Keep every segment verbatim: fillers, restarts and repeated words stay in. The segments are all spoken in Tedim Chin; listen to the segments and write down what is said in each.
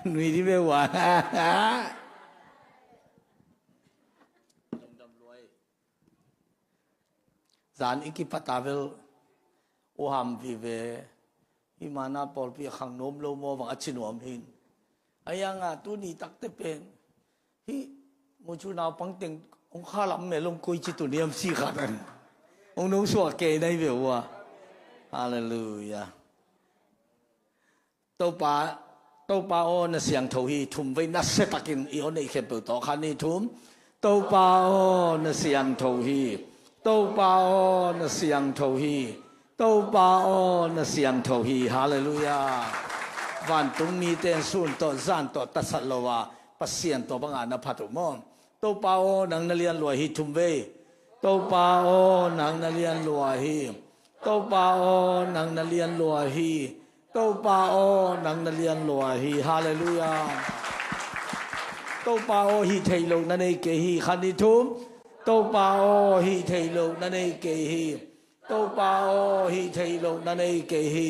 Nui di ve ua. Zan i kipat a vel, u Ham vive, i mana pawlpi a khang nuam lo maw vang a ci nuam hin. A ianga tuni takte pen, hi mucu naupang teng hong khalam mel hong koi ci tu niam si khat an hong nong suah kei nai ve ua. Halleluiah. Topa, Topa aw na siangtho hi, thum vei na setakin i aw neih khempeuh tawh khan ni thum. Topa aw na siangtho hi. Topa aw na siangtho hi. Topa aw na siangtho hi. Halleluiah. Vantung mite in sun tawh zan tawh tasat lo a Pasian tawh banga na phat uh maw? Topa aw nang na lian lua hi, thum vei. Topa aw nang na lian lua hi. Topa aw nang na lian lua hi. Topa aw nang na lian lua hi. Halleluiah. Topa aw hih theih loh na nei kei hi, khan ni thum. Topa aw hih theih loh na nei kei hi. Topa aw hih theih loh na nei kei hi.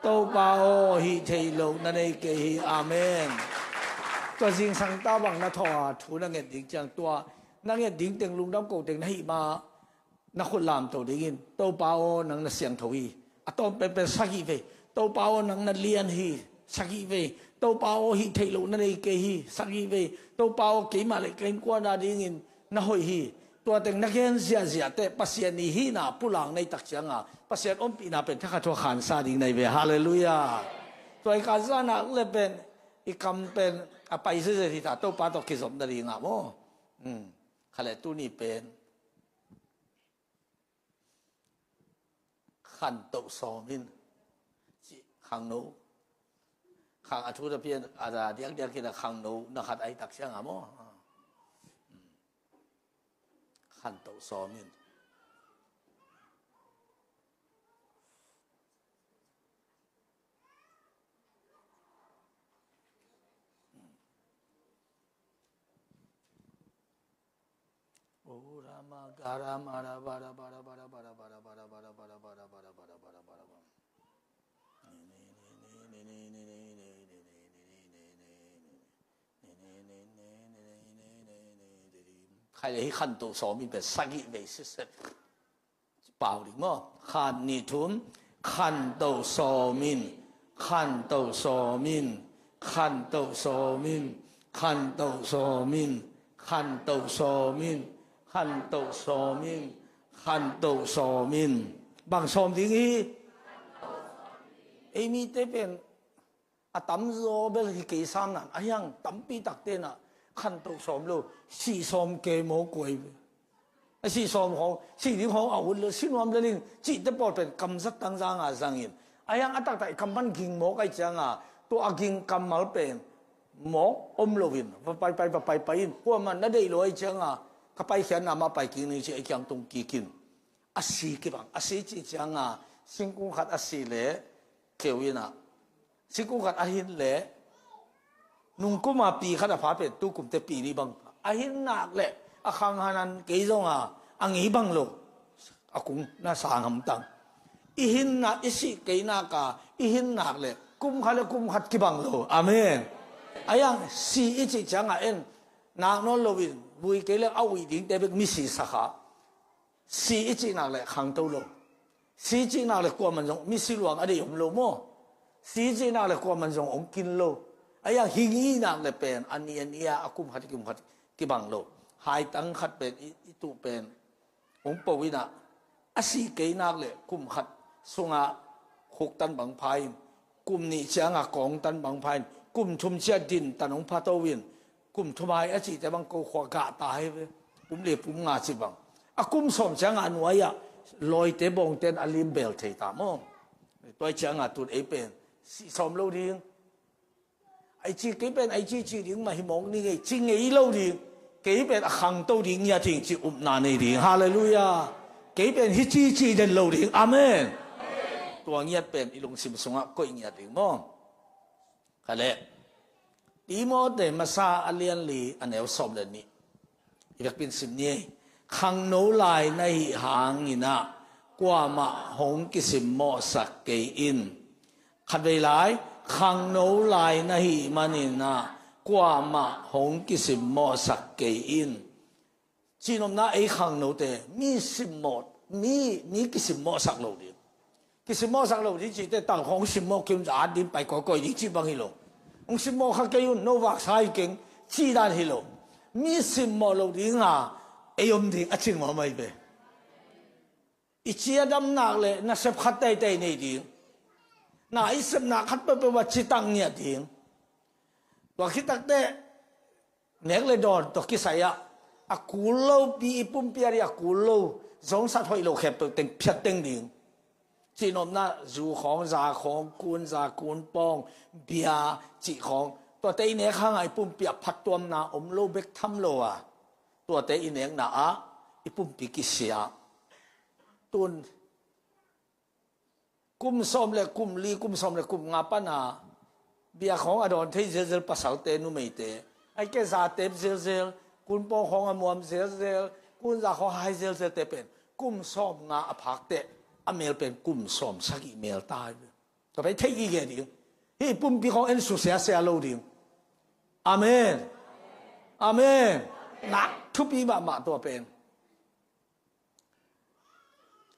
Topa aw hih theih loh na nei kei hi. Amen. Tua zingsang ta bang na thaw a thu na nget ding ciang tua na nget ding teng lungdam ko teng na hih ma na khut lamto dingin, Topa aw nang na siangtho hi. A tawm penpen sagih vei. Topa aw nang na lian hi. Sagih vei. Topa aw hih theih loh na nei kei hi. Sagih vei. Topa aw keimah le ka innkuan a dingin na hoih hi. Tua teng na gen ziahziah teh Pasian i hihna pulak na hih tak cianga Pasian ompihna pen thakhat hua khansa ding na hi ve. Halleluiah. Tua i khansa nak le pen i kam pen a pai ziahziah hi ta, Topa tawh kizop nadinga maw? Kha le tuni pen khantoh sawm in. Cih khangno, khang a thu na pian a da diakdiak in a khangno na khat a hih tak cianga maw? Khantoh sawm in. Khai le hi khantoh sawm in pen sagih vei sitset. Pau ding maw? Khan ni thum. Khantoh sawm in. Khantoh sawm in. Khantoh sawm in. Khantoh sawm in. Khantoh sawm in. Khantoh sawm in. Khantoh sawm in. Bang sawm ding hi? Ei mite pen a tamzaw bel hi kei sam nan a hiang tampi takte na khantoh sawm lo, sih sawm kei maw kuai. A sih sawm hong, sih ding hong a ut lo, si nuam le ling cihte pawl pen kamzat tangzanga zangin a hiang a taktak i kam pan ging mawk ai cianga tua a ging kammal pen mawk om loin va paipai va paipai in kuaman na deih lo ai cianga ka paikhiatna mah pai kik ning ci a i kiang tung kikin. A si kibang, a si cih cianga singkung khat a si le keu inah singkung khat a hin le nungkuma pi khat a pha pen tukumte pi nih bang a hin nak le a khanghanan kei zonga a ngei bang lo a kung na sang hamtang. I hinna i sih kei naka i hin nak le kum khat le kum khat kibang lo. Amen. A yang si i cih cianga en nak nawn loin vui kei le a uih dingte bek mi si sakha. Si i cihnak le khangto lo. Si i cihnak le kuaman zong misi luang a deih om lo maw? Si i cihnak le kuaman zong hong kin lo. A iang hing ihnak le pen a ni a ni a a kum khat kum khat kibang lo. Haitang khat pen i, i tuh pen hong po inah a si keinak le kum khat sungah khuktan bang pha in kum nih cianga kawngtan bang pha in kum thum cia dintan hong pha to in kum thumai a cihte bang ko khua gah ta hi ve. Pum le pum nga ci bang a kum sawm cianga nuai-ah lawite bawngten a lim bel thei ta maw? Tuai cianga tun ei pen sih sawm lo ding. Ai ci kei pen ai ci ci ding mah hi mawk ni ngei ci ngei lo ding. Kei pen a khangto ding ngiat hing ci upna nei ding. Halleluiah. Kei pen hi ci ci den lo ding. Amen. Tua ngiat pen i lungsim sungah koih ngiat ding maw? Kha leh Timote masa a lian li a neu sawm le nih i vekpin sim ni ei. Khangno lai na hih hanginah kuamah hong kisimmawhsak kei in. Khatvei lai, khangno lai na hih manin ah, kuamah hong kisimmawhsak kei in. Cihnopna, ei khangnote mi simmawh, mi, mi kisimmawhsak lo ding. Kisimmawhsak lo ding cihte, tang hong simmawh kei un, za at ding, pai kawikawi ding cih bang hi lo. Hong simmawh kha kei un, no vaksa hi keng cih dan hi lo. Mi simmawh lo dinga ei om ding a ci nuam ahi ve. I ciadamnak le nasep khat teitei nei ding. Na i sepna khat peuhpeuh ah citak ngiat ding. Tua khit takteh nek le dawn tawh kisai ah a kul lopi, i pumpi ah a kul lo, zongsat hoih lo khempeuh teng phiat teng ding. Cihnopna, zu khawng, za khawng, kun za, kun pawng, bia cih khawng, tuate i nek hangah i pumpi ah phattuamna om lo bek tham lo a, tuate i nekna ah i pumpi kisia. Tun kum sawm le kum li, kum sawm le kum nga pana bia khawng a dawn thei zelzel pasalte, numeite, ai ke za tep zelzel, kun pawng khawng a muam zelzel, kun za khawng hai zelzelte pen kum sawm nga a phak teh a mel pen kum sawm sagih mel ta hi. Tua pen thei gige ding. Hih pumpi khawng en susiasia lo ding. Amen. Amen. Nak thupi mahmah tua pen.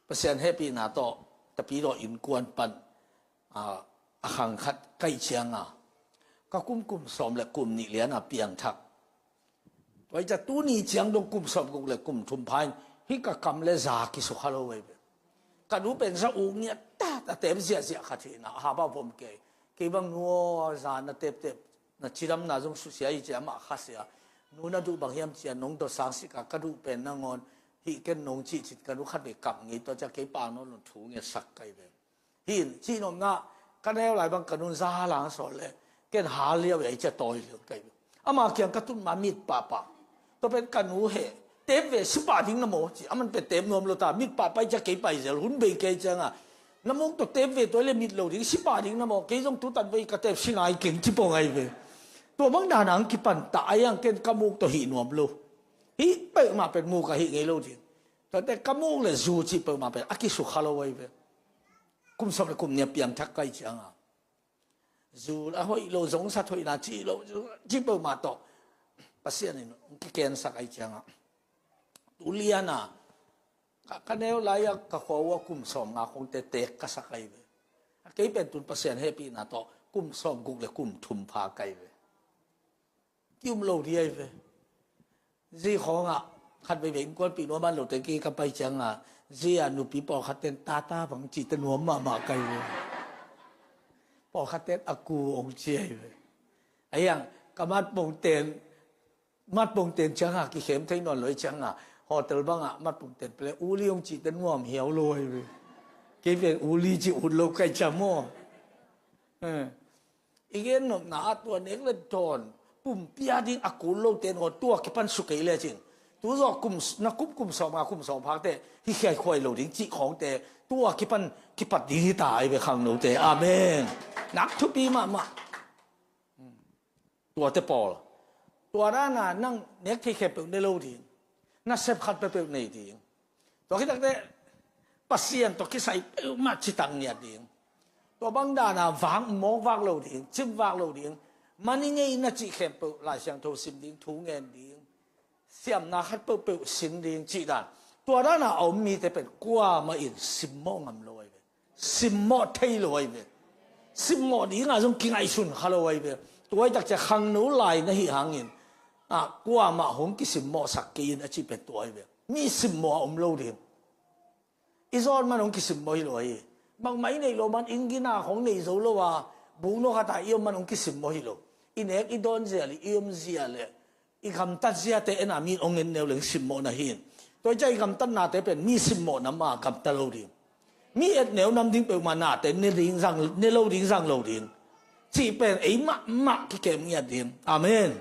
Pasian hehpihna tawh, Tapidaw innkuan pan, a, a khang khat ka hih cianga, ka kum, kum sawm le kum nih liana piangthak. Tua hi ciang tuni ciang dong kum sawm guk le kum thum pha in, hih ka kam le za kisukha lo veve. Ka nu pen za uk ngiat ta, a tep ziahziah khat hi na, a haba vom kei. Kei bang nu aw, za na teptep, na cidamna zong susia hi ci, amah khasia. Nu, na duh bang hiam ci a, nong dot sang sik a, ka duh pen nangawn hih ken nong cih cin, ka nu khat vei kap ngei, tua ciang kei pang nawn lo thu ngetsak ka hi ve. Hih in cihnopna, ka neu lai bang ka nun za lang sawt le ken hal liau ei ci a tawi liau ka hi ve. Ama kiang ka tun ma mit pahpah. Tua pen ka nu heh, tep ve, si pah ding na maw ci. Aman pen tep nuam lo ta, mit pahpah hi ci a kei pai zel, hun bei kei cianga, na mawk tawh tep ve, tua le mit lo ding, si pah ding na maw, kei zong tutan vei ka tep si nai keng ci pong ahi ve. Tua bang dana ang kipan ta, ahi ang ken ka muk tawh hih nuam lo. Hih peuhmah pen muk a hih ngei lo ding. Tuate ka muk le zu cih peuhmah pen a kisukha lo ahi ve. Kum sawm le kum nih a piangthak ka hih cianga, zu a hoih lo, zongsat hoihna cih lo, zu cih peuhmah tawh Pasian in hong kikensak ahi cianga, tu liana ka, ka neu lai-ah ka khua uh a kum sawm nga khawngte tek ka sak ahi ve. A kei pen tun Pasian hehpihna tawh kum sawm guk le kum thum pha ka hi ve. Ki-um lo dih ahi ve. Zi khawngah khat veivei innkuanpih nuam a lote kei ka pai cianga, zi a nupi pawlkhat ten tata bang cihte nuam mahmah ka hi ve. Pawlkhat ten a ku hong ci ahi ve. Ahi ang ka matpong ten, matpong ten cianga kikhem thei nawn lo hi cianga, hotel bangah matpong ten pele uli hong cihte nuam hiau lo ahi ve. Kei pen uli cih ut lo ka hi ciang maw. Eh. I gen nopna ah tua nek le dawn pumpi a ding a kul lote naw tua kipan sukei lecin, tu zawh kum, na kum, kum sawm nga kum sawm phakte hi khiaikhuai lo ding cih khawngte tua kipan kipat ding hi ta ahi ve khangnote. Amen. Nak thupi mahmah. Tuate pawl, tua dana nang nek thei khempeuh ne lo ding, na sep khat peuhpeuh nei ding. Tua khit takteh Pasian tawh kisai peuhmah citak ngiat ding. Tua bang dana vak, mawk vak lo ding, cim vak lo ding. Mani ngei na cih khempeuh Lai Siangtho sim ding, thu ngen ding, siamna khat peuhpeuh sin ding cih dan. Tua dana a om mite pen kuamah in simmawh ngam lo ahi ve. Simmawh thei lo ahi ve. Simmawh dinga zong kingaihsun kha lo ahi ve. Tua ahi tak ciang khangno lai na hih hangin, ah, kuamah hong kisimmawhsak kei in a cih pen tua ahi ve. Mi simmawh a om lo ding. I zawn man hong kisimmawh hi lo ahi. Bangmah i neih loh man, inn gina hong nei zo lo a, buknok khat a i om man hong kisimmawh hi lo. I nek i dawn zia le i om zia le i gamtat ziate en a, mi in hong en neu leng simmawh na hi in. Tua hi ciang i gamtatnate pen mi simmawh nam a gamta lo ding. Mi et neu nam ding peuhmah nate ne ding zang, ne lo ding zang lo ding cih pen ei mahmah kikem ngiat ding. Amen.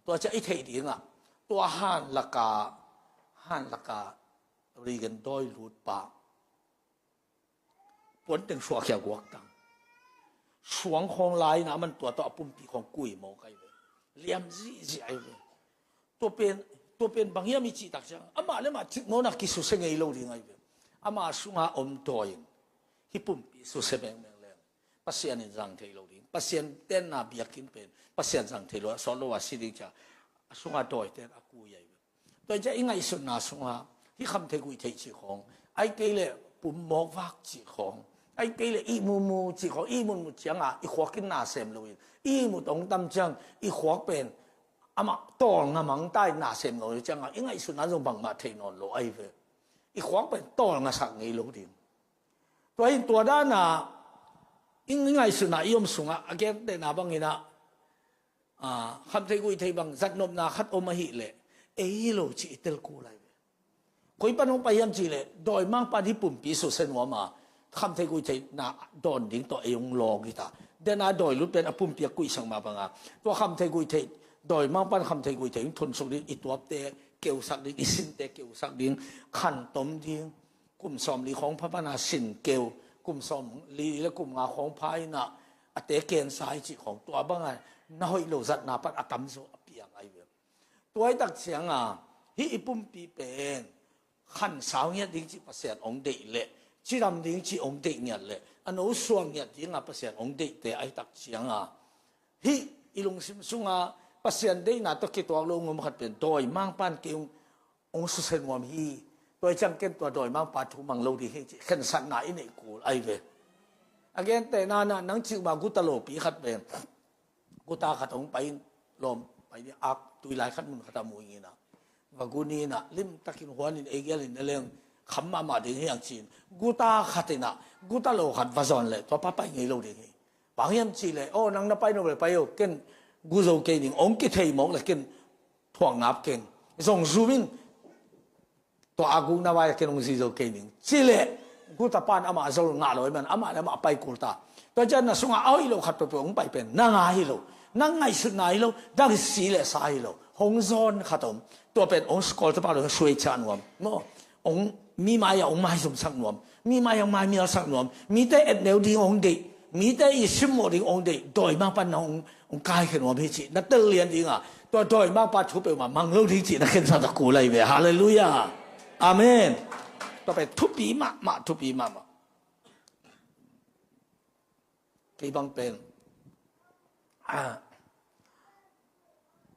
Tua ciang i theih dingah tua han laka, han laka Reagan dawi lut pa puan teng suahkhia guak tang. Suang khawng lai-in a man tua tawh a pumpi khawng kui mawk ahi ve. Liam zihziah ahi ve. Tua pen, tua pen bang hiam i cih tak ciang, amah le mah cik mawkna kisusia ngei lo ding ahi ve. Ama sunga om dawi-in hih pumpi susia mengmeng leng, Pasian in zang thei lo ding. Pasian tenna biakinn pen Pasian zang thei lo, a sawt lo a si ding cia a sungah dawiten a kui ahi ve. Tua hi cia i ngaihsutna sungah hih khamthei guihtheih cih khawng, ai kei leh pum mawkvak cih khawng, ai kei leh ihmumu cih khawng, ihmutmut ciangah i khuak in na sem loin, ihmut hong tam ciang i khuak pen amah tawlnga mangta in na sem nawn lo ciangah i ngaihsutna zong bangmah thei nawn lo ahi ve. I khuak pen tawlngasak ngei lo ding. Tua in tua dana i ngaihsutna i om sungah a gentehna banginah, ah, khamthei guihtheih bang zatnopna khat om ahih leh ei hi lo cih i tel kul ahi ve. Koi pan hong pai hiam cih leh dawimangpa in hih pumpi susia nuam a, khamthei guihtheihna dawn ding tawh ei hong lawng hi ta. Dena dawilut pen a pumpi a kuihsak mah banga, tua khamthei guihtheih, dawimangpa in khamthei guihtheih hong thunsuk ding, i tuapte keusak ding, i sinte keusak ding, khantom ding, kum sawmli khawng pha pana sin keu, kum sawmli le kum nga khawng pha inah a te kensa hi cih khawng, tua banga na hoih lo zatna pan a tamzaw a piang ahi ve. Tua hi tak cianga hih i pumpi pen khansau ngiat ding cih Pasian hong deih leh, cidam ding cih hong deih ngiat leh, a nosuak ngiat dinga Pasian hong deihte ahi tak cianga hih i lungsim sunga Pasian deihna tawh kituak lo ngom khat pen dawimangpa in kei hong, hong susia nuam hi. Tua hi ciang ken tua dawimangpa thu mang lo ding hi cih khensatna i neih kul ahi ve. A gentehna nang cih mah guta lopi khat pen guta khat hong pai in, lawm pai ding ak tui lai khat mun khatah mu inginah, va gun inah, limtakin huanin ei gialin a leng kham mahmah ding hi ang ci-in guta khat inah guta lo khat va zawn leh tua pa pai ngei lo ding hi. Bang hiam cih leh, aw, nang na pai no le pai o, ken gu zo kei ning, hong kithei mawk le ken thuak ngap keng, zong zum in, tua a gukna vai a ken hong zi zo kei ning ci leh, guta pan amah zol ngah lo ahih man amah le amah a pai kul ta. Tua ciang na sungah a hoih lo khat peuhpeuh hong pai pen nang a hi lo, nang ngaihsutna hi lo, nang si le sa hi lo, hong zawn khat om. Tua pen hong sukol tapa lo hong suai ciah nuam maw, hong mi mai-ah hong maizumsak nuam, mi mai-ah hong maimialsak nuam, mite etneu ding hong deih, mite i simmawh ding hong deih, dawimangpa in hong, hong kaikhia nuam hi cih na tel lian dinga, tua dawimangpa thu peuhmah mang lo ding cih na khensat a kul ahi ve. Halleluiah. Amen. Tua pen thupi mahmah, thupi mahmah. Kei bang pen, ah,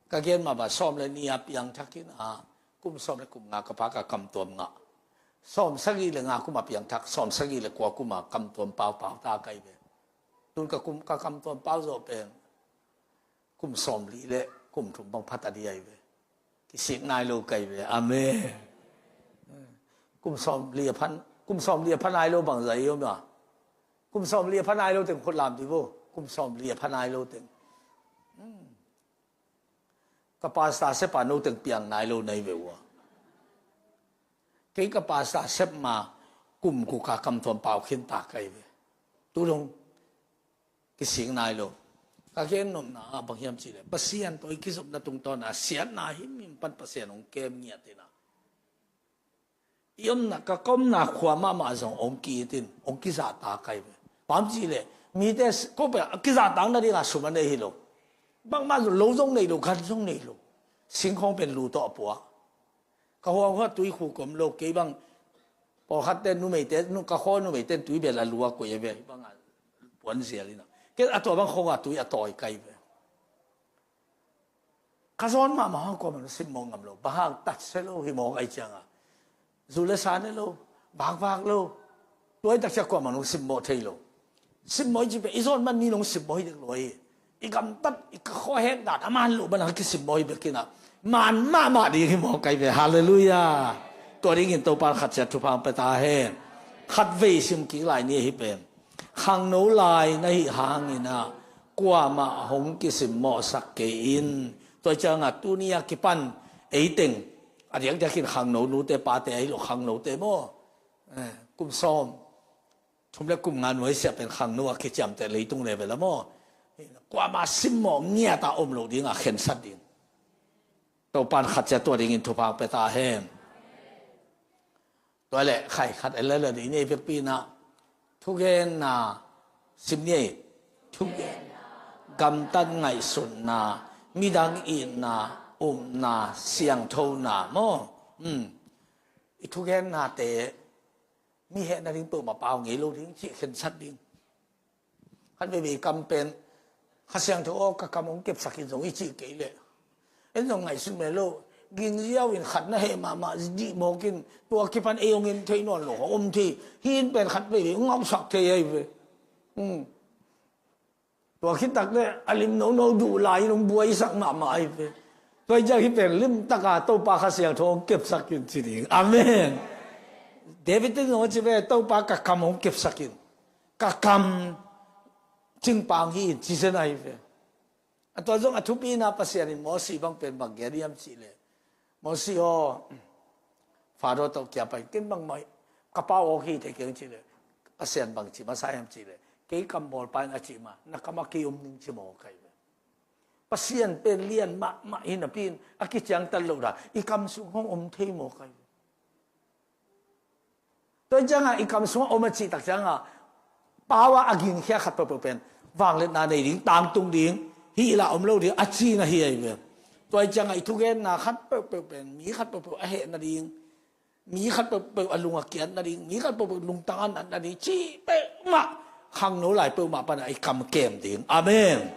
ka gen mah bang sawm le nih a piangthak in, ah, kum sawm le kum nga ka pa ka kamtuam ngah. Sawm sagih le nga kum a piangthak, sawm sagih le kua kum a kamtuam pau, pau ta ka hi ve. Tun ka kum, ka kamtuam pau zawh pen kum sawmli le kum thum bang pha ta ding ahi ve. Kisik nai lo ka hi ve. Amen. Kum sawmli a phan, kum sawmli a pha nai lo bang zah i om a? Kum sawmli a pha nai lo teng khut lam dih vo. Kum sawmli a pha nai lo teng. Hmm. Ka pastor sep a no teng piang nai lo na hi ve ua. Kei ka pastor sep ma kum guk a kamtuam pau khin ta ka hi ve. Tu dong kisik nai lo. Ka gen nopna ah bang hiam cih leh, Pasian tawh i kizopna tungtawn a siatna himhim pan Pasian hong kem ngiat in a, i omna, ka omna khua mahmah zong hong ki-it in, hong kizahtak ka hi ve. Bang hiam cih leh, mite s-, ko pen a kizahtak nading a sum a nei hi lo. Bangmah zong lo zong nei lo, gan zong nei lo. Singkhawng pen lu tawh a puak. Ka huang huah tui khu kom lo, kei bang pawlkhatte, numeite, nu-, ka khaw numeite in tui bel a lu a koih a ve, bang a puan zial in a. Kei a tua bang khawng a tui a tawi ka hi ve. Ka zawn mahmah hang kuamah nong simmawh ngam lo. Bang hang, tatsia lo hi mawk ahih ciangin, zu le sa ne lo, vakvak lo. Tua hi tak ciang kuamah nong simmawh thei lo. Simmawh hi ci pen i zawn man mi nong simmawh hi dek lo hi. I gamtat, i ka khuahek dan a man loh man hang kisimmawh hi bek in a, man mahmah ding hi mawk ka hi ve. Halleluiah. Tua dingin Topa'n khat ciat thupha hong pia ta hen. Khatvei sim kik lai ni ahi pen. Khangno lai na hih hangin a, kuamah hong kisimmawhsak kei in. Tua ciangin tuni a kipan ei teng, a diakdiakin khangno nute pate ahi lo, khangnote maw, eh, kum sawm thum le kum nga nuaisiah pen khangno a kiciamteh leitung level a maw, kuamah simmawh ngiat a om loh ding a khensat ding. Topa'n khat ciat tua dingin thupha hong pia ta hen. Tua leh khai khat en lel leh i nei vekpi in a, thugenna, sim ni ei, thugen, gamtat ngaihsutna, midang itna, upna, siangthona maw. Hmm. I thugennate mi hehna ding peuhmah pau ngei lo ding cih khensat ding. Khat veivei kam pen, Kha Siangtho aw, ka kam hong kepsak in zong i cih kei leh, en zong ngaihsun meh lo. Gingziau in khat na heh mahmah dih mawk in, tua kipan ei hong en thei nawn lo a om thei. Hih in pen khat veivei hong ngauhsak thei ahi ve. Hmm. Tua khit tak leh a lim nono duh lai in hong buaisak mahmah ahi ve. Tua hi ciang hih pen limtaka Topa Kha Siangtho hong kepsak in ci ding. Amen. David in zong a ci ve, Topa ka kam hong kepsak in. Ka kam cingpang hi in ci zen ahi ve. A tua zong a thupina Pasian in Mosi bang pen bang gen hiam cih leh, Mosi aw, Faro tawh kia pai, ken bangmah ka pau awk hi thei keng cih leh, Pasian bang ci masa hiam cih leh, kei kam bawlpa in a cih mah, na kam ah kei om ning ci mawk ahi ve. Pasian pen lian mahmah hi napi in a kiciangtan loh dan, i kam sung hong om thei mawk ahi ve. Tua hi ciangah i kam sungah om a cih tak ciangah, pau ah a gingkhia khat peuhpeuh pen vangliatna nei ding, tangtung ding, hih lah om lo ding a cihna hi ahi ve. Tua hi ciangah i thugenna khat peuhpeuh pen mi khat peuhpeuh a heh nading, mi khat peuhpeuh a lung a kiat nading, mi khat peuhpeuh lungtang a nat nading cih peuhmah, khangno lai peuhmah panah i kam kem ding. Amen.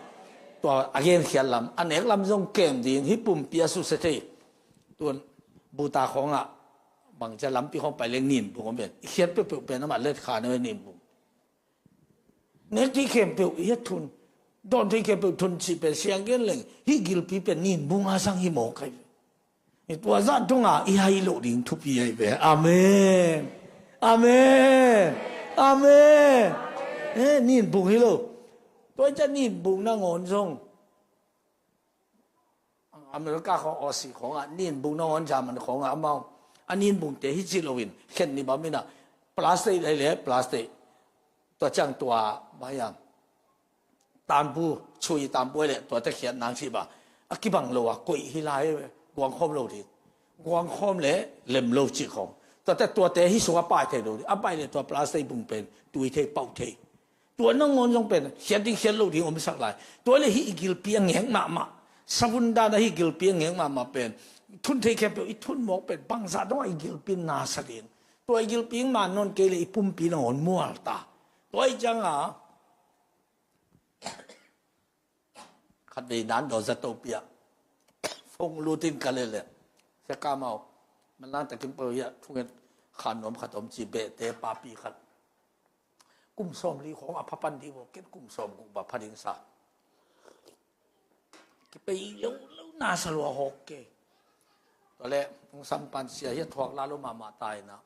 Tua a genkhiat lam, a nek lam zong kem ding, hih pumpi a susia thei. Tun Buta khawngah bangcia lampi khawng pai leng ninbung om pen, i khiat peuhpeuh pen amah let kha na ve, ninbung. Nek thei khempeuh i a thun, dawn thei khempeuh thun cih pen siang gen leng, hih gilpi pen ninbung a zang hi mawk ahi ve. Tua zah dongah i hai loh ding thupi ahi ve. Amen. Amen. Amen. Eh, ninbung hi lo. Tua hi ciang ninbung nangawn zong America khawng, Aussie khawngah ninbung nangawn, German khawngah amau a ninbungte hi ci loin khen ni bam inah, plastic lei le plastic, tua ciang tua maiang tanbu, chui tanbu le tuate khiat nang cih ba a kibang lo a koih hi lai ve. Guangkhawm lo ding, guangkhawm le lem lo cih khawng, tuate tuate hi sung a pai thei lo ding, a pai le tua plastic bung pen tui thei, pauh thei. Tua nangawn zong pen khiat ding khiat lo ding om sak lai. Tua le hih i gilpi a ngek mahmah. Savun dan a hih gilpi a ngek mahmah pen, thun thei khempeuh i thun mawk pen bangzah dongah i gilpi na sa ding. Tua i gilpi in man nawn kei le i pumpi nangawn mual ta. Tua i cianga khat vei nan daw zato piah, phone lutin ka lele, sia kamau, manlang takin pau hiah thungen khan nuam khat om ci behte papi khat. Kum sawm li khawng a pha pan ding maw, ken kum sawm guk ba pha ding sa. Kipei lo lo na sa lua hawk ke. Tua le, hong sampan sia hiah thuak la lo mahmah ta inah,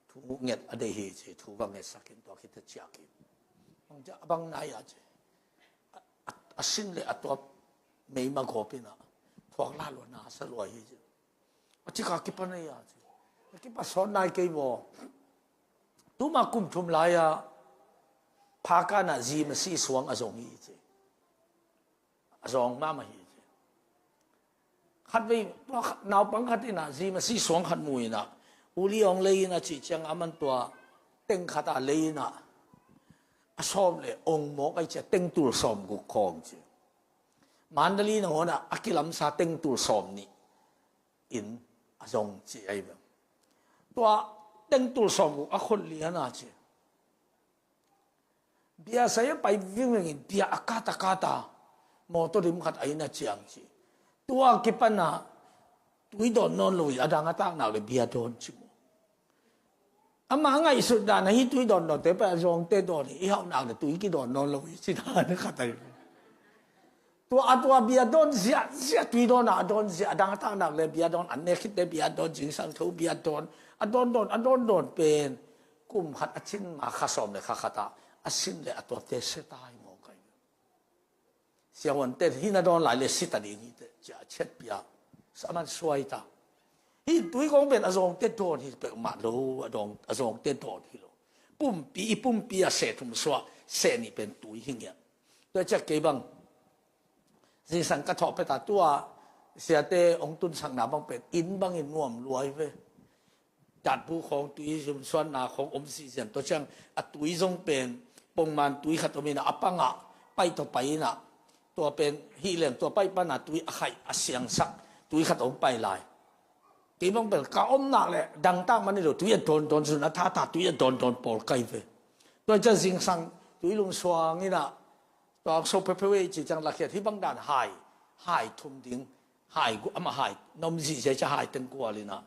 thu nget a dei hi ci, thu va ngetsak in tua khit a ciak in. Bang cia a bang nai a ci. A, a, a sin le a tuap meima gawp inah thuak la lua na sa lua hi ci. A cika kipan ei a ci. A kipa sawt nai kei baw. Tuma kum thum lai-a phakanah zi masi suang a zong hi ci. A zawng mahmah hi ci. Khat vei tua khat, naupang khat inah zi masi suang khat mu inah, uli ong lei inah cih ciang a man tua teng khat a lei inah a sawm le ong mawk ai cia teng tul sawm guk khawng ci. Mandali nangawnah a kilamsa teng tul sawm nih in a zong ci ai ve. Tua teng tul sawm guk a khot lian a ci. Bia sai a pai vingvingin bia a kata kata mawtaw dim khat a inn a ciang ci. Tua kipana tui dawn nawn lo hi, a dang a taknak le bia dawn ci mu. Ama ngaihsut dan ahi tui dawn dawnte pai a zawngte dawn hi, i hauhnak le tui kidawn nawn lo hi ci dan khat ahi. Tua a tua bia dawn ziahziah, tui dawn a dawn ziah, a dang a taknak le bia dawn, an nek khitte bia dawn, zingsang tho bia dawn, a dawn dawn, a dawn dawn pen kum khat a cin ma kha sawm le kha khat ah a sin le a tuapte se ta hi mawk ai. Siahuante hi na dawn lai le si ta ding hi te cia a chet pia. Sa man suai ta. Hi tui kong pen a zawngte dawn hi peuhmah lo, a dawng, a zawngte dawn hi lo. Pumpi, i pumpi a se thum suah, se nih pen tui hi ngiat. Tua ciak kei bang zingsang ka thawh peta tua siate hong tunsakna bang pen inn bangin nuam luai ve. Datbu khawng tui zumsuanna khawng om sihzian tua ciang a tui zong pen pongman tui khat om inah a pangah paih tawh pai inah tua pen hih leng tua paih pana tui a khaih a siangsak tui khat om pai lai. Kei bang pen ka omnak le dangtak man i lo tui a dawndawn zun a thata tui a dawndawn pawl kai ve. Tua ciang zingsang Tui lum suang in ah, tua so peuhpeuh ei ci ciang lakhiat hih bang dan hai, hai thum ding, hai gu-, amah hai, na om zihziah ciang hai teng gual in ah,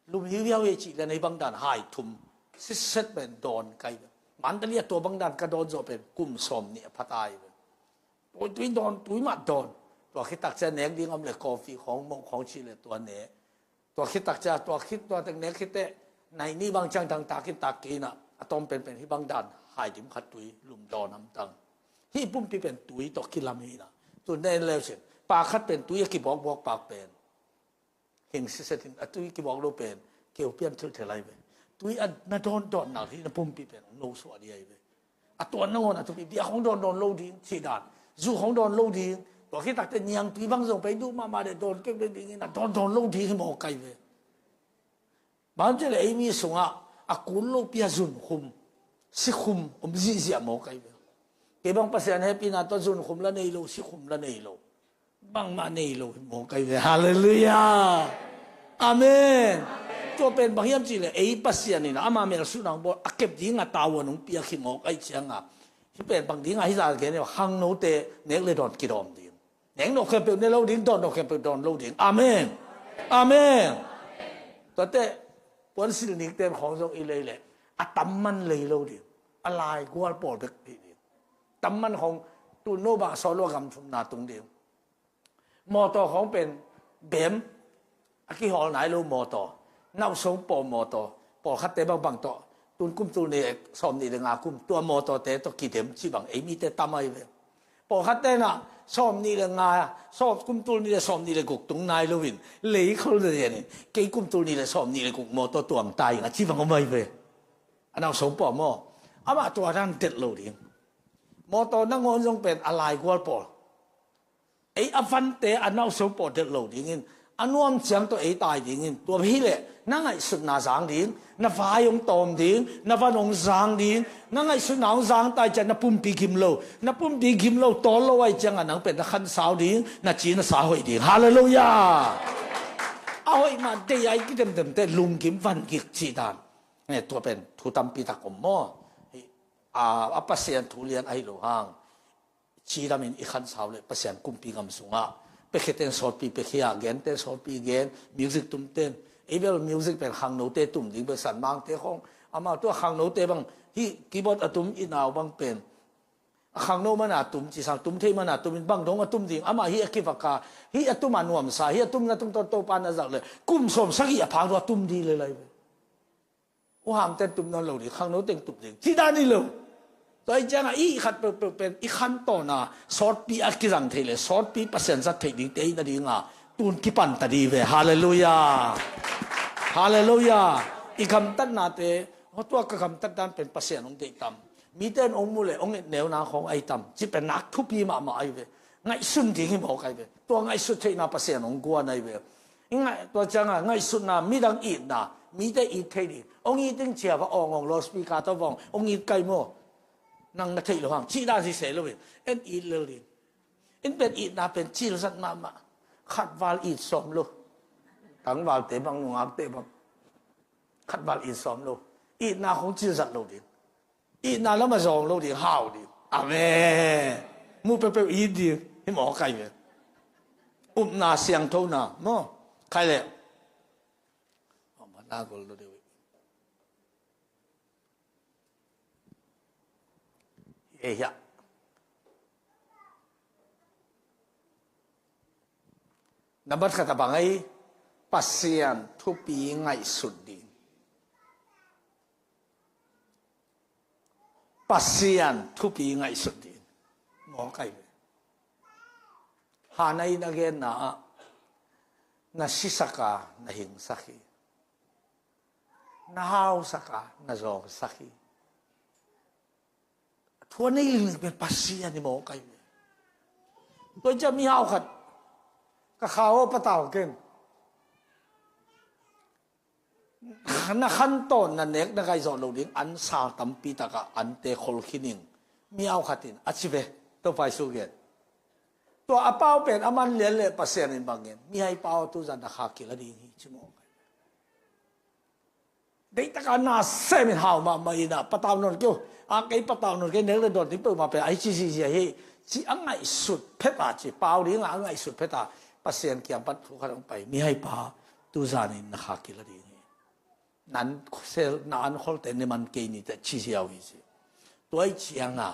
lum hiuhiau ei cih lian hih bang dan hai thum, sitset pen dawn ka hi ve. Mandalay ah tua bang dan ka dawn zawh pen kum sawm nih a pha ta hi ve. Tui, tui dawn, tui mah dawn. Tua khit tak ciang nek ding om le coffee khawng, mawh khawng cih le tua ne. Tua khit tak ciang, tua khit, tua teng nek khit teh, nai nih bang ciang dang tak in tak kei in ah, a tawm penpen hih bang dan hai dim khat tui lum dawn hamtang. Hih pumpi pen tui tawh kilam hi in ah. Tu nen leu cin. Pa khat pen tui a kibawkbawk pak pen. Hing siset in a tui kibawk lo pen, keu pian thilthel ahi ve. Tui a na dawndawn nak hi na pumpi pen, no suah dih ahi ve. A tuan nangawn a thupi, bia hong dawndawn lo ding, cih dan. Zu hong dawn lo ding. Tua khit tak teh niangtui bang zong pei duh mahmah deh dawn kek deh ding in a dawndawn lo ding hi mawk ahi ve. Bang ci le ei mi sungah, a kun lo pi a zun khum, si khum, om zihziah mawk ahi ve. Kei bang Pasian hehpihna tawh zun khum la nei lo, si khum la nei lo. Bangmah nei lo hi mawk ahi ve. Halleluiah. Amen. Tua pen bang hiam cih le, ei Pasian in ama melsuhna hong bawl, a kep ding a tavuan hong piak hi mawk ahi ciang a. Hih pen bang ding a hih zah gen hi, khangnote nek le dawn kidawm ding. Nek nawh khempeuh ne lo ding, dawn nawh khempeuh dawn lo ding. Amen. Amen. Tuate, puansilh nikten khawng zong i lei leh, a tam man lei lo ding. A laigual pawl bek hi ding. Tam man khawng, tu no bang a sawt lo a gam thumna tung ding. Mawtaw khawng pen bem, a kihawl nai lo mawtaw. Nauhsong pawh mawtaw. Pawlkhatte bangbang tawh. Tun kum tul nih le sawm nih le nga kum. Tua mawtawte tawh kidem cih bang. Ei mite tam ahi ve. Pawlkhatte na sawm nih le nga, sawm, kum tul nih le sawm nih le guk tung nai loin. Lei khol le lianin. Kei kum tul nih le sawm nih le guk mawtaw tuang ta ing a cih bang om ahi ve. A nauhsong pawh maw. Amah tua dan delh lo ding. Mawtaw nangawn zong pen a laigual pawl. Ei a vante a nauhsong pawh delh lo dingin, a nuam ciang tawh ei tai dingin, tua hi leh, na ngaihsutna zang ding, na vai hong tawm ding, na van hong zang ding, na ngaihsutna hong zang tai ciang na pumpi gim lo, na pumpi gim lo, tawl lo ahi ciang a nang pen na khansau ding, na ci na sa hoih ding. Halleluiah! A hoih mah dei a i kidemdemte, lunggim van gik cih dan. Eh, tua pen, thu tampi tak om maw. A, a Pasian thu lian ahi lo hang. Cidamin i khansau le Pasian kumpi gam sungah. Pekhiaten sawtpi pekhia, genten sawtpi gen, music tumten. Ei bel music pen khangnote tum ding bel sanmangte khawng. Amau tua khangnote bang, hih keyboard a tum i nau bang pen. A khangno mana tum, cisang tum thei mana tum in bang dong a tum ding. Amah hih a kivaka, hih a tum a nuamsa, hih a tum na tum tawn Topa na zak le. Kum sawm sagih a phang tua tum ding le lai ve. U Hamten tum nawn lo ding, khangno teng tum ding. Ci dan hi lo. Tua hi ciangah i khat peuhpeuh pen, i khantawn a, sawtpi a kizang thei le, sawtpi Pasian zat theih dingte i na dingah, tun kipanta dih ve. Halleluiah. Halleluiah. I gamtatnate, tua ka gamtat dan pen Pasian hong deih tam. Mite in hong mu le, hong et neuna khawng ahi tam. Ci pen nak thupi mahmah ahi ve. Ngaihsun ding hi mawk ahi ve. Tua ngaihsut theihna Pasian hong guan ahi ve. I ngaih, tua ciangah ngaihsutna, midang itna, mite it thei ding. Hong it ding cia va awng awng, loudspeaker tawh va awng, hong it kai maw. Nang na theih loh hang, cih dan hi se lo in. En it lel ding. In pen itna pen cil zat mahmah. Khat val it sawm lo. Tangvalte bang, nungakte bang. Khat val it sawm lo. Itna khong cil zat lo ding. Itna lamah zawng lo ding, hau ding. Amen. Mu peuhpeuh it ding. Hi mawk ahi ve. Upna siangthona maw. Khai le. Aw, mana gol lo deuh. Eh, hiah. Nambat khat a bang ahi, Pasian thupi ngaihsut ding. Pasian thupi ngaihsut ding. Mawk ahi ve. Hana in a genna ah, na sisak a, na hingsak hi. Na hausak a, na zawngsak hi. Thu a nei lingling pen Pasian hi mawk ahi ve. Tua ciang mihau khat, ka kha aw patau keng. Na khantawn na nek na ngaih zawh loh ding, an sal tampi takah ante khol khin ing. Mihau khat in a ci ve, Topa Jesu gen. Tua a pau pen a man lian le Pasian in bang gen. Mihai pau tu zan na kha kila ding hi, ci mawk ahi ve. Deihtak a na sem in hau mahmah in ah, patau nawn kei uh. A kei patau nawn kei, nek le dawn ding peuhmah pen a hi ci zihziah hi, ci a ngaihsut phet a, ci pau ding a a ngaihsut phet a, Pasian kiang pan thu khat hong pai, mihaipa, tu zan in na kha kila ding hi. Nan sel, na an kholte ne man kei ni teh, ci ziau hi ci. Tua ahih ciang a,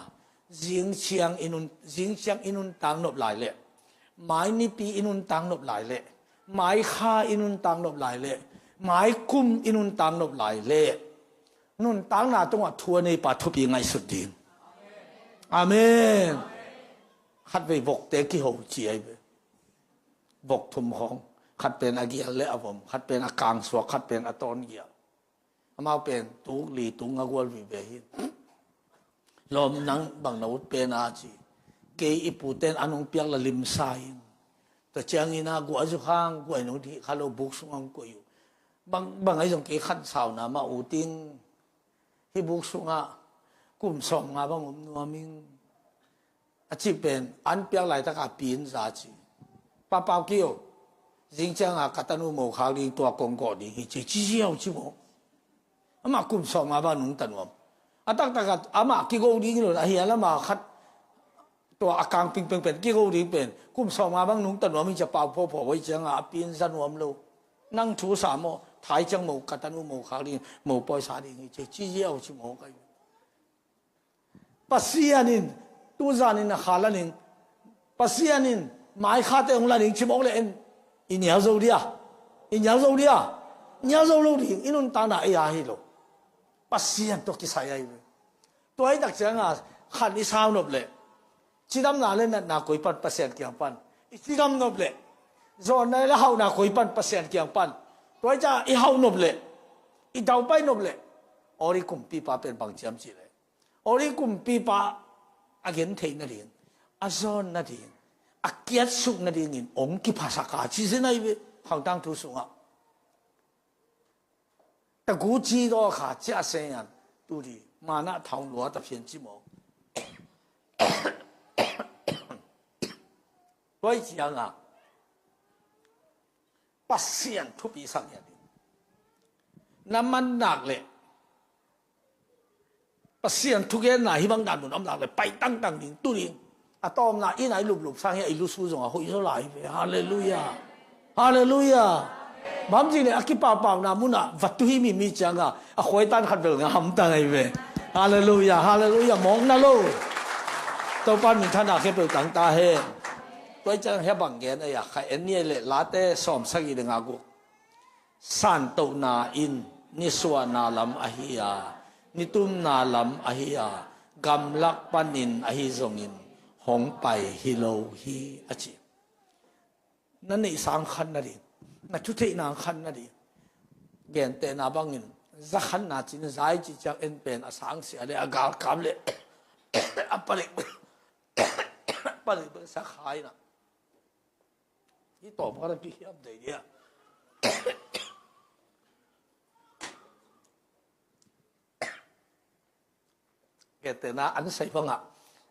zing ciang i nun, zing ciang i nuntak nop lai leh, mai nipi i nuntak nop lai leh, mai kha i nuntak nop lai leh, mai kum i nuntak nop lai leh, nuntakna tungah thu a neipa thupi ngaihsut ding. Amen. Khatvei vokte kiho ci ahi ve. Vok thum khawng, khat pen a gial le a vom, khat pen a kangsuak, khat pen a tawn gial. Amau pen tuk li tuk nga gual vive hi. Lawm, nang bang na ut pen a ci. Kei i puten an hong piak la limsa in. Tua ciangin a guah zu khang guai nong dih kha lo, buk sungah hong koih uh. Bang, bang ahi zong kei khansauna mah ut ing. Hih buk sungah kum sawm nga bang om nuam ing. A cih pen an piak laitaka pi in za ci. Pa Pau Kio, zing cianga ka tanu mo khak ding, tua kong gawh ding hi ci, ci ziau ci maw. Amah kum sawm nga bang nungta nuam. A taktakah amah kigo ding lo, a hia lama khat tua a kang pingpeng pen kigo ding pen kum sawm nga bang nungta nuam hi ci a, Pau Pau Pau oi cianga a pi in za nuam lo. Nang thu sa maw, thai ciang mo ka tanu mo khak ding, mo pawisa ding hi ci, ci ziau ci maw kai. Pasian in tu zan in a kha la ning. Pasian in mai khate hong la ning ci mawk le en. I nial zo dia. I nial zo dia. Nial zo lo ding. I nuntakna ei a hi lo. Pasian tawh kisai ahi ve. Tua i tak cianga khan i sau nop le, cidamna le natna koi pan? Pasian kiang pan. I cidam nop le, zawnna le hauhna koi pan? Pasian kiang pan. Tua i cianga i hauh nop le, i daupai nop le, aw, i kumpipa pen bang ciam ci le, aw, i kumpipa a gen theih nading, a zawn nading, a kiatsuk nadingin hong kiphasak a ci zen ahi ve. Khangtang thu sungah tagu ci daw kha cia se an tu di, mana thaung lua ta phian ci maw. Tua i cianga Pasian thupi sak hi a ding. Na man nak le Pasian thugenna hih bang dan mun om nak le pai tangtang ding, tu ding. A tawpna inn a i luplup sang hi a, i lusu zong a hoih zaw lai ve. Halleluiah. Halleluiah. Bang ci le a kipahpahna munah va tu hi mi, mi cianga a khuaitan khat bel nga hamtang ahi ve. Halleluiah. Halleluiah. Mawkna lo. Topan minthanna khempeuh tang ta hen. Tua i ciang hia bang gen ahi a, kha en ni le Late sawm sagih le nga guk. Santohna in nisuahna lam ahi a, nitumna lam ahi a, gamlak panin ahi zongin hong pai hi lo hi, a ci. Na neihsa ang khan nading, na thutheihna ang khan nading. Gentehna bangin za khanna cin zai ci ciang en pen a sang sia le a galkam le a palik, palik bek sa khaina. Hih tawm kha na pi hiam dei dia. Gentehna an sai bangah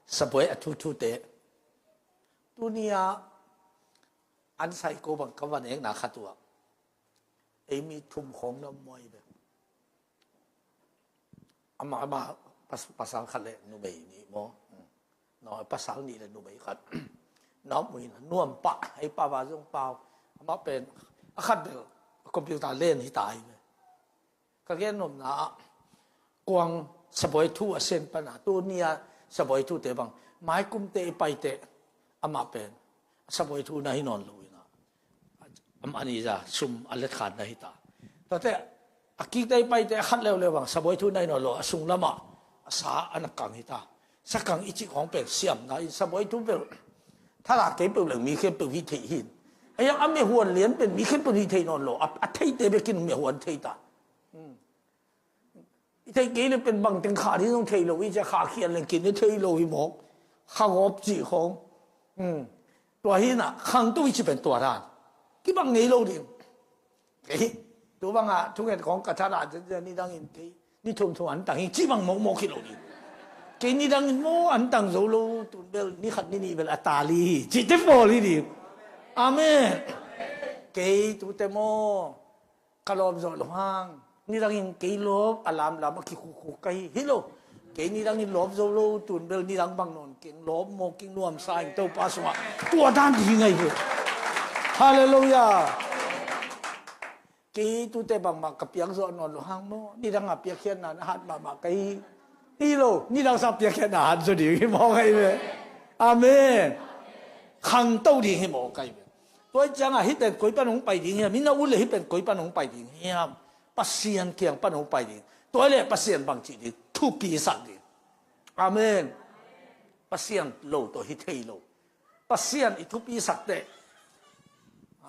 sabuai a thuthute. Tunia an sai ko bang ka van ekna khat uh ah, ei mi thum khawng na om maw i bek. Ama, ama pas-, pasal khat le numei nih maw? Hmm. No, pasal nih le numei khat. Na om uh hi na, nuam pah, hei pah va zong pau. Amah pen a khat bel computer len hi ta hi ve. Ka gen nopna ah kuang sabuai thu a sen pana, tunia sabuai thute bang mai kumte i paite, amah pen sabuai thu na hi nawn lo hi na. Amah ni za sum a let khan na hi ta. Tate a kikte i paite a khat leuleu bang sabuai thu na hi nawn lo, a sung lamah a sa a na kang hi ta. Sa kang i cih khawng pen siamna in sabuai thu bel thala kei peuh leng mi khempeuh hi thei hin. A yang a mehuan lian pen mi khempeuh hi thei nawn lo, a, a theite bekin mehuan thei ta. Hmm. I theih kei le pen bang teng kha ding zong thei lo, i cia kha khian leng kin i thei lo hi mawk. Kha gawp cih khawng. Hmm. Tua hi na, khangto i ci pen tua dan. Kibang ngei lo ding. Kei, tu bangah thunget khawng ka thala, ni dangin kei ni thum thum an tang hi, ci bang mawkmawk hi lo ding. Kei ni dangin maw an tang zo lo, tun bel ni khat ni nih bel a tali hi, ci te pawl hi ding. Amen. Kei tute maw, ka lawm zawh lo hang, Nidangin kei lawp a lamlam a kikhukhuk ka hi hi lo. Kei nidangin lawp zo lo, tun bel nidang bang nawn keng, lawp mawk keng nuamsa in Topa sungah tua dan ding ahi ve. Halleluiah. Kei tute bangmah ka piak zawh nawn lo hang maw, nidang a piakkhiatna na hat mahmah ka hi hi lo, nidang sa piakkhiatna hat zaw ding hi mawk ahi ve. Amen. Khangto ding hi mawk ahi ve. Tua hi ciangah hih pen koi pan hong pai ding hiam? Hih na ut le hih pen koi pan hong pai ding hiam? Pasian kiang pan hong pai ding. Tua hi leh Pasian bang cih ding? Thupi sak ding. Amen. Pasian lo tawh hi thei lo. Pasian i thupi sak teh,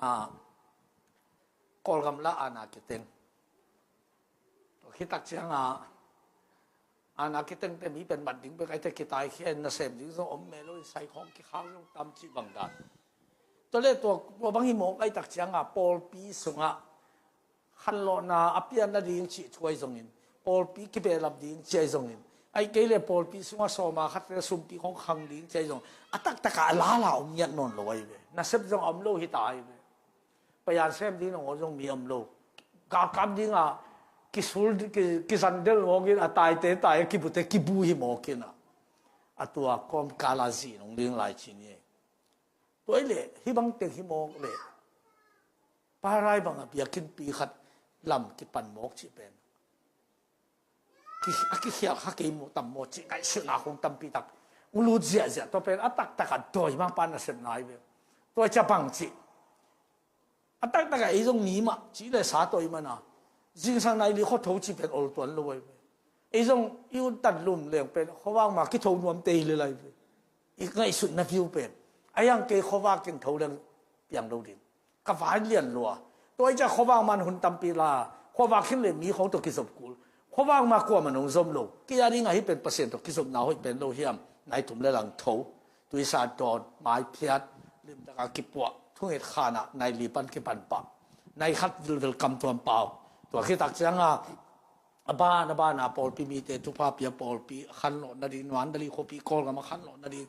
ah, Kawlgam la ana kiteng. Tua khit tak ciangah ana kitengte mi pen mat ding bek ahi teh, kitaikhia in nasem ding zong om meh lo, i sai khawng kikhak zong tam cih bang dan. Tua le tua, tua bang hi mawk ahi tak ciangah pawlpi sungah khanlawhna a pian nading cih thu ahi zongin, pawlpi kibehlap ding cih ahi zongin, ahih kei le pawlpi sungah sawma khat le sumpi khawng khang ding cih ahi zong, a taktakah a lala om ngiat nawn lo ahi ve. Nasep zong a om lo hi ta ahi ve. Payan sem ding nangawn zong mi om lo. Galkap dingah kisul, ki, kizan del mawkin, a taite tai, a kibute kibu hi mawkin ah, a tua kawmkal a zin hong ding lai ci ni. Tua hi leh hih bang teng hi mawk leh, parai bangah biakinnpi khat lam kipan mawk cih pen, ki, a kikhial kha kei maw tam maw cih ngaihsutna khong tampi tak hong lut ziahziah. Tua pen a taktak a dawimangpa nasepna ahi ve. Tua hi ciah bang cih, a taktak a ei zong mi mah ci le sa tawh i man a, zingsang nai li khuatho cih pen ol tuan lo ahi ve. Ei zong i uttat lum leng pen khuavak ma kitho nuamte hi lel ahi ve. I ngaihsutna view pen, a hiang kei khuavak keng tho leng piang lo ding. Ka vai lian lua. Tua hi ciah khuavak man hun tampi la, khuavak khin le mi khong tawh kizop kul. Khuavak ma kuamah nong zom lo. Kei a dingah hih pen Pasian tawh kizopna hoih pen lo hiam? Nai thum le lang tho, tuisa dawn, maiphiat, limtak a kipuah, thunget khanah nai li pan kipan pah, nai khat vilvel kam tuam pau. Tua khit tak ciangah a ban a ban a pawlpi mite thupha pia, pawlpi khanlawh nading, nuan dali khuapi Kawlgam a khanlawh nading,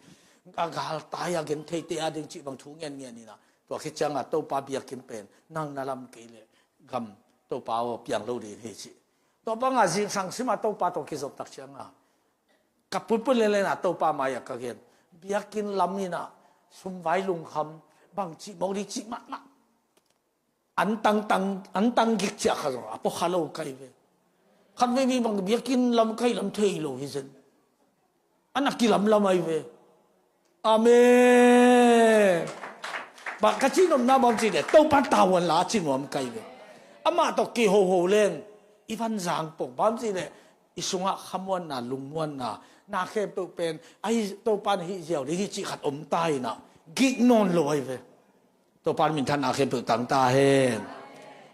a galtai a gentheite a ding cih bang thu ngianngian inah, tua khit ciangah Topa biakinn pen nang na lam kei leh gam, Topa aw, piang lo ding hi cih. Tua bangah zingsang simah Topa tawh kizop tak ciangah ka pulpul lenlen ah Topa mai-ah ka gen, biakinn lam inah sumvai lungkham bang cih mawk ding cih mahmah. An tangtang, an tang gik ciah kha zong a pua kha lo ka hi ve. Khat vei mi bang biakinn lam ka hi lam thei lo hi zen. A na kilamlam ahi ve. Amen. Bang ka cihnopna bang cih leh Topa tavuan la a ci nuam ka hi ve. Amah tawh kihoho leng i van zang pong bang cih leh i sungah khamuanna, lungmuanna, na khempeuh pen ahi, Topa na hih ziau ding hi cih khat om ta inah gik nawn lo ahi ve. Topa minthanna khempeuh tang ta hen.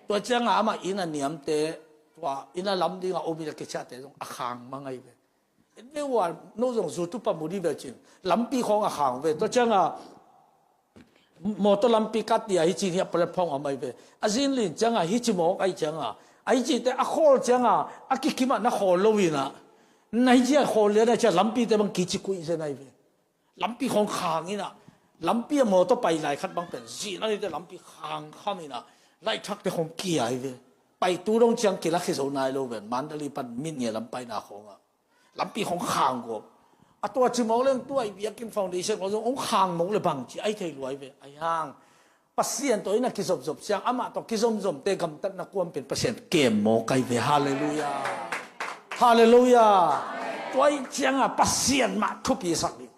Tua ciangah amah inn a niamte, tua inn a lam dingah om inn a kiciahte zong a khang mang ahi ve. Ve ua, no zong YouTube ah mu dih ve cin, lampi khawng a khang ve. Tua ciangah mawtaw lampi kat dia hi cin hi a platform a mai ve. A zinlin ciangah hi ci mawk ahi ciangah, ahi cite a khawl ciangah a kikim ah na khawl lo inah, na hi ciah khawl lian ahi ciah lampite bang kici kuih zen ahi ve. Lampi khawng khang inah, lampi a mawtaw pai lai khat bang pen zin a nite lampi khang kham inah, laithakte khawng kia hi ve. Paitu dong ciang kila khi zo nai lo ven, Mandalay pan Myitkyina lam paina khawngah lampi khawng khang gawp. A tua ci mawk leng tua i biakinn foundation khawng zong hong khang mawk le bang ci ahi thei luai ve. Ahi hang Pasian tawh i na kizopzop ciang, amah tawh kizomzomte gamtatna kuam pen Pasian kem mawk ahi ve. Halleluiah. Halleluiah. Tua ih ciangah Pasian mah thupi sak ding.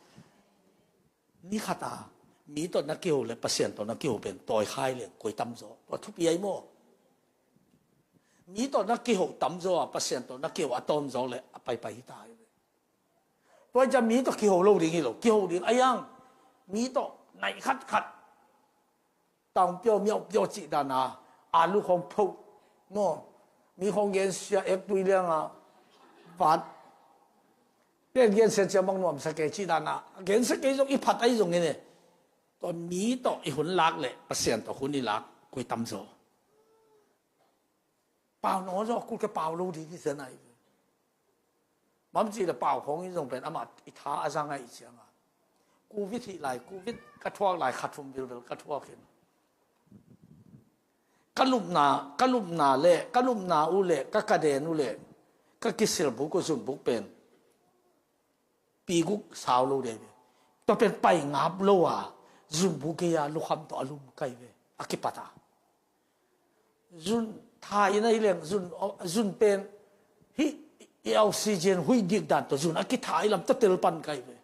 Ni khat a mi tawh na kiho le Pasian tawh na kiho pen tawi khai leng koi tamzaw, tua thupi ahi maw? Mi tawh na kiho tamzaw a Pasian tawh na kiho a tawmzaw le a paipai hi ta ahi ve. Tua ih ciang mi tawh kiho lo ding hi lo, kiho ding ahi hang mi tawh naih khatkhat, taung piau miauh piau cih dana, alu khawng phoh maw, mi khawng gensia, ek tui lianga vat, pen gensia ciang bang nuamsa kei cih dana, gensia kei zong i phat ahi zongin e, tua mi tawh i hun lak le Pasian tawh hun i lak koi tamzaw? Pau naw zaw a kul ke pau lo ding hi zen ahi ve. Bang ci le pau khawng in zong pen amah i tha a zang ahi cianga, Covid hih lai, Covid ka thuak lai kha thum vilvel ka thuak in, ka lupna, ka lupna le, ka lupna uh le, ka kaden uh le, ka kisilbuk uh zunbuk pen pi guk sau lo dei ve. Tua pen pai ngap lo a, zunbuk gei a lukham tawh a lum kai ve, a kipat a. Zun tha in a hi leng, zun, zun pen hih i oxygen huih dik dan tawh zun a kitha i lam tawh tel pan kai ve.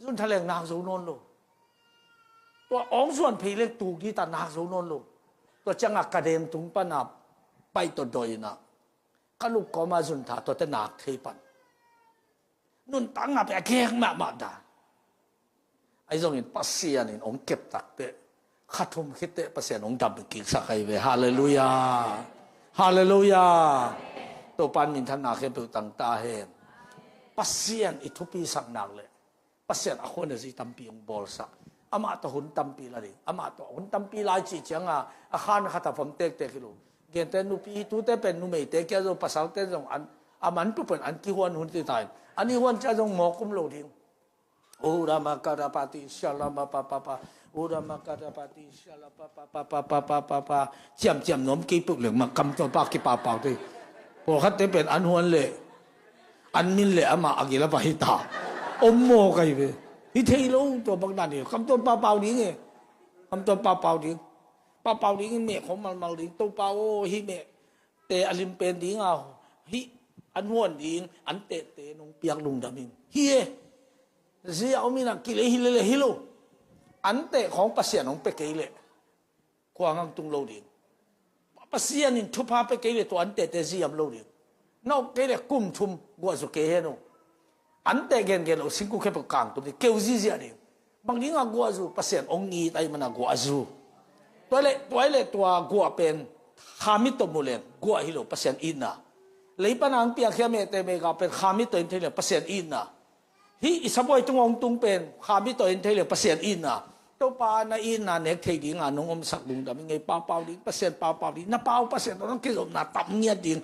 Zun tha leng nak zo nawn lo. Tua awng zuan phei leng tuk dita nak zo nawn lo. Tua cianga kaden tung pana pai tawh dawi ina, ka lup kawma zun tha tuate nak thei pan. Nuntakna peh a gek mahmah dan. Ahi zongin Pasian in hong kep takteh, kha thum khitteh Pasian hong dam kiksak ahi ve. Halleluiah. Halleluiah. Topan minthanna khempeuh tang ta hen. Pasian i thupi sak nak le Pasian a khuan a zi tampi hong bawlsak. Amah tawh hun tampi la ding. Amah tawh hun tampi lai cih cianga a khan khat a vom tektek hi lo. Gente nupi tute pen numeite kia zo, pasalte zong an, a man pu pen an kihuan hun ti ta in. An i huan cia zong mawk um lo ding. Ura makarapati shalama papa pa. Ura makarapati shalama papa pa. Ciamciam nuam kei peuh leng ma kam tawh pa kipapau te. Pawlkhatte pen an huan le an min le amah a gila pa hi ta. Om maw kai ve. Hi thei lo tua bang dan hi. Kam tawh papau ding e. Kam tawh papau ding. Papau ding in meh khong malmal ding. Topa aw, hi meh te a lim pen ding a, hih an huan ding, an tehte nong piak lungdam in. Hi e, zia om in a kilei hi lele hi lo. An teh khawng Pasian hong pe kei leh kua ngang tung lo ding. Pasian in thupha pe kei leh tua an tehte ziam lo ding. Na uk kei leh kum thum guah zu kei hen uh. An teh gengen lo singkung khempeuh kangtum ding, keu zizia ding. Bang dinga guah zu, Pasian ong it ahi mana guah zu. Tua le, tua le tua guah pen kha mit tawh mu leng guah hi lo, Pasian itna. Lei pana ang piangkhia mehte mega pen kha mit tawh in thei leng Pasian itna. Hih i sabuai tung ong tung pen kha mit tawh in thei leng Pasian itna. Topa na itna nek thei dinga nong omsak lungdam i ngei, paupau ding Pasian, paupau ding na pau Pasian tawh nong kizopna tam ngiat ding.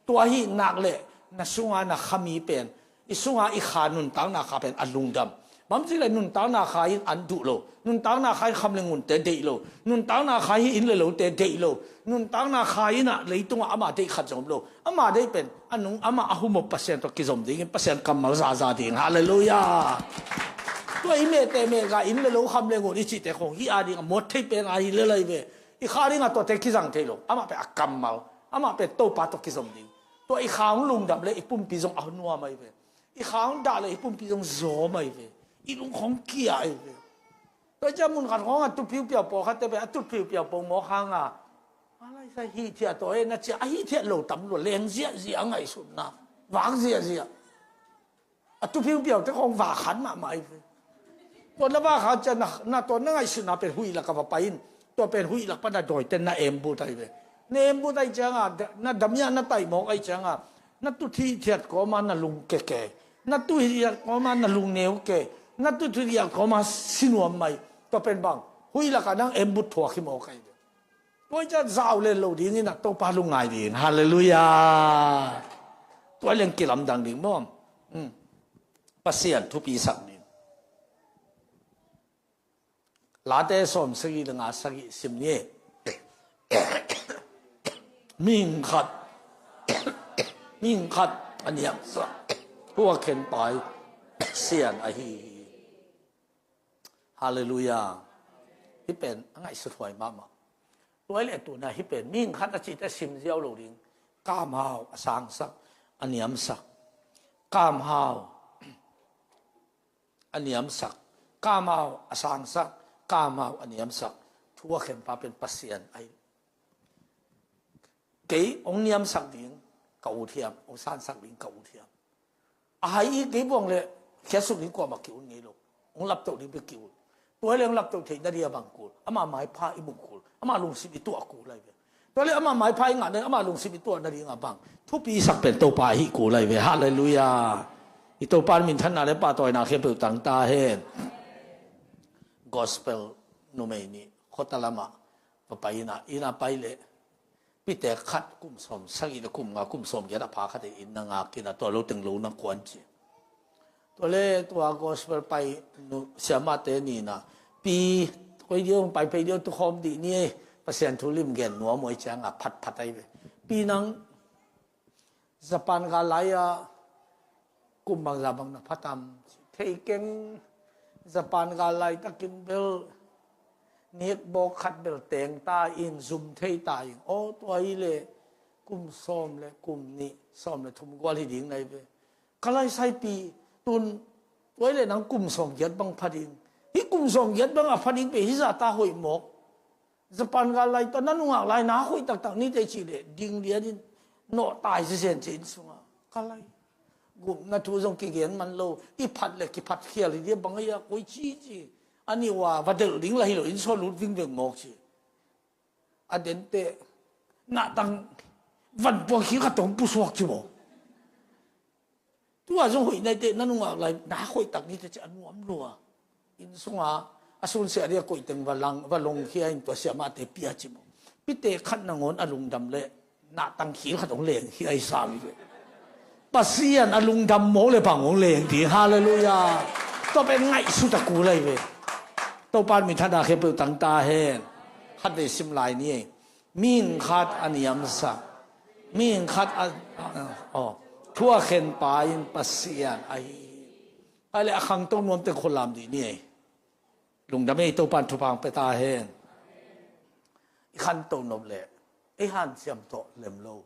Tua hi nak leh na sunga na khami pen, i sunga i kha nuntakna kha pen a lungdam. Bang ci le nuntakna kha in an duh lo, nuntakna kha in kham le ngunte deih lo, nuntakna kha hi inn le lote deih lo, nuntakna kha in ah leitungah ama deih khat zong om lo. Ama deih pen a nung ama a humop Pasian tawh kizom dingin Pasian kammal zaza ding. Halleluiah. Tua i mehte mega inn le lo kham le ngun i cihte khong hi a ding a muat thei pen a hi le lai ve. I kha dingah tuate kizang thei lo. Amah pen a kammal, amah pen Topa tawh kizom ding. Tua i kha hong lungdam le i pumpi zong a nuam ahi ve. I kha hong dah le i pumpi zong zawm ahi ve. I lung khong kia ahi ve. Tua cia mun khat khawngah tutphiu piau pawlkhatte pen a tutphiu piau pawng mawk hanga a laisa hithiah tawh e na cia a hithiah lo tam lua leng ziahziah a ngaihsutna vak ziahziah. A tutphiu piaute khawng vak khan mahmah ahi ve. Tua na vak khan cia na, na tua na ngaihsutna pen huih lak a va pai in. Tua pen huih lak pan a dawite na embut ahi ve. Na embut ahi cianga na damiah na taih mawk ahi cianga na tuthiat kawma na lung keke, na tuthiat kawma na lung neu ke, na tuthiat kawma sinuam mai. Tua pen bang huih lakah nang embut thuak hi mawk ahi ve. Tua cia zau len lo dingin a Topa lungngai ding. Halleluiah. Tua leng kilamdang ding maw? Pasian thupi sak ding. Late sawm sagih le nga sagih sim ni. Mihing khat, mihing khat a niamsak, tua khen pai sian ahi hi. Halleluiah. Hi pen a ngaihsut huai mahmah. Tuai le tuna hi pen mihing khat a cihte sim ziau lo ding. Kamhau a sangsak, a niamsak. Kamhau a niamsak, kamhau a sangsak, kamhau a niamsak. Thu a khenpa pen Pasian ahi. Kei hong niamsak ding ka ut hiam, hong sansak ding ka ut hiam? A hai i kei buang le khiasuk ding kuamah ki ut ngei lo. Hong laptoh ding pe ki ut. Tua le hong laptoh theih nading a bang kul, ama maipha i muh kul, ama lungsim i tuah kul ahi ve. Tua le ama maipha i ngah nading, ama lungsim i tuah nading a bang thupi sak pen Topa ahi kul ahi ve. Halleluiah. I Topa minthanna le pahtawina khempeuh tang ta hen. Gospel numei nih khuata lamah va pai ina, ina pai le pitek khat kum sawm sagih le kum nga, kum sawm giat a pha khat in na ngak ina, tua lo teng lo na kuan ci. Tua le tua gospel pai nu siamate nina, pi koi dio pai pei dio tu khawm dih ni e, Pasian thu lim gen nuam uh ahih ciangin phatphat ahi ve. Pi nang Japan gal lai-a kum bangzah bang na pha tam? Thei keng. Japan gal laitakin bel nek bawk khat bel teng ta in, zum thei ta in. Aw, tua hi leh kum sawm le kum nih, sawm le thum gual hi ding na hi ve. Ka lai saipi, tun, tua hi leh nang kum sawm giat bang pha ding. Hih kum sawm giat bang a pha ding pen hih zah ta hoih mawk. Japan gal lai tawh na nungak lai na hoih taktak ni teh cih leh ding lian in nawh tai zezen ci inn sungah. Ka lai, gupna thu zong kigen man lo, i phat le kiphat khial hi dia bang ahi a, koi ci ci. A nih uh a va delh ding lah hi lo, inn sung lut vingveng mawk ci. A den teh nahtang van puang khil khat tawh hong pusuak ci maw. Tua zong hoih nai teh na nungak lai na hoih tak ni teh ci a nuam lua. Inn sunga a sunsiah dia koih teng va lang, va longkhia in tua siamahte pia ci maw. Pite khat nangawn a lungdam leh nahtang khil khat hong lengkhia i sam hi ve. Pasian a lungdam mawk le bang hong leng ding. Halleluiah. Tua pen ngaihsut a kul ahi ve. Topa in minthanna khempeuh tang ta hen. Khatvei sim lai ni ei. Mihing khat a niamsak, mihing khat a, aw, thu a khenpa in Pasian ahi hi. Ai le a khangto nuam teng khua lam dih ni ei. Lungdam ei, Topa in thupha hong pia ta hen. I khanto nop leh ei hanciam tawh lem lo.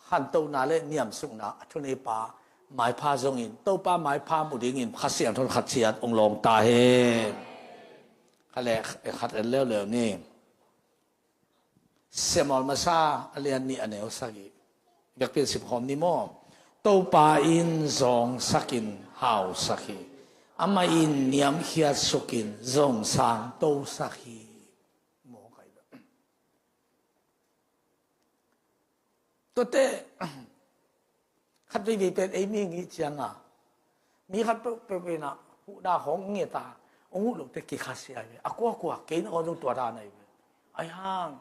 Khantona le niamsukna a thuneipa maipha zongin Topa maipha mu dingin Kha Siangtho in khat ciat hong lawng ta hen. Kha le khat en leuleu ni. Samuel masa a lian nih a neu sagih. Biakpiak simkhawm ni maw? Topa in zawngsakin hausak hi. Amah in niamkhiat sukin zong sangtosak hi. Maw kai lo. Tuate khat veivei pen ei mihing i cianga mi khat peuhpeuh pen ah huhna khawng nget a hong huh lote kikhasia hi ve. A kuakua kei na aw zong tua dan ahi ve. Ahi hang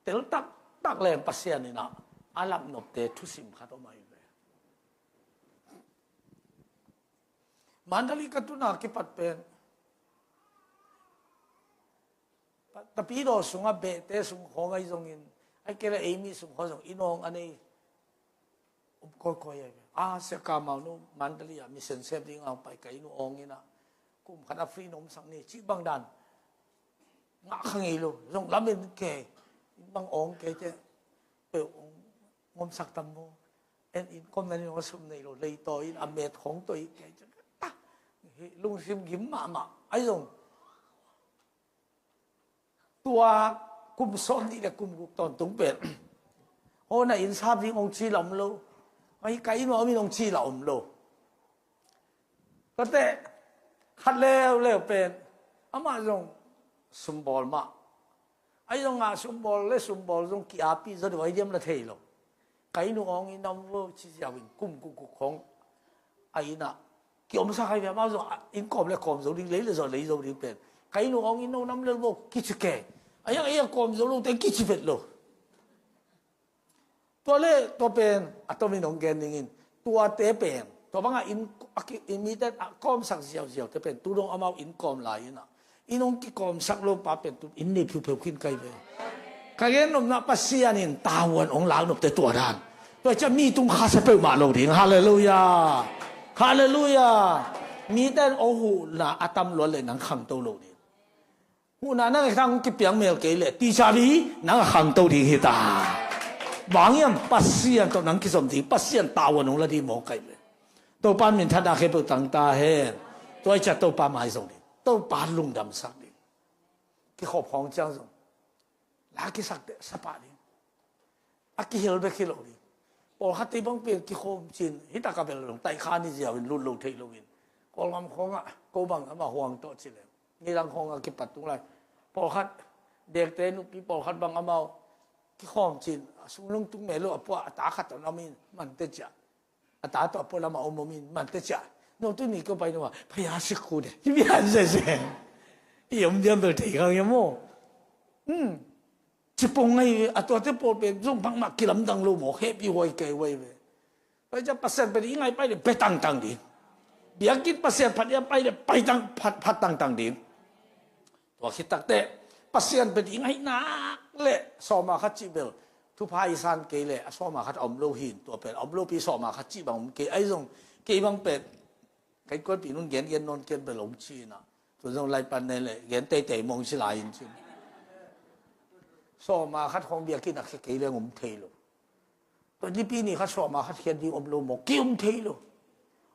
tel taktak leng Pasian in ah a lapnopte thusim khat om ahi ve. Mandali ka tuna kipat pen Tapidaw sungah behte sung khawng ahi zongin, ahi kei leh ei mi sung khawng zong inn awng a nei um kawikawi ahi ve. A sia ka mau nu Mandali ah mission sep ding a hong pai ka inn uh awng in ah kum khat a free na omsak ni cih bang dan ngah kha ngei lo. Zong lamen kei, inn bang awng kei teh peuh hong omsak tam maw. En inn kawm na nih hong a sum nei lo, leitaw in a met khawng tawi kei teh ah, lungsim gim mahmah ahi zong tua kum sawm nih le kum guk tawntung pen hona inn sap ding hong ci la om lo. Ahi ka inn uh a om in hong ci la om lo. Tuate khat leuleu pen amah zong sumbawl mah. Ahi zongah sumbawl le sumbawl zong ki-api zaw deuh ahi diam la thei lo. Ka inn uh awng in na om vo ci ziau in kum guk guk khawng a inn ah kiomsak ahi ve. Amau zong inn kawm le kawm zo ding, lei le zaw lei zo ding pen ka inn uh awng in na om lel vo kici kei. Ahi hang ei a kawm zo lote kici vet lo. Tua le tua pen a tomin hong gen dingin tuate pen tua bangah inn a ki, inn mite a kawmsak ziauziaute pen tu dong amau inn kawm lai in ah inn hong kikawmsak lo pa pen tu inn nei phiupheu khin kai ve. Ka gen nopna Pasian in tavuan hong lak nopte tua dan. Tua ciah mi tung khasia peuhmah lo ding. Halleluiah. Halleluiah. Mite in aw huhna a tam luat le nang khangto lo ding. Huhna nang a kithang kipiang mel kei leh ticabi nang a khangto ding hi ta. Bang hiam Pasian tawh nang kizom ding, Pasian tavuan hong la ding maw kai ve. Topa in minthanna khempeuh tang ta hen. Tua hi ciah Topa mai zong ding, Topa lungdamsak ding. Kikhop khawng ciang zong la kisak teh sa pah ding. A kihel bek hi lo ding. Pawlkhat tei bang pen kikhawm cin hi tak a bel dong taih kha ni ziau in lut lo thei lo in Kawlgam khawngah ko bang amah huang tawh ci leng nidang khawngah kipat tung lai. Pawlkhat dekte nupi pawlkhat bang amau kikhawm cin a sung lungtung mel lo a puah a ta khat tawh na om in man te ciah. A ta tawh a pualam a om om in man te ciah. No tu ni ko pai no a phaya sik khu de hi bian zezeng. I om diam bel thei khang ia maw? Hmm. Cipong ngai ve, a tuate pawl pen zong bangmah kilamdang lo maw, hehpih huai kei huai ve. Pai ciah Pasian pen i ngai pai le pe tangtang ding. Biakinn Pasian phat ia pai le pai tang phat, phat tangtang ding. Tua khit takteh Pasian pen i ngaihnak le sawma khat cih bel thupha i san kei le a sawma khat a om lo hin, tua pen a om lopi sawma khat cih bang om kei, ahi zong kei bang pen kai kuanpi nun gen gen nawn ken bel om cina. Tua zong lai pan nei le gen teitei mong ci lai in cin. Sawma khat khong biakinn a khia kei le om thei lo. Tua nipi ni khat sawma khat khiat ding om lo maw, ki om thei lo.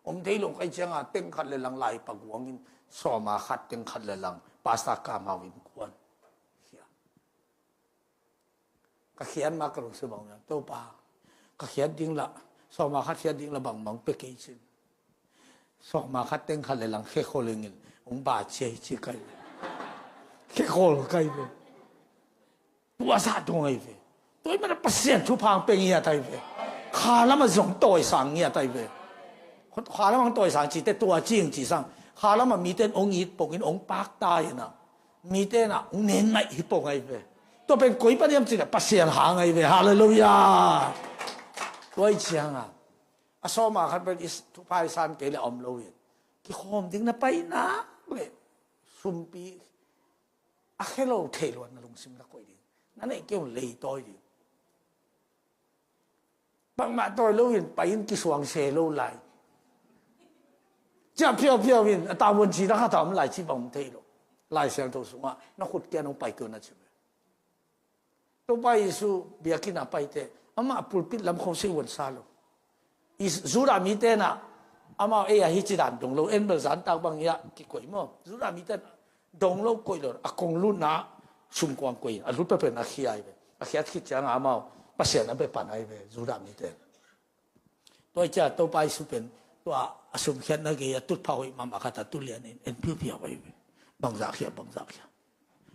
Om thei lo kai cianga teng khat le lang lai paguangin sawma khat teng khat le lang pasta kamau in kuan. Ka khiat ma ka lungsim bang miang, Topa, ka khiat ding la, sawma khat khiat ding la bangmang pe kei cin. Sawma khat teng khat le lang khekhol ingin ung ba cia hi ci kai ve. Khekhol kai ve. Tua sa tung ai ve. Tua i mana Pasian thupha ang pe ngiat ai ve. Kha lama zong tawisang ngiat ai ve. Kha lama ang tawisang cite tua cing ci sang. Kha lama miten ong it pongin ong pakta ina. Mite na ung nen ngaih hi pong ai ve. Tua pen koi paniam cina Pasian hang ai ve. Halleluia. Tua i cianga a sawma khat pen i thupha i san kei le om lo in. Kikhawm ding na pai nak le sumpi a khe lo thei luat na lungsim na koih ding. Na neih keu lei tawi ding. Bangmah tawi lo in pai in kisuang se lo lai. Ciah phiaupiau in a tavuan ci na khat a om lai ci bang om thei lo. Lai Siangtho sungah na khut kian hong pai keu na ci ve. Topa Jesu biakinn a paite amah pulpit lam khong seivuan sa lo. Judah mite na amau ei a hi ci dan dong lo, en bel zantak bang hi a kikoih maw. Judah mite na dong lo koih lo, a kong lutna sumkuang koih in a lut pepen a khia ai ve. A khiat khit cianga amau Pasian a bepan ai ve Judah mite. Tua i cia Topa Jesu pen tua a sumkhiatna gei a tutpha hoih mahmah khat a tulian in en piupiau ai ve. Bangzah khia, bangzah khia.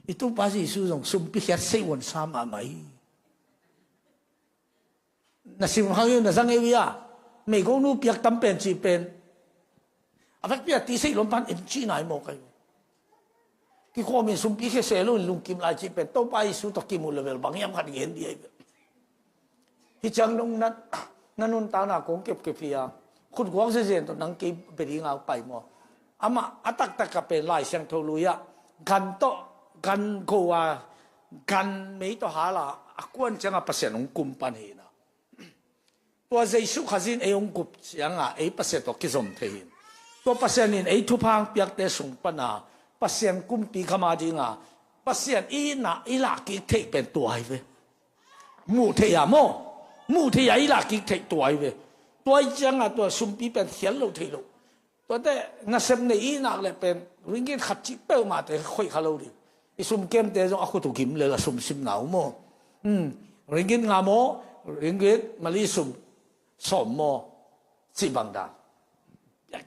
I Topa Jesu zong sumpi khiat seivuan sa mahmah hi. Na sim khang na zang eu ia. Meigonu piak tam pen ci pen a vekpi a ti sei lom pan en ci nai maw kai. Kikhawm in sumpi khia se lo in lungkim lai ci pen Topa Jesu tawh kimu level bang hiam khat gen di ai ve. Hi ciang nung na, na nuntakna kong kepkep hi a khutguak zezen tawh nang kei bedinga pai maw. Amah a taktak a pen Lai Siangtho lui ah gan tawh gan go a gan mei tawh hala a kuan cianga Pasian hong kum pan hi na. Tua Jesu Khazih in ei hong gup cianga ei Pasian tawh kizom thei hin. Tua Pasian in ei thupha hong piakte sung pana Pasian kumpi khama dinga Pasian i na i lah kik theih pen tua hi ve. Muh theih a maw? Muh theih a i lah kik theih tua hi ve. Tua i cianga tua sumpi pen khial lo thei lo. Tuate nasep nei i nak le pen ringgit khat cih peuhmahte khoih kha lo ding. I sumkemte zong a khut uh gim lel a sumsimna uh maw? Hmm. Ringgit nga maw? Ringgit mali sum sawm maw? Cih bang dan.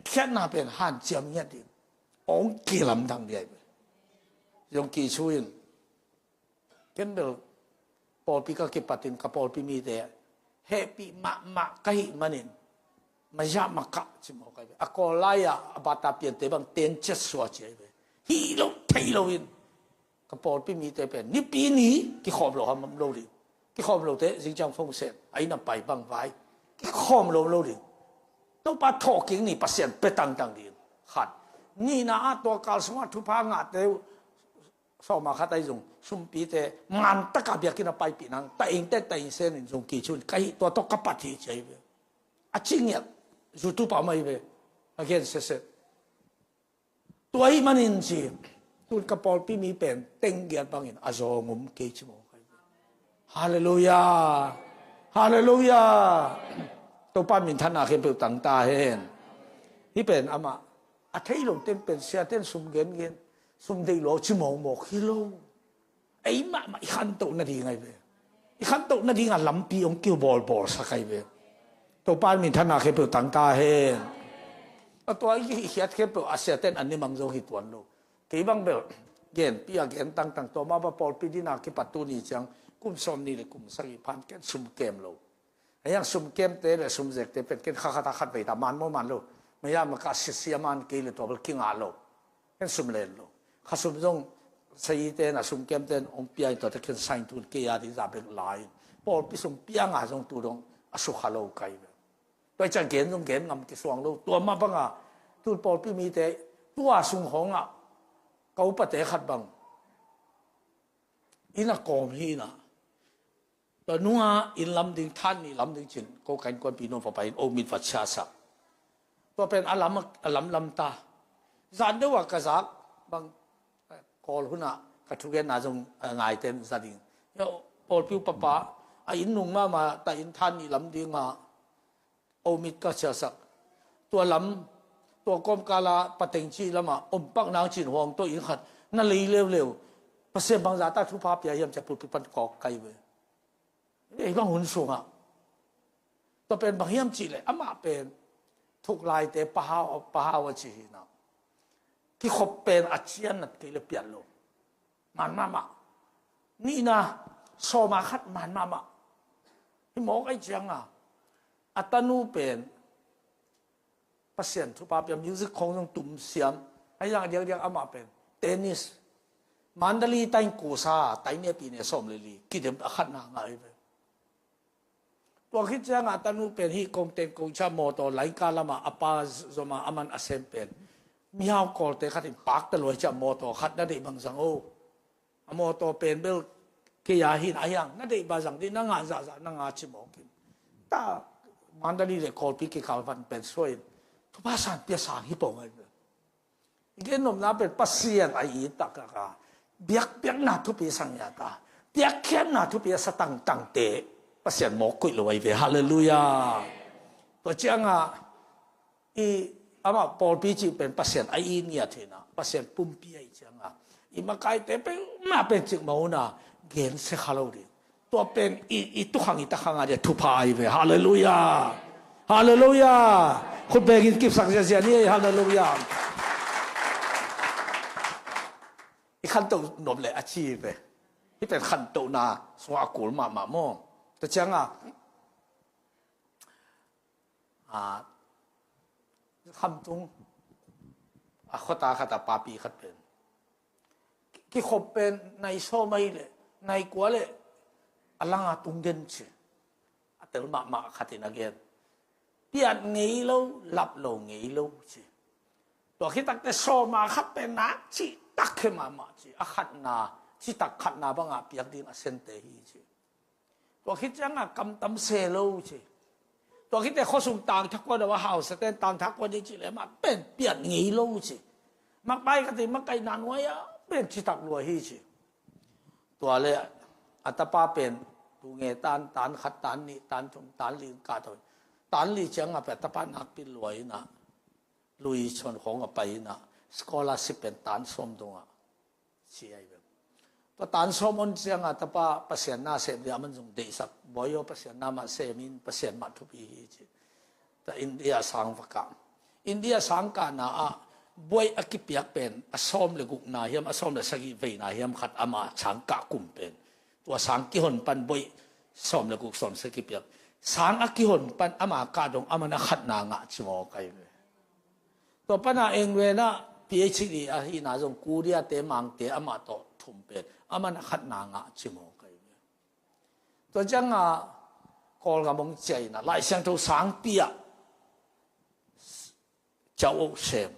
Khiatna pen hanciam ngiat ding. Ong kilamdang diai pen. Zong kicu in. Ken bel pawlpi ka kipatin ka pawlpi mite hehpih mahmah ka hih manin maya makah cimawh kai ve. A kawl lai-ah a bata piante bang tenciat sua ciai ve. Hih lo thei loin ka pawlpi mite pen nipi ni kikhawm lo hamham lo ding. Kikhawm lote zingciang phone set a inn a pai bang vai kikhawm lo lo ding. Topa thawhkik ni Pasian pe tangtang ding. Khat. Nihna ah tua kal sungah thupha ngahte uh sawma khat ahi zong sumpite man taka biakinn a paipih nang ta ingtek ta ingsen in zong kicun ka hih tua tawh ka pat hi ci ahi ve. A ci ngiat zutu pam ahi ve. A gen sese tua ahi manin ci tun ka pawlpi mi pen teng giat bangin a zawng um kei ci mawk ahi ve. Halleluia. Halleluia. Topa minthanna khempeuh tangta hen. Hih pen amah a thei lo ten pen siaten sum gengen sum deih lo ci mawkmawk hi lo. Ei mahmah i khantoh nading ahi ve. I khantoh nadinga lampi hong kiu bawlbawl sak ahi ve. Topa minthanna khempeuh tangta hen. A tua i khiat khempeuh a siaten an ni mang zo hi tuan lo. Kei bang bel genpi a gen tangtang tua mah ba pawlpi dina kipat tu ni ciang kum sawm ni le kum sagih phan ken sum kem lo. Hei ang sum kemte le sum zekte pen ken kha khat a khat vei ta man maw man lo. Maya maka sisia man kei le tua bel kinga lo. Ken sum len lo. Kha sum zong saite na sum kemte hong pia in tuate ken sain tun kei a ding za bek lai in pawlpi sum pia nga zong tu dong a sukha lo kai ve. Tua i ciang gen zong gen ngam kisuang lo tua mah banga tun pawlpi mite tua sung hawngah ka upate khat bang inn a kawm hi inah, tua nunga inn lam ding, than nih lam ding cin, ko ka innkuanpih nu va pai in, o mit va ciahsak. Tua pen a lam, a lamlam ta. Zan deuh ah ka zak bang, Kawl hunah ka thugenna zong, eh, ngaite in za ding. Pawlpi upapa a inn nung mahmah ta, inn than nih lam dingah o mit ka ciahsak. Tua lam, tua kawmkala pateng ci lamah om pak nang cin huang tawh inn khat na lei leuleu. Pasian bangza ta thupha pia hiam ci-a pulpit pan kawk kai ve. Ei bang hun sungah tua pen bang hiam cihleh, amah pen thuklaite pahau, pahau a ci hinah. Kikhop pen a cian nat kei le piat lo. Man mahmah. Nihna, sawma khat man mahmah. Hi mawk ai cianga a tanu pen Pasian thupha pia, music khong zong tum siam. Ai zang a diakdiak amah pen tennis, Mandalay tai kusa, tai ne pi ne sawm le li kidem a khatna ngah hi ve. Tua khit ciangah a tanu pen hih kong teng kong ciah mawtaw laika lamah a pa zoma a man a sem pen mihau kawlte khat in pakta luai ciah mawtaw khat na deih bang zang o. A mawtaw pen bel kei a hin a hiang na deih bang zang dih, na ngah zahzah na ngah ci mawk in. Ta Mandalay le Kawlpi kikal van pen suai in thupha san pia sang hi pong ai. I gen nopna pen Pasian a i taktak a biakpiakna thupi sang ya ta, piakkhiatna thupi a sa tangtangte Pasian mawk kuih lo ai ve. Halleluiah. Tua cianga i amah pawlpi cih pen Pasian a i ngiat hina, Pasian pumpi a i cianga i makaite pen mah pen cik mahuna gensia kha lo ding. Tua pen i, i tukhang i takhang a dia thupha ai ve. Halleluiah. Halleluiah. Khut bengin kipsak ziazia ni ei. Halleluiah. I khanto nop le a ci ve. Hih pen khantona sungah a kul mahmah maw? Tua cianga a, khamtung a khuata khat a papi khat pen kikhop pen nai sawm ahi le nai kua le a langa tung den ci. A tel mahmah khatin a gen. Piat ngei lo, lap lo ngei lo ci. Tua khitakte sawma khat pen nak citak khe mahmah ci. A khatna citak khatna bangah piak ding a sente hi ci. Tua khit cianga kamtam se lo ci. Tua khitte khuasung tangthak kua deuh a hausaten tangthak kua ding ci le mah pen piat ngei lo ci. Makpai ka ti makaihna nuai-ah pen citak lua hi ci. Tua le a tapa pen tunge tan, tan khat, tan nih, tan thum, tan li kah tawh. Tan li cianga pen a tapa nakpi lua inah lui chon khong a pai inah scholarship pen tan sawm dongah ci ai ve. Tua tan sawm on cianga tapa Pasian na sem dia man zong deihsak, bawi aw Pasian na mah semin Pasian mah thupi hi ci. Ta India sang va kah. India sang kahna ah bawi a kipiak pen a sawm le gukna hiam, a sawm le sagih veina hiam khat ama sang kah kum pen. Tua sang kihon pan bawi sawm le guk sawm sagih piak. Sang a kihon pan ama kah dong ama na khatna ngah ci maw kai ve. Tua pana England ah P H D ahihna zong Korea te Mangte amah tawh thum pen amah na khatna ngah ci maw kai ve. Tua cianga Kawlgam hong ciah inah Lai Siangtho sangpi ah Cao Oh Sem.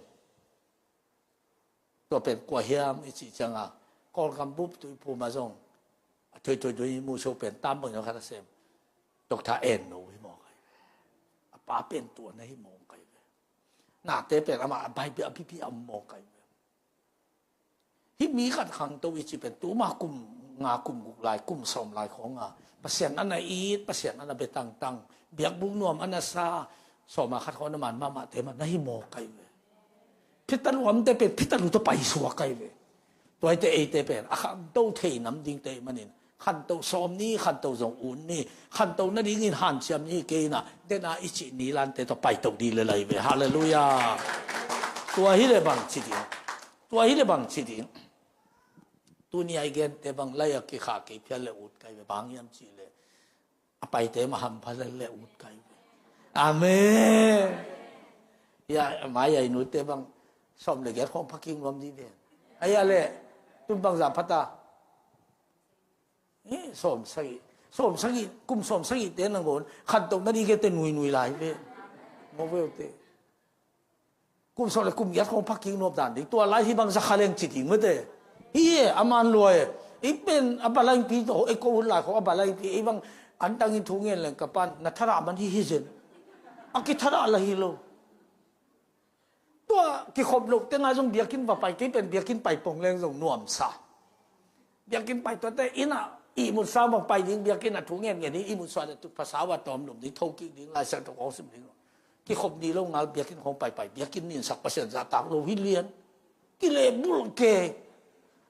Tua pen kua hiam i cih cianga Kawlgam bup tuiphum ah zong a thuithui dui muso pen tam bang zong khat a sem Doctor En No hi maw kai ve. A pa pen tua na hi maw kai ve. Nate pen amah a bai bia a pipi a maw kai ve. Hih mi khat khangto i ci pen tuma kum nga kum guk lai kum sawm lai khawnga Pasian a na it, Pasian a na bia tangtang, biakbuk nuam a na sa, sawma khat khaw na man mahmahte mah na hi maw kai ve. Phitaluamte pen phitalu tawh paisuak kai ve. Tuaite eite pen a khanto thei nam dingte manin khanto sawm ni, khanto zong un ni, khanto nadingin hanciam ni kei inah dena i cih ni lante tawh paito dih le lai ve. Halleluiah. Tua hi le bang ci ding. Tua hi le bang ci ding. Tuni a i gente bang lai a kikhah kei phial le ut kai ve bang hiam cih le a paite mah hampha le le ut kai ve. Amen. Ya mai a i nute bang sawm le giat khawng phaking nuam dih ve. Ai a le tun bang za phata. Eh, sawm sagih, sawm sagih, kum sawm sagih te nangawn khanto na dih kei te nuinui lai ve. Maw ve uh te. Kum sawm le kum giat khawng phaking nuam dan ding tua lai hi bang za kha leng ci ding mete. Hi e a man lua e. Ei pen a balaingpi tawh ei ko hun lai khawng a balaingpi ei bang antangin thu ngen leng ka pan na thadah man hi hi zen. A kithadah la hi lo. Tua kikhop loh tengah zong biakinn va pai, kei pen biakinn pai pong leng zong nuamsa. Biakinn pai tuate inn ah ihmut sa bang pai ding, biakinn ah thu ngen ngen hi ihmut sa le tu phasa va tawm lum ding, tho kik ding, Lai Siangtho khawng sim ding. Kikhop ni lo ngal biakinn khawng pai pai, biakinn nin sak Pasian zahtak lo hi lian. Kilehbulh ke.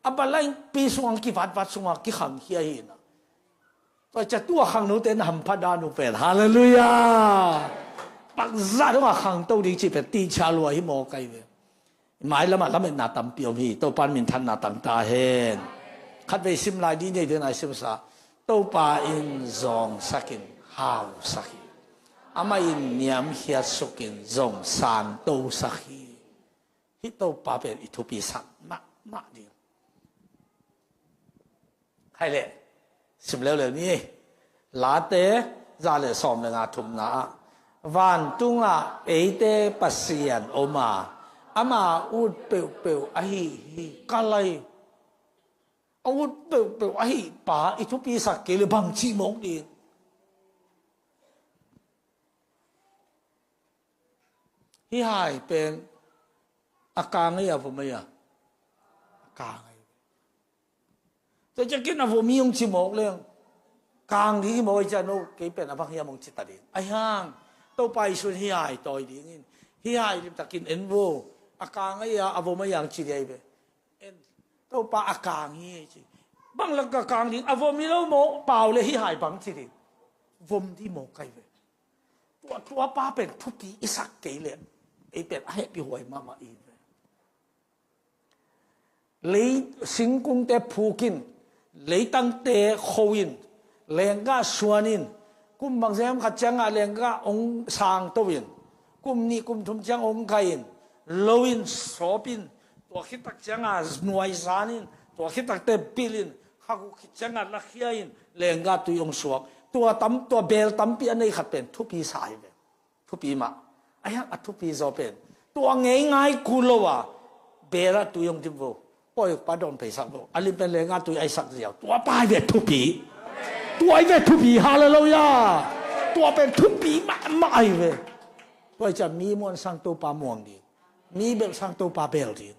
A balaingpi sungah kivatvat sungah kikhangkhia hi na. Tua ciang tua khangnote na hamphat dan uh pen. Halleluiah. Pakzah dongah khangto ding cih pen tihcia lua hi mawk ahi ve. Mailamah lametna tampi om hi. Topa in minthanna tang ta hen. Khatvei sim lai dih nei ding nai simsa. Topa in zawngsakin hausak hi. Amah in niamkhiat sukin zong sangtosak hi. Hih Topa pen i thupi sak mahmah ding. Hai leh, sim leuleu ni. Late za le sawm le nga thumna ah, vantungah eite Pasian om a, ama ut peuhpeuh ahi hi. Ka lai, a ut peuhpeuh ahi pa i thupi sak kei le bang cih mawk ding. Hih hai pen a kang ei a vom ei a, a kang ei. Tua ciangin a vom hi hong ci mawk leng kang ding hi mawk ei ciang no kei pen a bang hiam hong ci ta ding. Ahi hang Topa Jesuh in hih hai tawi dingin hih hai limtakin en vo, a kang ei a, a vom ei a hong ci ding ahi ve. En, Topa a kang hi ci. Bang lak ka kang ding, a vom hi lo maw, pau le hih hai bang ci ding. Vom dih maw kai ve. Tua, tua pa pen thupi i sak kei le ei pen a hehpih huai mahmah i ve. Lei singkungte phukin, leitangte khoin, lenggah suanin, kum bang zem khat ciangah lenggah hong sangtoin, kum nih kum thum ciang hong kaiin, loin sawpin, tua khittak ciangah nuaizanin, tua khittakte pilin, khakuk khit ciangah lakhiain, lenggah tui hong suak. Tua tam, tua beel tampi a nei khat pen thupi sa hi ve. Thupi mah. Ahi hang a thupi zaw pen tua ngei ngai kul lo a, beel ah tui hong dim vo. Pawi pa dawn peisak vo. A lim pen lenggah tui a i sak ziau. Tua pa hi ve thupi. Tua hi ve thupi. Halleluiah. Tua pen thupi mahmah ahi ve. Tua hi ciang mi muan sang Topa muang ding. Mi bel sang Topa bel ding.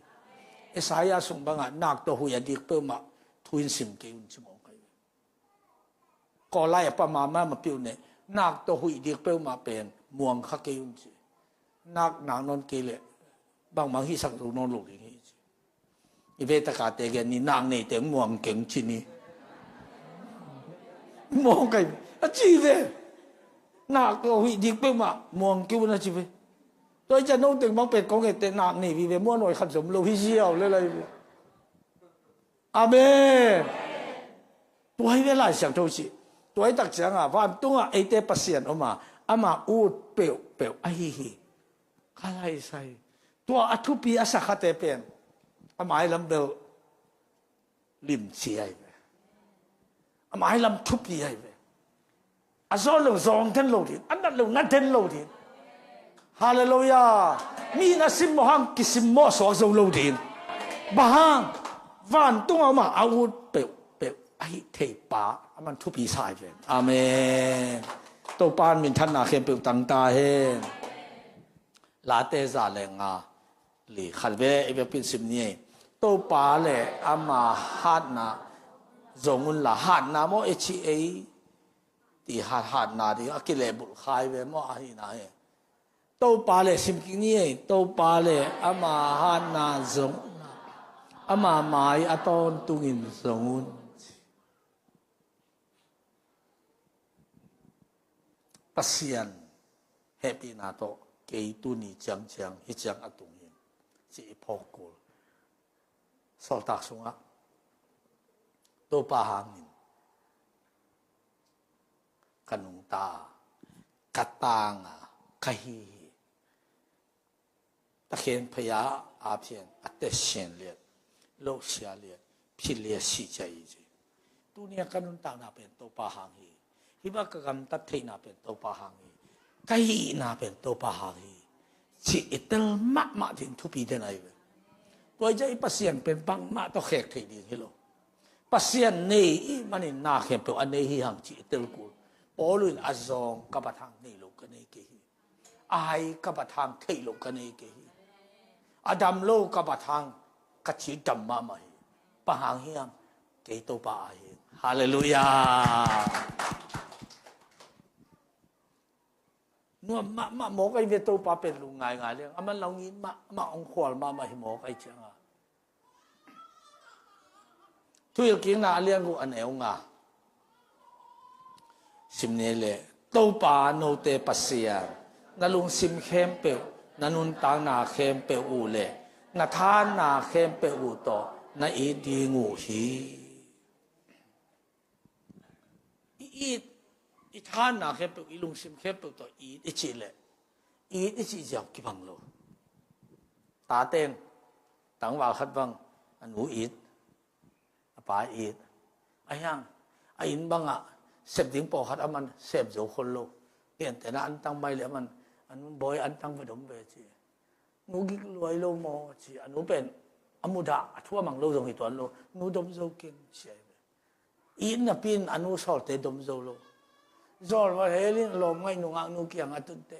Isaiah sung bangah nak tawh huih a dik peuhmah thu in sim kei un ci mawk ahi ve. Kawlai a pa mama ma piuh ne, nak tawh huih dik peuhmah pen muang kha kei un ci. Nak nak nawn kei leh bangmah hihsak zo nawn lo ding hi ci. I ve takate gen ni nak neite muang keng ci ni. Muang kai a ci ve. Nak tawh huih dik peuhmah muang kei un a ci ve. Tua i ciang no teng bang pen kong ete nak nei vive muan awi khat zom lo hi ziau le lai ve. Amen. Tua hi ve Lai Siangtho cih. Tua hi tak ciangah vantungah eite Pasian om a, ama ut peuhpeuh ahi hi. Ka lai sai. Tua a thupi a sakhate pen a mailam bel limci ahi ve. A mailam thupi ahi ve. A zawng lo zawng den lo ding, a nat lo nat den lo ding. Halleluiah. Mi in a sim mawh hang kisim mawh suak zo lo ding. Bang hang, vantung a om a, a ut peuhpeuh ahi thei pa a man thupi sa ahi ve. Amen. Topa in minthanna khempeuh tang ta hen. Late za le nga li khat ve i biakpin sim ni ei. Topa le ama hatna zong unla, hatna maw e ci ei ti hat, hatna ding a kilehbulh khai ve maw ahina hi. Topa le sim kik ni ei. Topa le ama hatna zong unla, ama mai a tawntungin zong un. Pasian hehpihna tawh kei tuni ciangciang hih ciang a tung hi, ci i phawk kul. Sawltak sungah Topa hangin ka nungta, ka tanga, ka hi hi. Takhen phaya a phian a tesian liat, lohsia liat, phit liat si cia hi ci. Tunia ka nuntakna pen Topa hang hi. Hih bang ka gamtat theihna pen Topa hang hi. Ka hihna pen Topa hang hi. Ci i tel mahmah ding thupi den ahi ve. Tua i cia i Pasian pen bangmah tawh khek thei ding hi lo. Pasian nei i manin na khempeuh a nei hi hang cih tel kul. Paul in a zawng ka bat hang nei lo ka nei kei hi. A hai ka bat hang theih lo ka nei kei hi. A dam lo ka bat hang ka ci dam mahmah hi. Bang hang hiam? Kei Topa a hi. Halleluiah. Nuam mahmah mawk ai ve Topa pen lung ngaingai liang. A man lo ngi mahmah ong khual mahmah hi mawk ai cianga. Thuhilhkikna a liang uh a neu nga. Sim ni le Topa note Pasian na lungsim khempeuh, na nuntakna khempeuh uh le na thanna khempeuh uh tawh na it ding uh hi. I it, i thanna khempeuh, i lungsim khempeuh tawh it i cih leh it i cih ziau kibang lo. Tate in tangval khat bang a nu it, a pa it. A hiang a inn bangah sep ding pawlkhat a man sep zo khol lo. Gentehna an tang mai le a man, a nu bawi an tang va dom ve ci. Nu gik luai lo maw ci. A nu pen a mudah a thu a mang lo zong hi tuan lo. Nu dom zo keng ci ai ve. It napi in a nu sawlte dom zo lo. Zawl va hel in lawm ngaih nungak nu kiang a tunte,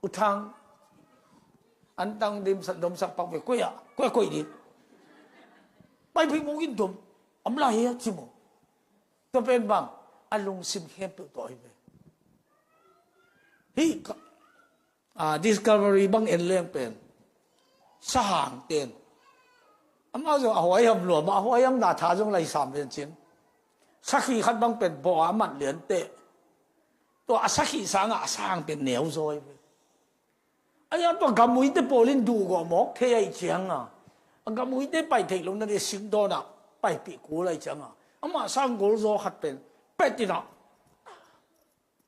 U Thang, an tang dim sa dom sak pak ve. Koi ah, koi ah koih ding. Paipih mawk in dom. Am lai hi a ci maw. Tua pen bang a lungsim khempeuh tawh hi ve. Hih ka, ah, Discovery bang en leng pen sahang ten amau zong a huai ham lua mah, a huai ham na tha zong lai sam ven cin. Sakhi khat bang pen bawh a mat lian teh. Tua a sakhi sangah a sahang pen neu zawi ve. A iang tua gamuite pawl in duhgawh mawk thei ahi cianga, a gamuite pai theih lo na dih singdawnah paipih kul ahi cianga, amah sang golzaw khat pen pet inah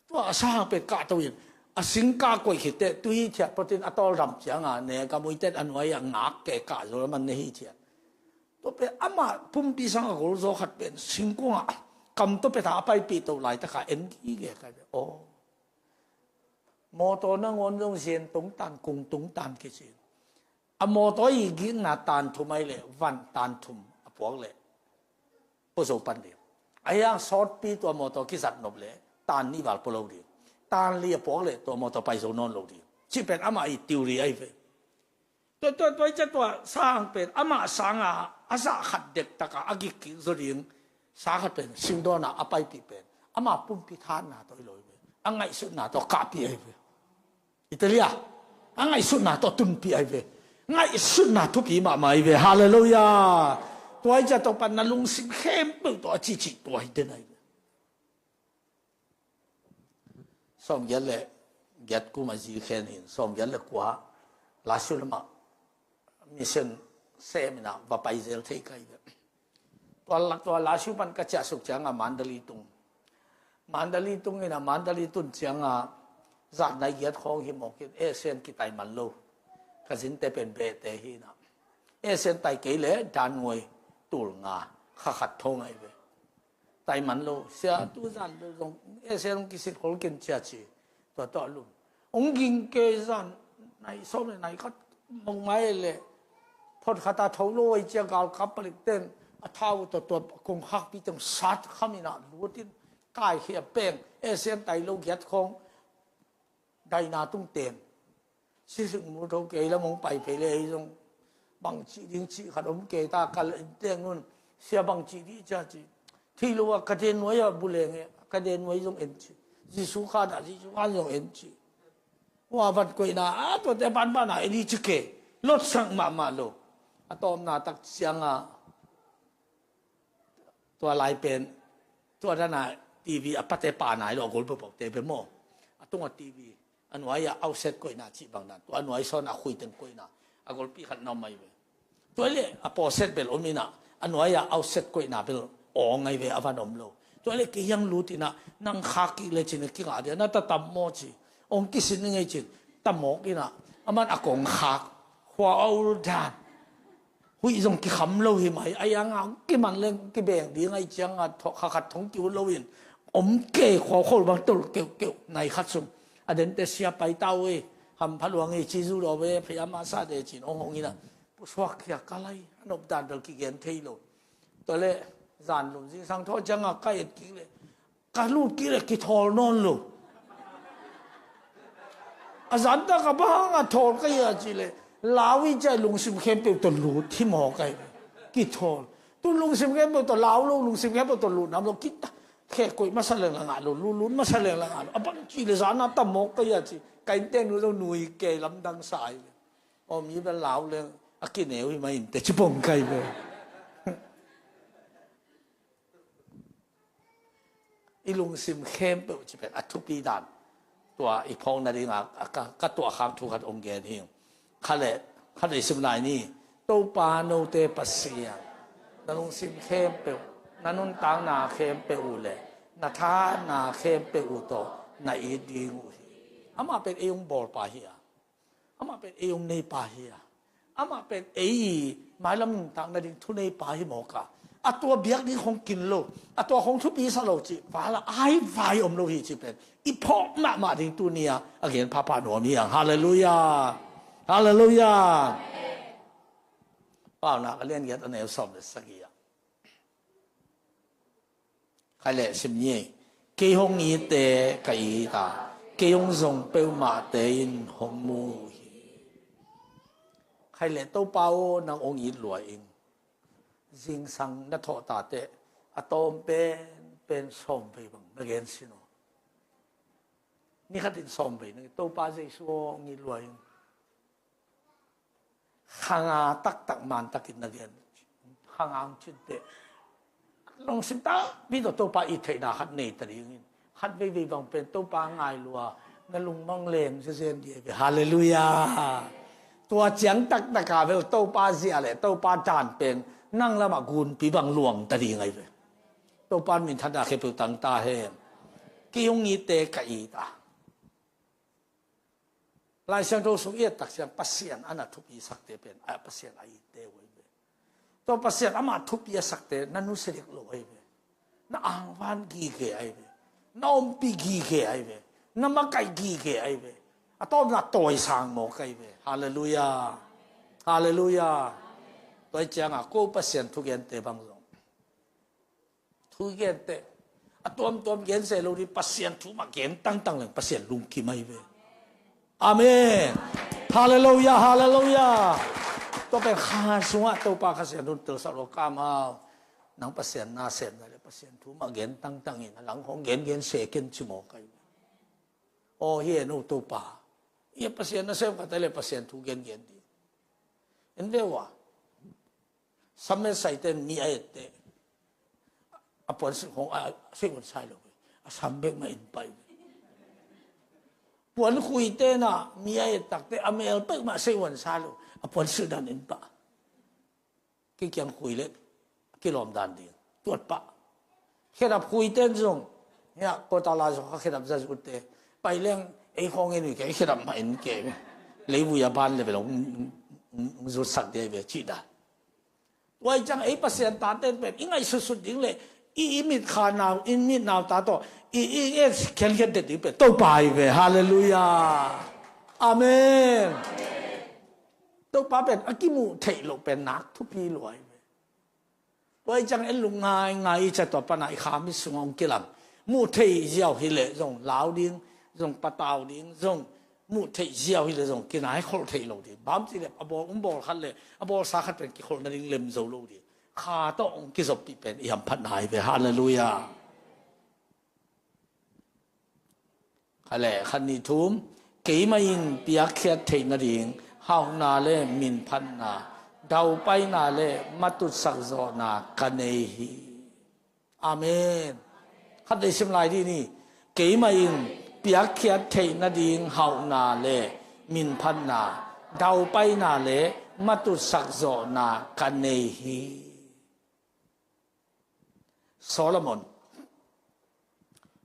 tua a sang pet kahto in a singka koih khitteh tuhi thiat photin a tawldam cianga ne gamuite a nuai a ngak ke kahzo a man ne hi thiat. Tua pen amah pumpi sang a golzaw khat pen singkungah kam tua peta a paipih to laitaka en gige kai ve aw. Mawtaw nangawn zong zian tungtan kung tungtan kici. A mawtaw i gikna tan thum ai leh van tan thum a puak leh puazo pan ding. A hiang sawtpi tua mawtaw kizat nop leh tan nih val pualo ding. Tan li a puak leh tua mawtaw paizo nawn lo ding. Cih pen amah i theory ai ve. Tua tua tua cia tua sang pen amah sanga a zah khat dektaka a gik kik zaw ding. Sang khat pen singdawnah a paipih pen amah pumpi thanna tawh i lo hi ve. A ngaihsutna tawh kahpih ahi ve. Italia a ngaihsutna tawh tunpih ahi ve. Ngaihsutna thupi mahmah ahi ve. Halleluiah. Tua i cia tawh pan na lungsim khempeuh tawh a cihcih tua hi den ahi ve. Sawmgiat le giat kum a zi khen hin sawmgiat le kua lasu lamah mission sem inah va pai zel thei kai ve. Tua lak tua lasu pan ka ciah suk cianga Mandalay tung. Mandalay tung inah Mandalay tun cianga zat nai giat khawng hi mawkin Asian kitai man lo. Ka zinte pen behte hi inah Asian tai kei le dan nguai tul nga kha khat tho ngai ve. Tai man lo sia tu zan bel zong ese long kisit khol ken cia ci. Tua tawh lum ong ging ke zan nai sawm le nai khat mong mai le phot khata tho lo ai cia gal kap palik ten a thau tua tua kong khak pi teng sat kham inah lutin kai khia peng ese tai lo giat khong daina tung ten. Sisik mu tho kei lam hong pai phei le ei zong bang cih ding cih khat om kei ta kal in teng nun sia bang cih dih cia ci. Thei lo a ka den nuai a buleng e ka den nuai zong en ci. Jesu khan a Jesu khan zong en ci. Hua van koihna a tuate banbana en hi ci kei. Lotsak mahmah lo. A tawmna tak cianga tua lai pen tua dana TV a pate pa nai lo a gol bobokte pe maw? A tunga TV a nuai a outset koihna cih bang dan tua a nuai sawn a khuiteng koihna a golpi khat na om mai ve. Tua le a pawset bel om inah a nuai a outset koihna bel awng ngai ve a van om lo. Tua le kei hiang lut inah nang khak kik le cin a kingah dia na ta tam maw ci. Ong kisin ni ngei cin tamawk inah a man a kong khak khua a ul dan. Huih zong kikham lo hi mai a ianga kiman leng kibeng ding ai cianga kha khat thong kiu loin om kei khuakhol bang tol keuhkeuh nai khat sung a dente sia pai ta uh ei hampha luang ei ci zu lo ve phei ama sa de cin ong hong ina pusuak khia ka lai a nop dan bel kigen thei lo. Tua le Zan lum zingsang thaw ciangah ka et kik leh, ka lut kik leh kithawl nawn lo. A zan tak a bang a thawl ka hia cih leh, lau i ciah lungsim khempeuh tawh lut hi maw ka hi. Kithawl. Tu lungsim khempeuh tawh lau lo, lungsim khempeuh tawh lut nam lo, kita. Khek koih masa leng la ngah lo, lut lut masa leng la ngah lo. A bang cih leh zan a tam mawk ka hia ci. Ka innte nu zong nui kei lamdang sa hi. Aw, mi bel lau leng a kineu hi mah in teh ci pong ka hi ve. I lungsim khempeuh ci pen a thupi dan. Tua i phawk nadingah a ka, ka tuah khak thu khat ong gen hi. Kha le, kha le sim lai ni. Topa note Pasian, na lungsim khempeuh, na nuntakna khempeuh uh le na thahatna khempeuh uh tawh na it ding uh hi. Amah pen ei ong bawlpa hi a, amah pen ei ong neipa hi a, amah pen ei mailam nuntak nading thuneipa hi mawk a. A tua biak ding khong kin lo, a tua khong thupi sa lo cih vala ai vai om lo hi cih pen i phawk mahmah ding tuni a a gen phapha nuam hi ang. Halleluiah. Halleluiah. Paunak a lian giat a neu sawm le sagih ah. Khai le sim ni. Kei hong itte ka it a, kei hong zong peuhmahte in hong mu uh hi. Khai le Topa aw, nang hong it lua ing. Zingsang na thawh ta teh a tawm pen pen sawm vei bang na gen sin aw. Ni khat in sawm vei na gen, Topa Jesu aw, hong it lua ing. Khanga taktak mantakin na gen. Khanga hong cin teh lungsim takpi tawh Topa it theihna khat nei ta dingin, khat veivei bang pen Topa ngai lua, na lungmang leng zezen dih ahi ve. Halleluiah. Tua ciang taktak a bel Topa zia le Topa dan pen nang lamah gunpi bang luang ta ding ahi ve. Topa in minthanna khempeuh tang ta hen. Kei hong itte ka it a. Lai Siangtho sung i et tak ciang Pasian a na thupi sakte pen a Pasian a itte uh ahi ve. Tua Pasian amah thupi a sakte na nusia dik lo ahi ve. Na angvan gige ahi ve. Na ompih gige ahi ve. Na makaih gige ahi ve. A tawpna tawisang mawk ahi ve. Halleluiah. Halleluiah. Tua hi ciangah ko Pasian thugente bang zong thu i gen teh a tuamtuam gen se lo ding, Pasian thu mah gen tangtang leng Pasian lungkim ahi ve. Amen. Halleluiah, halleluiah. Tua pen kha sungah Topa Kha Siangtho in telsak lo, ka amau, nang Pasian na sem na le Pasian thu mah gen tangtang in, a lang khong gengen se ken ci mawk ahi ve. Aw hi e no Topa. Ia Pasian na sem khat a le Pasian thu gengen ding. En ve ua. Sam le saite in mi a etteh a puan sih khong a seihuan sai lo ve. A sam bek mah in pai ve. Puan khuite na mi a et takteh a mel bek mah seihuan sai lo, a puan sih dan in pah. Kikiang khui le kilawm dan ding tuat pah. Khedap khuite in zong, hia kota lai zong kha khedap za zute pai leng ei khawng in ui ke, ei khedap mah in ke ve. Leivui a ban le ve lo, zutsak dia ve cih dan. Tua i ciang ei Pasian tate in pen i ngaihsutsut ding le i, i mit kha nau, i mit nau ta tawh i, i et khiankhian det ding pen Topa hi ve. Halleluiah. Amen. Topa pen a kimuh theih loh pen nak thupi lua hi ve. Tua i ciang en lung ngaingai i ciah tua pana i kha mit sungah hong kilang. Muh theih ziau hileh zong lau ding, zong patau ding, zong muh theih ziau hileh zong kinai kholh theih lo ding. Bang ci leh a bawl, hong bawl khat leh a bawlsa khat pen kikholh nading lem zo lo ding. Kha tawh hong kizoppih pen i hamphatna hi ve. Halleluiah. Kha le khat nih thum, keimah in piakkhiat theih nading hauhna le minphatna, daupaina le matutsak zawhna ka nei hi. Amen. Khat vei sim lai dih ni. Keimah in piakkhiat theih nading hauhna le minphatna, daupaina le matutsak zawhna ka nei hi. Solomon.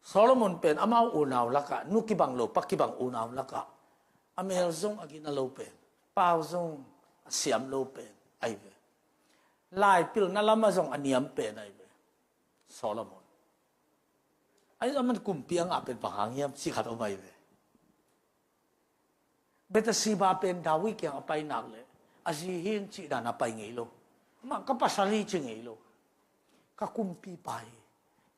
Solomon pen amau unau lakah, nu kibang lo, pa kibang unau lakah a mel zong a gina lo pen, pau zong a siam lo pen ahi ve. Laipilna lamah zong a niam pen ahi ve. Solomon. Ahi zong aman kumpi a ngah pen bang hang hiam cih khat om ahi ve. Bathsheba pen David kiang a pai nak leh a zi hi ing cih dan a pai ngei lo. Mah ka pasal hi ci ngei lo. ka kumpipa hi,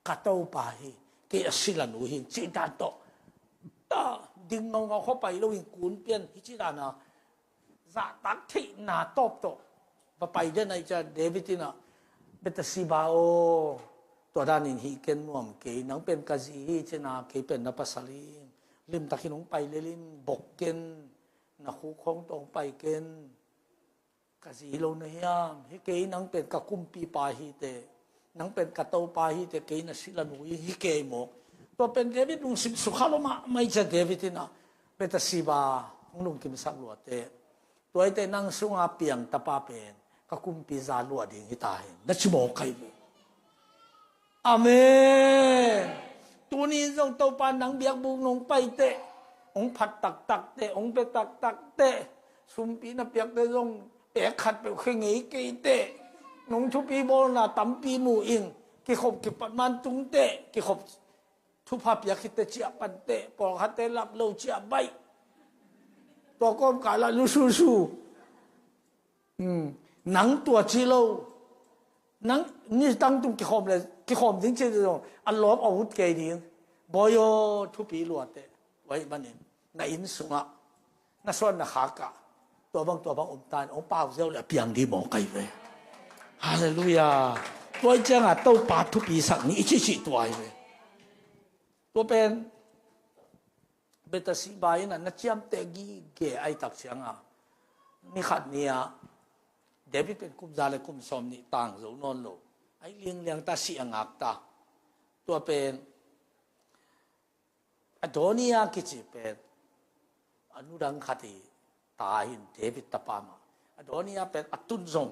ka topa hi, kei a silanu hi, cih dan tawh. Ta, ding ngaungau khua pai loin kun pian hi cih dan a, zahtak theihna tawp tawh va pai den ahih ciang David in ah, Bathsheba aw, tua danin hih ken nuam kei, nang pen ka zi hi cin ah, kei pen na pasal hi, limtakin hong pai lel in, bok ken, na khuk khawng tawh hong pai ken. Ka zi lo na hiam? Hi kei, nang pen ka kumpipa hi teh, nang pen ka topa hi teh, kei na silanu hi, hi kei maw? Tua pen David lungsim sukha lo mahmah ahih ciang David in ah, Bathsheba hong lungkimsak lua teh, tua hi teh nang sunga piang tapa pen ka kumpi za luah ding hi ta hen, na ci mawk ahi ve. Amen. Tuni zong Topa nang biakbuk nong pai teh, hong phat taktak teh, hong bia taktak teh, sumpi na piak teh zong pek khat peuh khia ngei kei teh, nong thupi bawlna tampi mu ing, kikhop kipat man tung teh, kikhop thupha piak khit teh ciah pan teh, pawlkhat teh lap lo ciah baih. Tua kawmkal ah lususu. Hmm. Nang tua ci lo. Nang ni tangtung kikhawm le, kikhawm ding ci zong a lawp a ut kei ding. Bawi aw, thupi lua teh. Tua ahih manin na inn sungah, na suan na khak ah, tua bang tua bang om ta in, hong pau ziau le a piang ding mawk ahi ve. Halleluiah. Tua ahih ciangah Topa thupi sak ni i cihcih tua ahi ve. Tua pen Bathsheba in ah na ciamteh gige ahih tak ciangah, ni khat ni-ah, David pen kum za le kum sawm nih tang zo nawn lo, a hi liangliang ta, si a ngak ta. Tua pen Adoniya kici pen a nu dang khat i ta hi in, David tapa mah. Adoniya pen a tun zong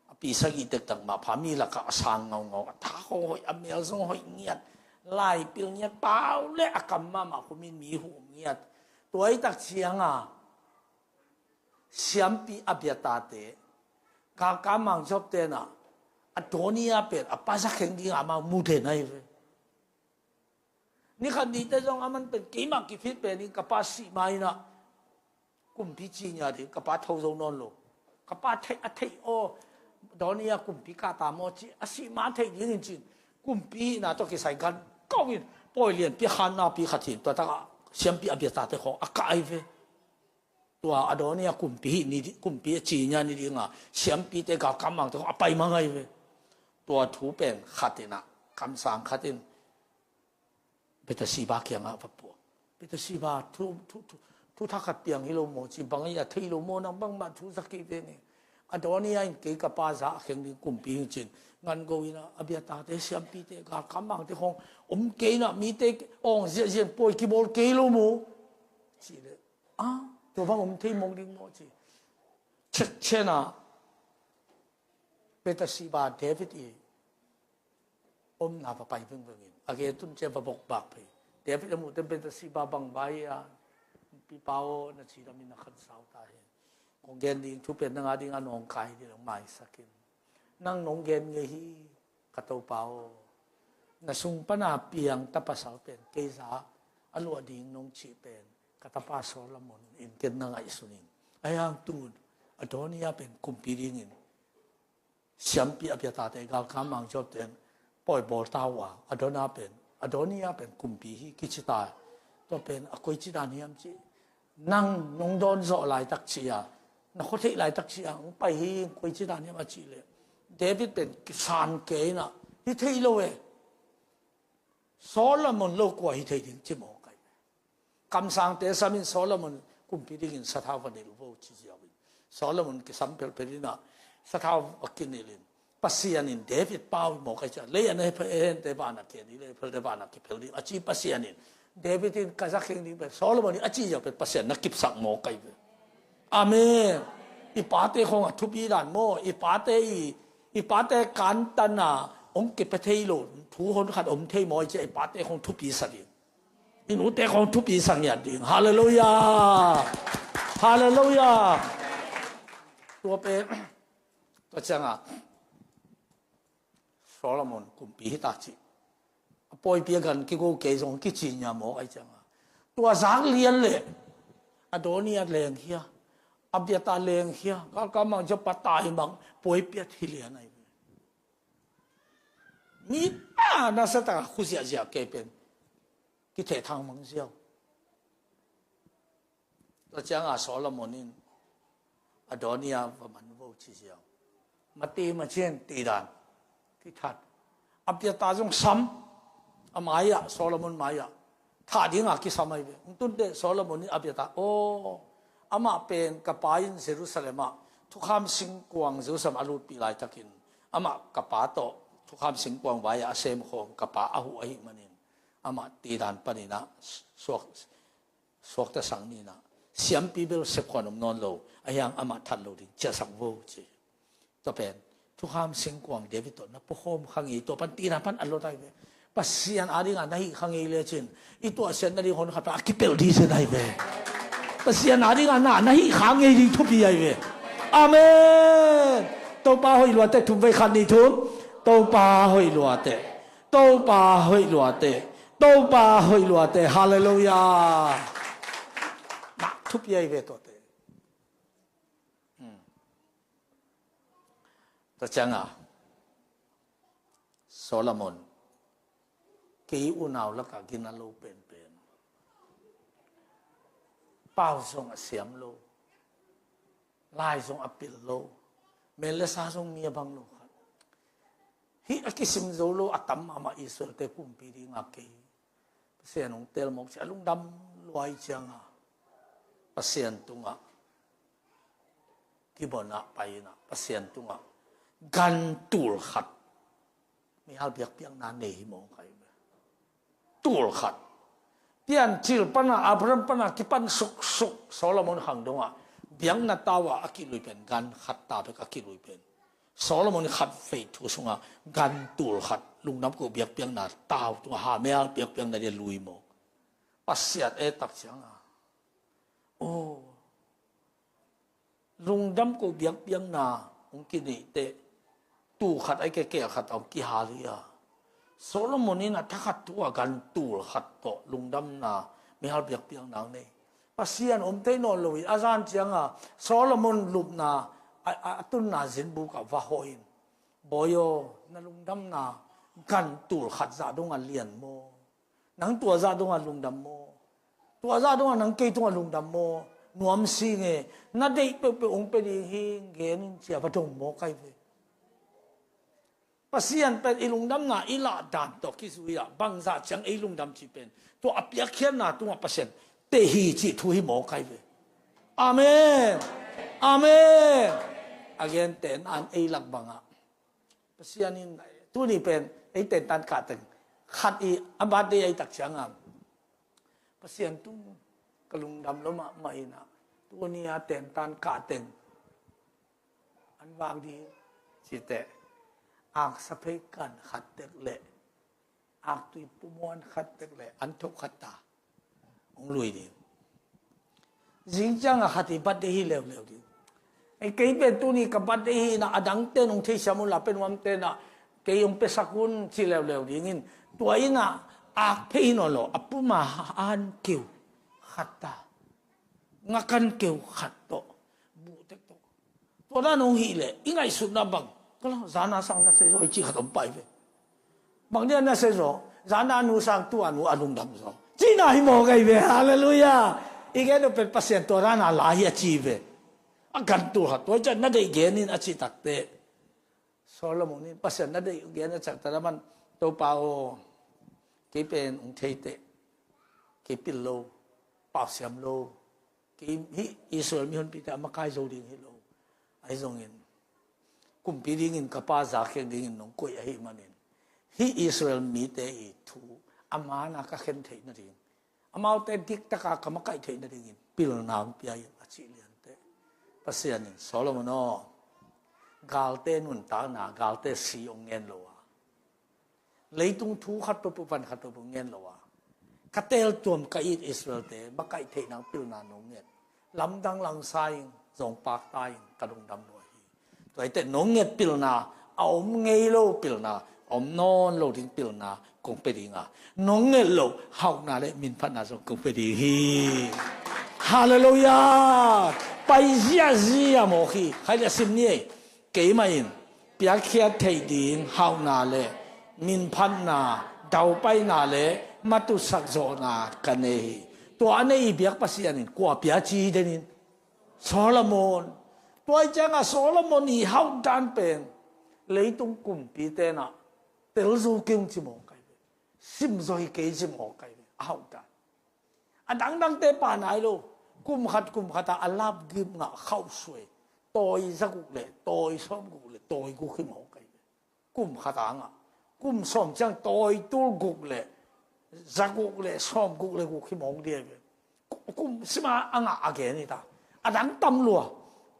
a pi sagih dektak mah, pha mi lakah a sang ngaungau, a tha khawng hoih, a mel zong hoih ngiat, lai pil ngiat, pau le a kam mahmah khum in mi huh ngiat. Tua ahih tak ciangah siampi Abiathar te, galkap mang Joab te in ah, Adoniya pen a pa za kheng dingah amau mu den ahi ve. Ni khat ni teh zong aman pen, keimah kifit pen in, ka pa sih ma in ah kumpi ci nia ding, ka pa tho zo nawn lo. Ka pa theih, a theih aw, Adoniya kumpi kah ta maw ci, a sih ma theih ding in cin, kumpi hihna tawh kisai gan kau in, pawi lianpi a khannapi khat hi in, tua takah siampi Abiathar te khawng a kah ahi ve. Tua Adoniya kumpi hih ni di-, kumpi a ci nia ni dingah siampi te, galkap mang te khawng a pai mang ahi ve. Tua thu pen khat in ah, kamsang khat in Bathsheba kiangah va puak. Bathsheba, thu, thu, thu, thu thakhat piang hi lo maw ci, bang a thei lo maw, nang bangmah thu za kei ve ni. Adoniya in kei ka pa za a kheng ding kumpi hi cin, ngan go in ah, Abiathar te, siampi te, galkap mang te khawng om kei in ah, mite awng ziahziah in pawi kibawl kei lo maw? Ci leh, ah, tua bang om thei mawk ding maw ci. Chet chet in ah Bathsheba David i omna va pai vengveng in, a gei tun ciang va bokbak phei. David a muh teh Bathsheba bang vai a, pi pa aw, na cidam in na khansau ta hi. Kong gen ding thu pen nang a dingah nawngkai ding, nang maisak in. Nang nong gen ngei hi, ka Topa aw. Na sung pana piang ta pasal pen kei za a luah ding nong cih pen ka tapa Solomon in ken na ngaihsun in. Ahi hang tu-in Adoniya pen kumpi dingin siampi Abiathar te, galkap mang Joab ten pawi bawl ta uh a, Adoniya pen, Adoniya pen kumpi hi kici ta. Tua pen a koici dan hiam cih, nang nong dawn zawh laitak ci a, na khuatheih laitak ci a hong pai hi, koici dan hiam a cih leh, David pen kisan kei in ah, hi thei lo e. Solomon lo kua hi thei ding ci mawk ahi. Kamsangte sam in Solomon kumpi dingin sathau va nilh vo ci ziau in, Solomon kisam phelphel in ah, sathau va kinilh in, Pasian in David pau hi mawk ahi ciah, lei a na hente vanah kian hi, lei a hente vanah kiphel ding a ci Pasian in, David in ka za kheng ding pen, Solomon in a ci ziau pen Pasian na kipsak mawk ahi ve. Amen. I pate khawng a thupi dan maw, i pate i, i pate kantan a hong kipia thei lo thu hon khat om thei maw, i ci a i pate khawng thupi sa ding. I nute khawng thupi sa ngiat ding. Halleluiah. Halleluiah. Tua pen, tua ciangah Solomon kumpi hi ta cih, a pawipi a gan kigo kei zong kici nia mawk ahi ciangah, tua zak lian leh Adoniya leng hia, Abiathar leng hia, galkap mang Joab pa tai mang pawipi a thi lian ahi ve. Mi a nasa taka khuziahziah kei pen kithehthang mang ziau. Tua cianga Solomon in Adonia va man vo ci ziau. Mati macin tidan kithat. Abiathar zong sam. A mai-ah, Solomon mai-ah thah dinga kisam ahi ve. Hong tunte Solomon in Abiathar, aw, amah pen ka pa in Jerusalem ah thukham singkuang Jerusalem a lutpih laitakin amah ka pa tawh thukham singkuang vai-ah a semkhawm ka pa a huh ahih manin amah tidan paninah suak suakta sang ninah siampi bel sepkhuan om nawn lo, ahiang amah that lo ding ciahsak vo ci. Tua pen thukham singkuang David tawh na pukhawm kha ngei, tua pan tina pan a lot ahi ve. Pasian adinga na hih kha ngei lecin i tuahsiat nading hon khat pan a kipelh ding zen ahi ve. Pasian adinga na na hih kha ngei ding thupi ahi ve. Amen. Topa hoih luate, thum vei khat ni thum. Topa hoih luate. Topa hoih luate. Topa hoih luate. Halleluiah. Nak thupi ahi ve tuate. Hmm. Tua cianga Solomon, kei unau lakah gina lo penpen. Pau zong a siam lo. Lai zong a pil lo. Mel le sa zong mi a bang lo khat. Hih a kisim zo lo a tam mahmah Israel-te kumpi dinga kei Pasian hong tel mawk ci a lungdam luai cianga Pasian tungah kibonah painah Pasian tungah gan tul khat mihal biakpiakna nei hi mawk ahi ve. Tul khat. Piancil pana, Abraham pana kipan suksuk Solomon khang dongah biakna tau-ah a kilui pen gan khat ta bek a kilui pen. Solomon khat vei thu sungah gan tul khat lungdam ko biakpiakna tau tungah ha mihal biakpiakna dia lui mawk. Pasian e tak cianga. Oh. Lungdam ko biakpiakna hong kineih teh tul khat ai kekeh khat a hong kihal hi a. Solomon in a thakhat thu a gan tul khat tawh lungdamna mihal biakpiakna hong nei. Pasian om thei nawn lo hi a, zan cianga Solomon lupna a, a, a tunna zinbuk ah va hawh in, Bawi aw, na lungdamna gan tul khat zah dong a lian maw? Nang tua zah dongah lungdam maw? Tua zah dongah nang kei tungah lungdam maw? Nuam si nge, na deih peuhpeuh hong pia ding hi, gen in cia va dong maw kai ve. Pasian pen i lungdamna i lah dan tawh kizui ah bangzah ciang ei lungdam cih pen tua a piakkhiatna tungah Pasian teh hi cih thu hi maw kai ve. Amen. Amen. A gente nan ei lak bangah Pasian in tuni pen ei tentan kah teng khat i a birthday ei tak ciangin Pasian tung ka lungdam lo mahmah inah tuni a tentan kah teng an vak ding cite aksa phei kan khat tek le aktui pumuan khat tek le an thok khat ta hong lui ding. Zing ciang a khat i birthday hi leuleu ding. Ei kei pen tuni ka birthday hi na a dangte nong theisiam un la pen nuamte na kei hong piasak un ci leuleu dingin tua inah ak phei hi nawn lo a puma an keu khat ta ngakan keu khat tawh buhtek tawh tua dan hong hih leh i ngaihsutna bang ka lo zana sang na sei zaw i cih khat om pai ve. Bang dia na sei zaw zana nu sang tua nu a lungdam zaw cihna hi mawk ahi ve. Halleluiah. I gen uh pen Pasian tua dana lai hi a ci ve. A gan tul khat tua i ciah na deih gen in a cih takte Solomon in Pasian na deih gen a ciah tana man Topa aw kei pen hong theiteh kei pil lo pausiam lo. Kei hih Israel mihonpite a makai zo ding hi lo. Ahi zongin kumpi dingin ka pa zakhiak dingin nong koih ahih manin hih Israel mite i thu a mana ka khen theih nading amaute diktaka ka makaih theih nadingin pilna hong pia in a cih liante. Pasian in Solomon aw galte nuntakna galte si hong ngen lo a leitung thu khat peuhpeuh van khat peuhpeuh ngen lo a ka teltuam ka it Israelte makaih theihna pilna nong nget lamdang langsa in zong pakta in ka lungdam lua hi. Tuaite nong nget pilna a om ngei lo pilna a om nawn lo ding pilna kong pe dinga nong nget lo hauhna le minphatna zong kong pe ding hi. Halleluiah. Pai ziahziah mawk hi khai le sim ni ei. Keimah in piakkhiat theih ding hauhna le minphatna, daupaina le matutsak zawhna ka nei hi. Tua a nei i biak Pasian in kua pia ci denin Solomon. Tua i ciangah Solomon i hauh dan pen leitung kumpi tenah telzu kei ung ci mawk kai ve. Simzaw hi kei ci mawk kai ve. A hauh dan. A dangdangte pa nai lo. Kum khat kum khatah a lapgip ngah khauhsuai tawi zaguk le tawi sawmguk le tawi guk hi mawk kai ve. Kum khatah ngah. Kum sawm ciang tawi tul guk le zaguk le sawmguk le guk hi mawk dia ve. Kum sima a ngah a gen hi ta. A dang tam lua.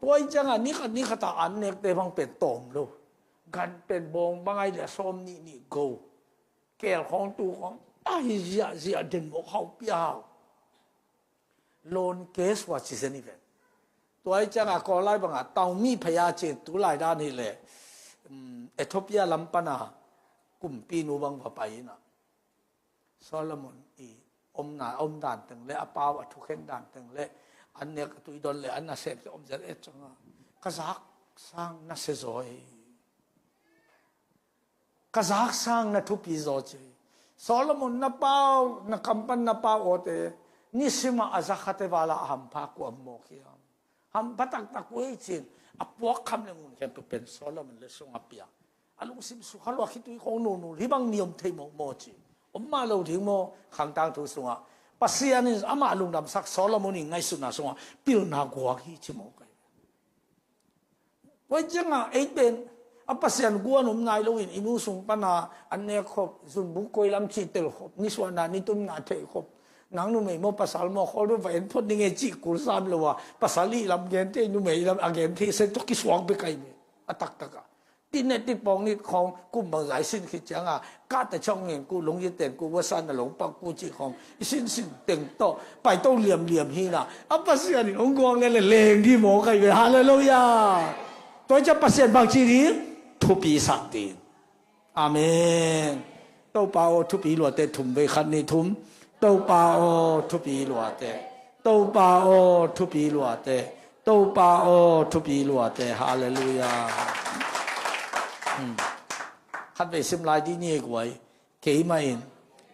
Tua i ciangah ni khat ni khatah an nekte bang pen tawm lo. Gan pen bawng bang ai le a sawm nih nih go. Kel khawng tu khawng a hi ziahziah den mawk hau pia hau. Loan case wa ci zen hi ven. Tua i ciangah Kawllai bangah taumi phaya ci tu lai dan hi le, um, Ethiopia lam pana kumpinu bang va pai inah Solomon i omna, om dan teng le a pau a thukhen dan teng le an nek a tuidon le an nasep te om zel et ciangah ka zak sang na se zaw hi. Ka zak sang na thupi zaw ci. Solomon na pau, na kampan na pau awte nisimah a zakhate vala a hampha kuam mawk hiam? Hampha taktak uh hi cin a puak kham le ngun khempeuh pen Solomon le sungah pia. A lungsim sukha lua khitui khawng nunul hi bang ni om thei mawk maw ci. Om mah lo ding maw khangtang thu sungah Pasian in amah lungdamsak Solomon in ngaihsutna sungah pilna guak hi ci mawk kai. Tua ciangah ei pen a Pasian guan om nai loin i nu sung pana an nek khop, zunbuk koi lam cih tel khop, nisuahna nitumna theih khop. Nang numei maw pasal maw khawl bek va en phot ning e cih kul sam lo a, pasal i lam gen thei, numei i lam a gen thei se tawh kisuak bek ai ve. A taktak a tinnet titpawng nit khawng kum bangzah i sin khit cianga kahta chawng ngen ku, lungyi ten ku, wasan na longpak ku cih khawng i sinsin teng tawh paito liamliam hina a Pasian in hong guang le le leng dih mawk ai ve. Halleluiah. Tua i ciah Pasian bangci ding? Thupi sak ding. Amen. Topa aw thupi luate thum vei khat ni thum. Topa aw thupi luate. Topa aw thupi luate. Topa aw thupi luate. Halleluiah. Hmm. Khat vei sim lai dih ni guai. Keimah in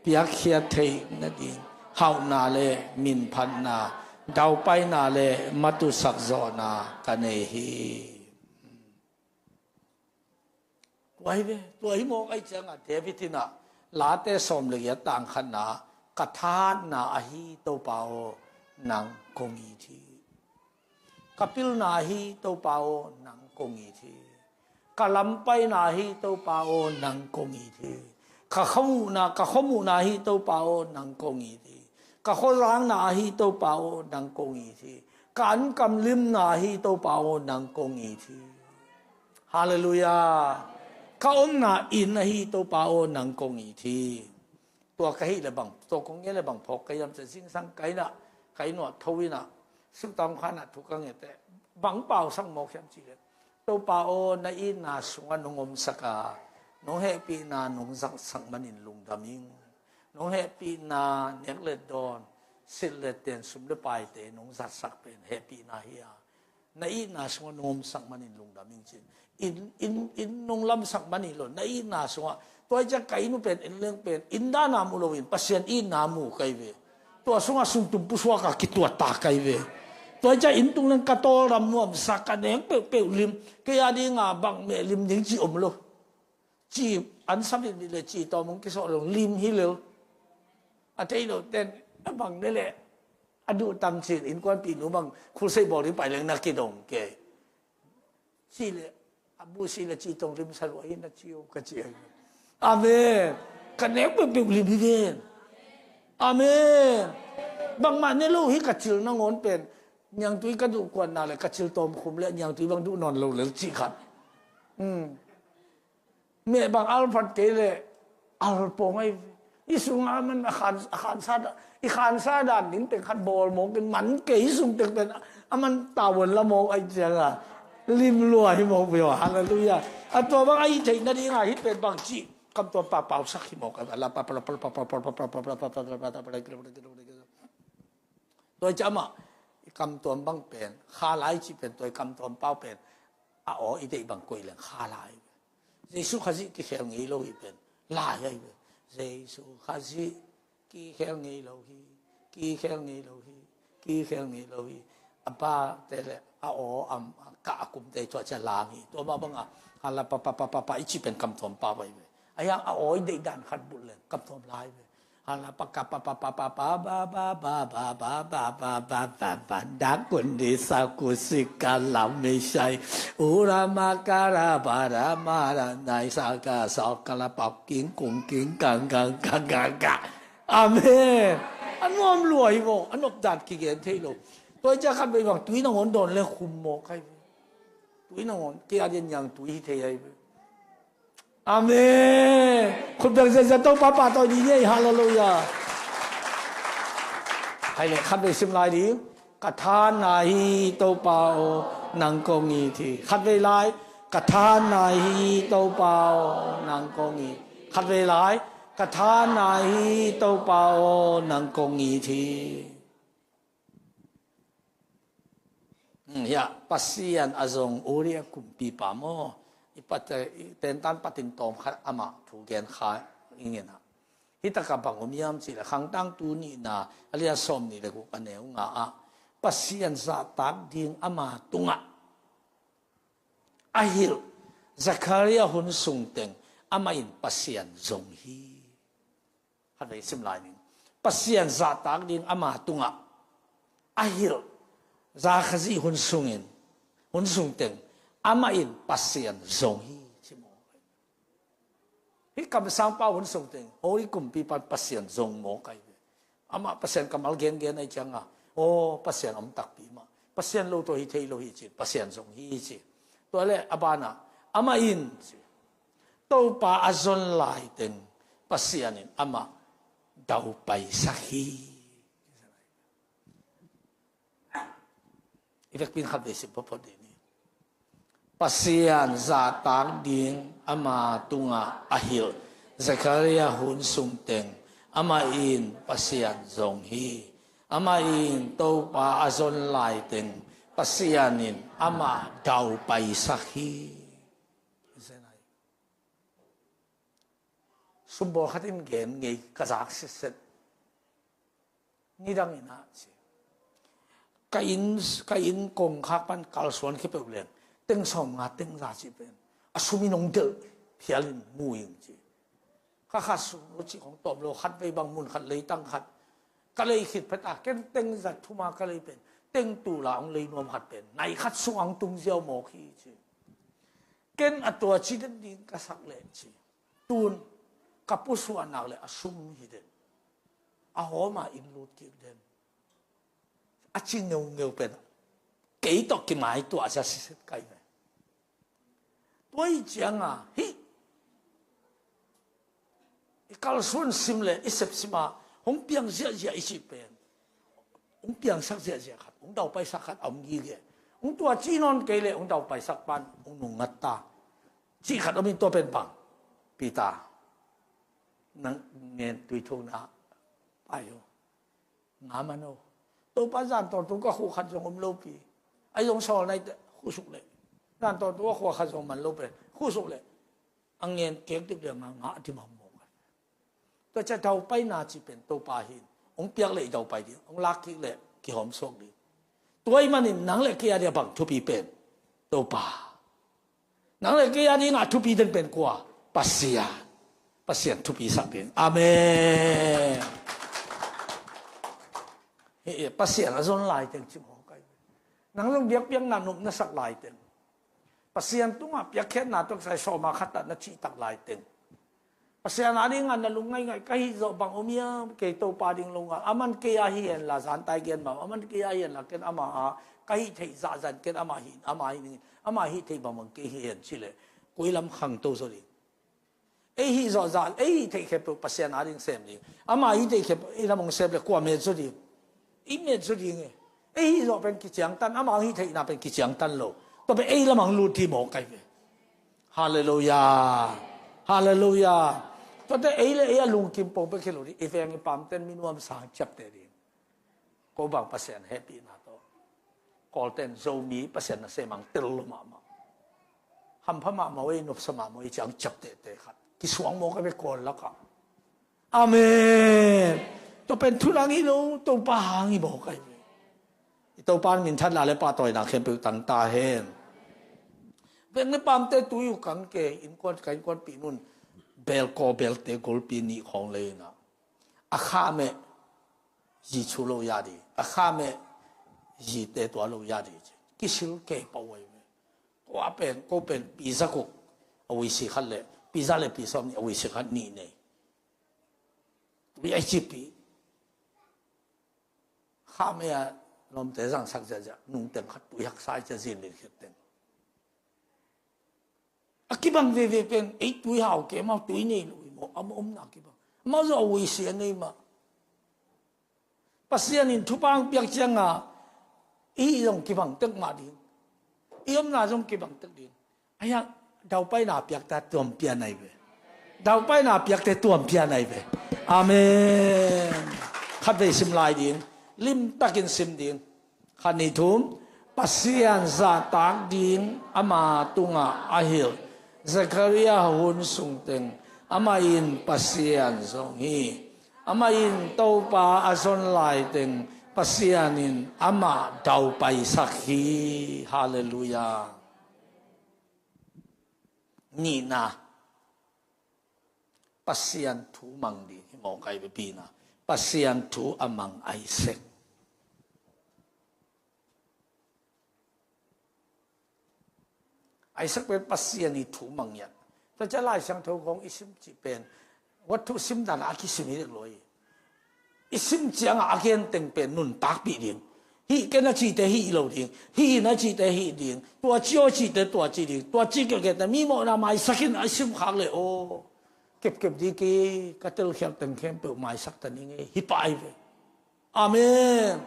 piakkhiat theih nading hauhna le minphatna, daupaina le matutsak zawhna ka nei hi. Tua hi ve, tua hi mawk ai ciangah David inah Late sawm le giat tang khatna, ka thatna ahi Topa aw nang kong it hi. Ka pilna ahi Topa aw nang kong it hi. Ka lampaina ahi Topa aw nang kong it hi. Ka khamuhna, ka khamuhna ahi Topa aw nang kong it hi. Ka khawzangna ahi Topa aw nang kong it hi. Ka ankamlimna ahi Topa aw nang kong it hi. Halleluiah. Ka omna inn ahi Topa aw nang kong it hi. Tua ka hih le bang, tua kong ngen le bang phawk ka hiam cih zingsang ka innah, ka inn uah tho innah, sutawng khanah thu ka ngeteh bang pausak mawk hiam cih le, Topa aw na itna sungah nong omsak a, nong hehpihna nong zatsak manin lungdam ing. Nong hehpihna nek le dawn, silh le ten, sum le paite nong zatsak pen hehpihna hi a, na itna sungah nong omsak manin lungdam ing cin. Inn, inn, inn nong lamsak manin lo, na itna sungah. Tua i ciah ka inn uh pen, inn leng pen, inn dana mu loin Pasian itna mu kai ve. Tua sungah sungtum pusuaka kituatta kai ve. Tua i ciah inn tung leng ka tawldam nuamsa, ka neng peuhpeuh lim, kei a dinga bang meh lim ding ci om lo. Ci an sa vitmit le ci tawm hong kisawh lo lim hi lel. A thei lo ten a bang ne leh a duh tam cin innkuanpih nu bang khulsei bawl ding pai leng na kidong kei. Ci le a bu si le ci tong lim sa lo ahi na ci o ka ci ahi. Amen. Ka nek peuhpeuh lim hi ven. Amen. Bangmah ne lo hi ka cil nangawn pen. Niangtui ka duh kuanna le ka cil tawm khum le niangtui bang duh nawn lo lel ci khat. Hmm. Meh bang al phat kei le al pawng ai. I sungah a man a khan, a khansa dan, i khansa dan ding teng khat bawl mawk in man kei i sung teng pen a man tavuan la mawk ai cianga lim lua hi mawk vei aw. Halleluiah. A tua bang a i theih nadinga hih pen bang cih kamtuam pa pausak hi mawk ai. Tua i ciah amah i kamtuam bang pen kha lai cih pen tua i kamtuam pau pen a aw i deih bang koih leng kha lai. Jesuh Khazih kikhel ngei lo hi pen Lai ahi ve. Jesu Khazih kikhel ngei lo hi. Kikhel ngei lo hi. Kikhel ngei lo hi. A pate le a aw a kah a kumte tua cia lang hi. Tua mah banga hala pa pa pa pa pa i ci pen kamtuam pa bai ve. A yang a aw i deih dan khat bulh leng kamtuam lai ve. Hala pa ka pa pa pa pa pa ba ba ba ba ba ba ba ba ba da kun di sa ku si ka la mi shai. U ra ma ka ra ba ra ma ra nai sa ka sa ka la pa king kung king kang kang kang kang kang. Amen. A nuam lua hi maw, a nop dan kigen thei lo. Tua i cia khat vei bang tui nangawn dawn le khum maw kai ve. Tui nangawn kia dian yang tui hi thei ai ve. Amen. Khut beng zia zia Topa pa tawi ni ngei. Halleluia. Hai le khat vei sim lai ding. Ka than na hi Topa aw nang kong it hi. Khat vei lai. Ka than na hi Topa aw nang kong it. Khat vei lai. Ka than na hi Topa aw nang kong it hi. Hmm, hiah Pasian a zong Uria kumpipa maw? I pat, i tentan patin tawm khat amah thu gen kha ing in ah. Hi takah bang om hiam cih leh Khangtang tu nihna a lian sawm nih le guk a neu nga ah Pasian zahtak ding ama tungah a hilh Zechariah hun sung teng amah in Pasian zong hi. Khat vei sim lai ning. Pasian zahtak ding ama tungah a hilh Zechariah hun sungin, hun sung teng amah in Pasian zong hi ci maw? Hih kamsangpa hun sung teng hoih kumpipa in Pasian zong maw kai ve. Amah Pasian kammal gengen ai cianga aw Pasian om takpi mah. Pasian lo tawh hi thei lo hi ci. Pasian zong hi ci. Tua le a banah amah in ci. Topa a zon laiteng Pasian in amah daupaisak hi. I vekpi in khat vei sim photphot dih ni. Pasian zahtak ding ama tungah a hilh Zechariah hun sungteng amah in Pasian zong hi. Amah in Topa a zon laiteng Pasian in amah daupaisak hi. Sumbawl khat in gen ngei ka zak sitset. Nidang in ah ci. Ka inn, ka inn kongkhak pan kalsuan khia peuh leng teng sawm nga teng za ci pen a sum in hong delh phial in mu ing ci. Kha khat sum lo ci khong tawm lo khat vei bang mun khat leitang khat ka lei khit phet a ken teng za thuma ka lei pen teng tula hong lei nuam khat pen nai khat sung ang tung ziau mawk hi ci. Ken a tua ci den ding ka sak leh ci. Tun ka pusuahnak le a sum hi den. A hawma in lut kik den. A ci ngeungeu pen kei tawh kimai tuah sia siset kai ve. Tua i cianga hih i kalsuan sim le i sepsima hong piang ziahziah i cih pen hong piangsak ziahziah khat hong daupaisak khat a hong gige. Hong tua ci nawn kei le hong daupaisak pan hong nungngat ta. Cih khat om in tua pen bang Peter nang ngen tuithona pai uh. Nga man uh. Topa zan tawntung ka khuh khat zong om lopi. Ai zong sawl nai khusuk le. Zan tawntung ka khuh khat zong man lopi. Khusuk le. A ngen kek dik le nga nga a dimam mawk. Tua cia daupaina ci pen Topa hin hong piak le i daupai ding hong lak kik le kihawm suak ding. Tua i manin nang le kei a dia bang thupi pen Topa. Nang le kei a dingah thupi den pen kua? Pasian. Pasian thupi sak ding. Amen. Hi, Pasian a zon laiteng cimawh kai. Nang zong biakpiakna nopna sak laiteng. Pasian tungah piakkhiatna tuaksai sawma khatat na cihtak laiteng. Pasian a dingah na lungngaingai ka hih zawh bang om hiam kei Topa ding longal. Aman kei a hi henla zantai gen bang. Aman kei a hi henla ken ama a ka hih theih zahzan ken ama hi ama hi ning. Ama hih theih bangbang kei hi hen cileh. Koi lam khangto zaw ding. Ei hih zawh zah ei hih theih khempeuh Pasian a ding sem ding. Ama hih theih khempeuh ei lam hong sem le kua met zaw ding. I met zaw ding e. Ei hih zawh pen kiciangtan ama hong hih theihna pen kiciangtan lo. Tua pen ei lam hong lut ding mawk kai ve. Halleluia. Halleluia. Tuate ei le ei a lungkim pong pek hi lo ding. I veng i pamten minuam sang ciapte ding. Ko bang Pasian hehpihna tawh Kawlten Zomi Pasian nasem ang tel lo mahmah. Hampha mahmah uh ei nopsa mahmah uh ei ciang ciaptehte khat. kisuang mawk a ve kawl lakah. Amen. Tua pen thu nang hi lo, Topa hang hi mawk a hi ve. I Topa in minthanna le pahtawina khempeuh tang ta hen. Veng le pamte tui uh kang ke, innkuan ka innkuanpih nun, belkaw belte golpi nih khawng lei inah, a khameh zi chu lo ya di, a khameh zite tua lo ya di. Kisil kei pah uh a hi ve. Ko a pen, ko pen pizza kuk a uisi khat le, pizza le pizza om ni a uisi khat nih nei. Tui a cipih. Khameh a lawmte zangsak ziahziah, nungteng khat tui haksa i cia zin lin khiat teng. A kibang veve pen, ei tui hau ke, amau tui nei lo hi maw, amau omna kibang. Amau zong a uisi a nei mah. Pasian in thupha hong piak cianga, i hih zong kibang tek mah ding. I omna zong kibang tek ding. Ahi hang, daupaina piakte tuam pian ahi ve. Daupaina piakte tuam pian ahi ve. Amen. Khatvei sim lai ding. Limtakin sim ding. Khat, nih, thum. Pasian zahtak ding ama tungah a hilh. Zechariah hun sungteng amah in Pasian zong hi. Amah in Topa a zon laiteng Pasian in amah daupaisak hi. Halleluiah. Nihna, Pasian thu mang ding hi mawk a hi ve. Pina, Pasian thu a mang Isaac. Isaac pen Pasian i thu mang hiah. Tua ciah Lai Siangtho kong i sim cih pen, wat thu sim dan a kisim hi dek lo hi. I sim ciangah a genteng pen nuntakpih ding. Hih ken a cihte hih lo ding. Hih in a cihte hih ding. Tua ci aw cihte tua ci ding. Tua ci kekete mi mawhna maisak in a sim khak le aw. Kepkep ding kei, ka telkhial teng khempeuh maisak ta ning ei. Hi pah ahi ve. Amen.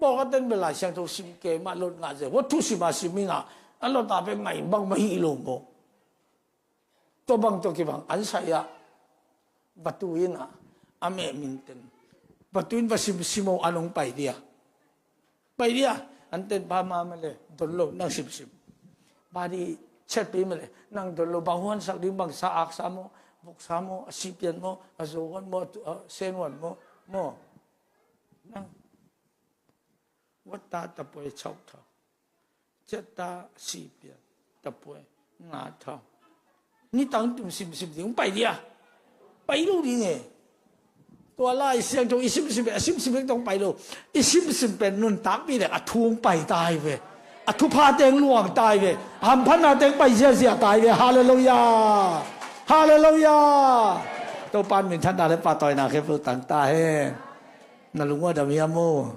Pawlkhat ten bel Lai Siangtho sim kei mah lot ngah zel. Wat thu sim a sim inah, a lot a pen ngai bang mah hi lo maw. Tua bang tua kibang an sai ah, va tu inah, a meh minten. Va tu in va simsim aw, an hong pai dia. Pai dia. An ten pa ma mah le, don lo, nang simsim. Badi chet pi mah le, nang don lo, bang huansak ding, bang sa, aksa maw, voksa maw, a sipian maw, a zo huan maw, a tu, a sen huan maw, maw. Nang. Wat ta tapuai chauh thau. Ciat ta sipia tapuai nga thau. Nitang tum simsim ding pai dia. Pai lo ding e. Tua Lai Siangtho i simsim, a simsim bek tong pai lo. I simsim pen nuntakpih dek a thu hong pai ta hi ve. A thupha teng luang ta hi ve. A hamphatna teng pai ziazia ta hi ve. Halleluiah. Halleluiah. Topa in minthanna le pahtawina khempeuh tang ta hen. Na lungua dam hiam maw?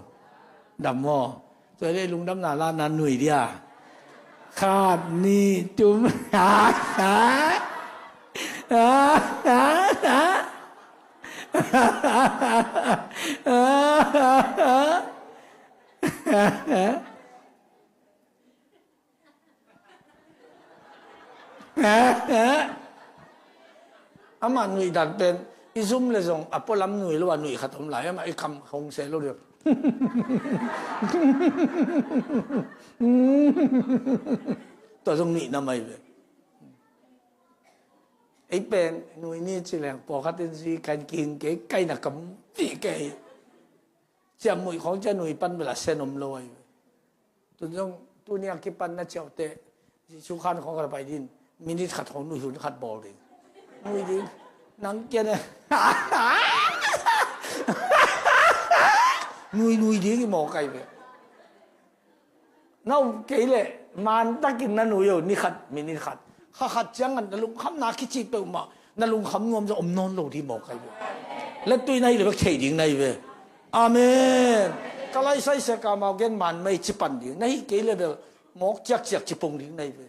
Dam maw? Tua leh lungdamna la na nui dia. Khat, nih, thum. Amah nuih dan pen i zum le zong a pualam nui lo a nuih khat om lai, amah i kam hong se lo ding. Tua zong nuih na mai ve. Ei pen nuih ni ci leng pawlkhat in zui kan king kei, kai na kam ti kei. Ciam muih khawng cia nui pan bela sen om lo ahi. Tun zong tuni a kipan na ciaute Jesu khan khawng ka pai din, minit khat khawng nui hun khat bawl ding. Nui ding. Nang kian e. Nui nui ding i mawk ahi ve. Na um kei leh mantakin na nui o, ni khat minit khat. Kha khat ciangan na lungkhamna kici peuhmah, na lungkham nuam zong om nawn lo ding mawk ahi ve. Lettui na hi le bek thei ding na hi ve. Amen. Ka lai sai sia ka mau gen man mei ci pan ding na hi kei le bel mawk ciakciak ci pong ding na hi ve.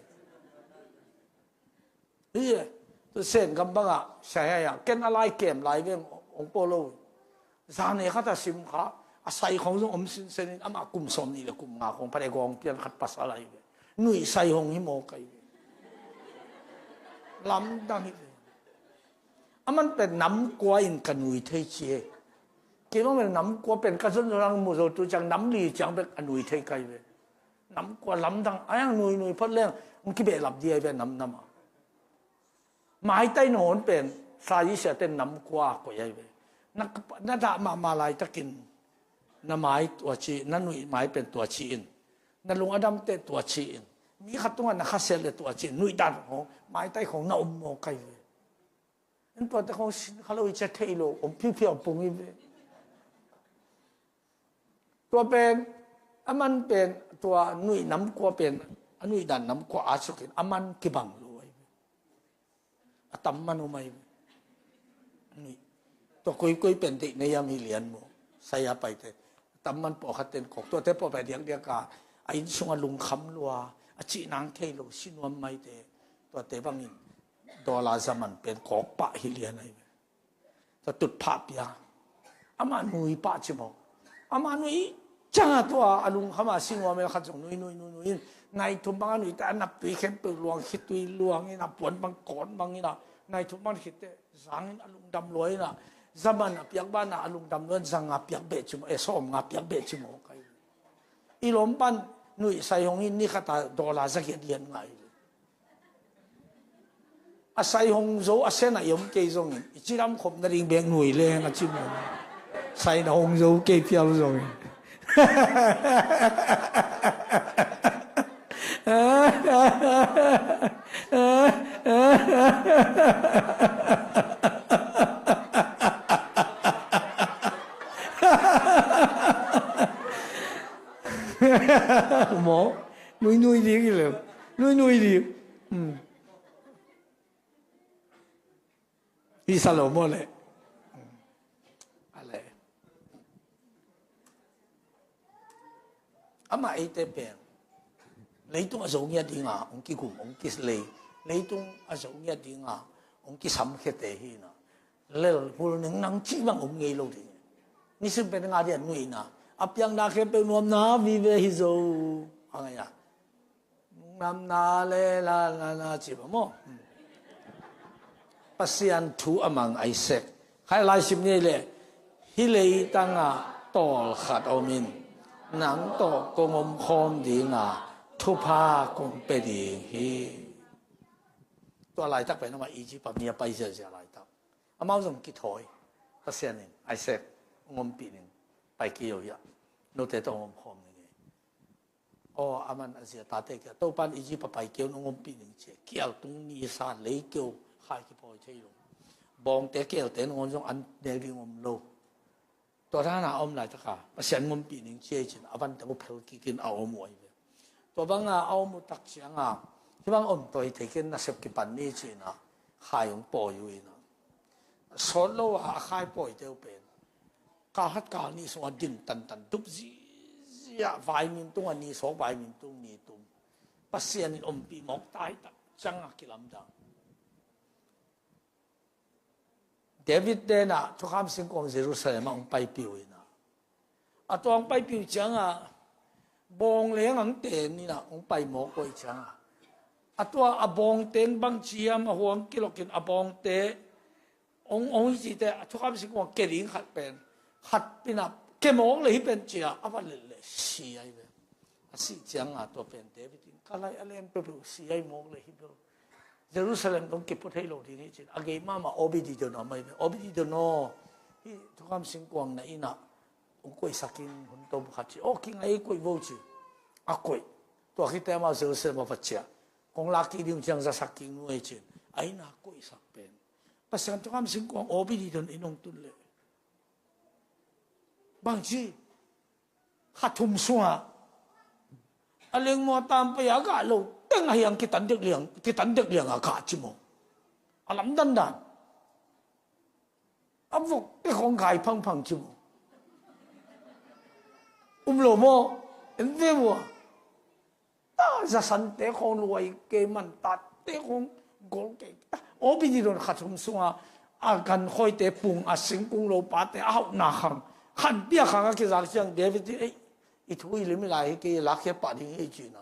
Hi e, tu Sen gam bangah sia hei ah ken a lai kem lai veng ong pawh lo. Zan e khat a sim kha, a sai khawng zong om sinsen in amah kum sawm nih le kum nga khawng phat e gawng pian khat pasal ahi ve. Nuih sai hong hi mawk ahi ve. Lamdang hi ve. Aman pen nam kua in ka nui thei ci e. Kei bang pen nam kua pen ka zon zon ang mu zo tu ciang nam li ciang bek a nui thei kai ve. Nam kua lamdang, a yang nui nui phot leng, ang kibehlap di ai ve nam nam a. Maitai nawn pen, sa i siate nam kua koih ai ve. Na, na dah mahmah laitakin, na mai tua ci, na nuih mai pen tua ci in. Na lung a damte tua ci in. Mi khat tungah na khasiat le tua ci in. Nuih dan khong, maitai khong na om maw kai ve. En tuate khong sin kha lo i cia thei lo, om phiuphia pung i ve. Tua pen, a man pen, tua nuih nam kua pen, a nuih dan nam kua a sukin, a man kibang lo ai ve. A tam man um ai ve. Nuih. Tua koikoi pen deih na yam hi lian maw. Sai a paite. A tam man pawh khat ten kok. Tuate pawh pen diakdiak a, a inn sungah lungkham lua, a cih nang thei lo, si nuam maite. Tuate bangin, dollar za man pen kok pah hi lian ai ve. Tua tutphah pia. Amah nui pah ci maw. Amah nui ciangah tua a lungkham a si nuam el khat zong nui, nui, nui, nui in. Nai thum bang a nuite a naptui khempeuh luang, khitui luang in a puan bang kawn bang in a. Nai thum bang khitte zang in a lungdam lua in a. Za man a piak banah a lungdam lua in za nga piak beh ci maw. Eh, sawm nga piak beh ci maw kai. I lawm pan nuih sai hong in ni khat a dollar za giat lian ngai. A sai hong zo a sen a i om kei zongin i cidam khop nading bek nui leng a ci maw. Sai na hong zo kei pial zongin. Maw, nui nui ding hi lem. Nui nui ding. Hmm. Hi sa lo maw le. A le. Amah eite pen leitung a zo ngiat dinga hong kigum, hong kilei. Leitung a zo ngiat dinga hong kisamkhiate hi na. Lel hul ning nang cih bang om ngei lo ding. Nisim pen nga dian nuihna a piakna khempeuh nuamna vive hi zo. A ngai a. Nungnamna le la la la ci ba maw. Pasian thu a mang Isaac. Khai lai sim ni le. Hi leitanga tawl khat om in. Nang tawh kong om khawm dinga thupha kong pe ding hi. Tua laitak pen amah Egypt a mi a pai ziazia laitak. Amau zong kithawi. Pasian in Isaac hong ompih ning. Pai kei o hiah. Note tawh hong om khawm ning hi. Aw, a man a zia tate kia Topan Egypt a pai keu nong ompih ning cia. Kial tung ni sa lei keu khai kipawi thei lo. Bawngte kelte nangawn zong an nel ding om lo. Tua dana a om laitaka Pasian ngompih ning cia i cin a vante mu phel kikin a om uh ahi ve. Tua banga a om uh tak cianga hibang om tawi thei ken nasep kipan ni cina khai hong pawi uh ina. Sawt lo a a khai pawi teu pen. Kal khat kal nih sungah din tantan dup zizia, vaimin tungah ni sawk, vaimin tung ni tum. Pasian in ompih mawk taitak ciangah kilamdang. David tenah thukham singkuang Jerusalem ah hong paipiu inah. A tua hong paipiu ciangah bawng leng ang ten inah hong pai mawk uh ahi ciangah. A tua a bawng teng bang ciam a huang kilokin a bawngte hong, hong hi cite, a thukham singkuang ke ding khat pen, khat pinah ke mawk le hi pen cia, a va lelh le si ahi ve. A sih cianga tua pen David in ka lai a len peuhpeuh si ahi mawk le hi bel. Jerusalem dong kipua thei lo ding hi cin. A gei mahmah Obed-Edom a mai ve. Obed-Edom aw, hi thukham singkuang na inah hong koihsak in hun tom khat ci. Aw, kingai koih vo ci. A koih. Tua khite amah Jerusalem a va ciah. Kong lak kik ding ciang zasak kik nu ei cin. A inah koihsak pen. Pasian thukham singkuang Obed-Edom in hong tun le. Bangci kha thum sungah a lengmaw a tampai a gah lo teng ahi ang kitan dek liang, kitan dek liang a gah ci maw. A lamdandan. A vok te khong gai phangphang ci maw. Um lo maw. En ve maw. Ta zasante khong luai kei man, tate khong gol kei. Obed-Edom kha thum sunga a gan khoite pung a singkung lo pate a hauhna khang khan pia khang a kizak ciang David in, ei, i thu i lim i lai hi kei, lakkhia pah ding hi cina.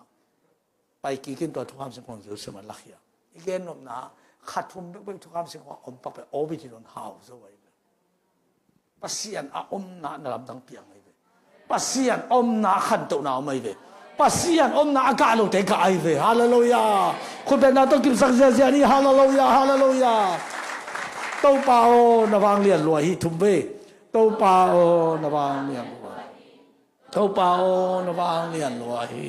Pai kikin tua thukham singkuang Jerusalem a lakkhia. I gen nopna kha thum bekbek thukham singkuang om pak pe Obed-Edom hau zo ai. Pasian a omna na lamdang piang ahi ve. Pasian a omna a khantohna om ahi ve. Pasian omna a gah lote gah ahi ve. Halleluiah. Khutbetna tawh kipsak ziazia ni. Halleluiah, halleluiah. Topa aw, na vanglian lua hi. Thum vei. Topa aw, na vanglian lua hi. Topa aw, na vanglian lua hi.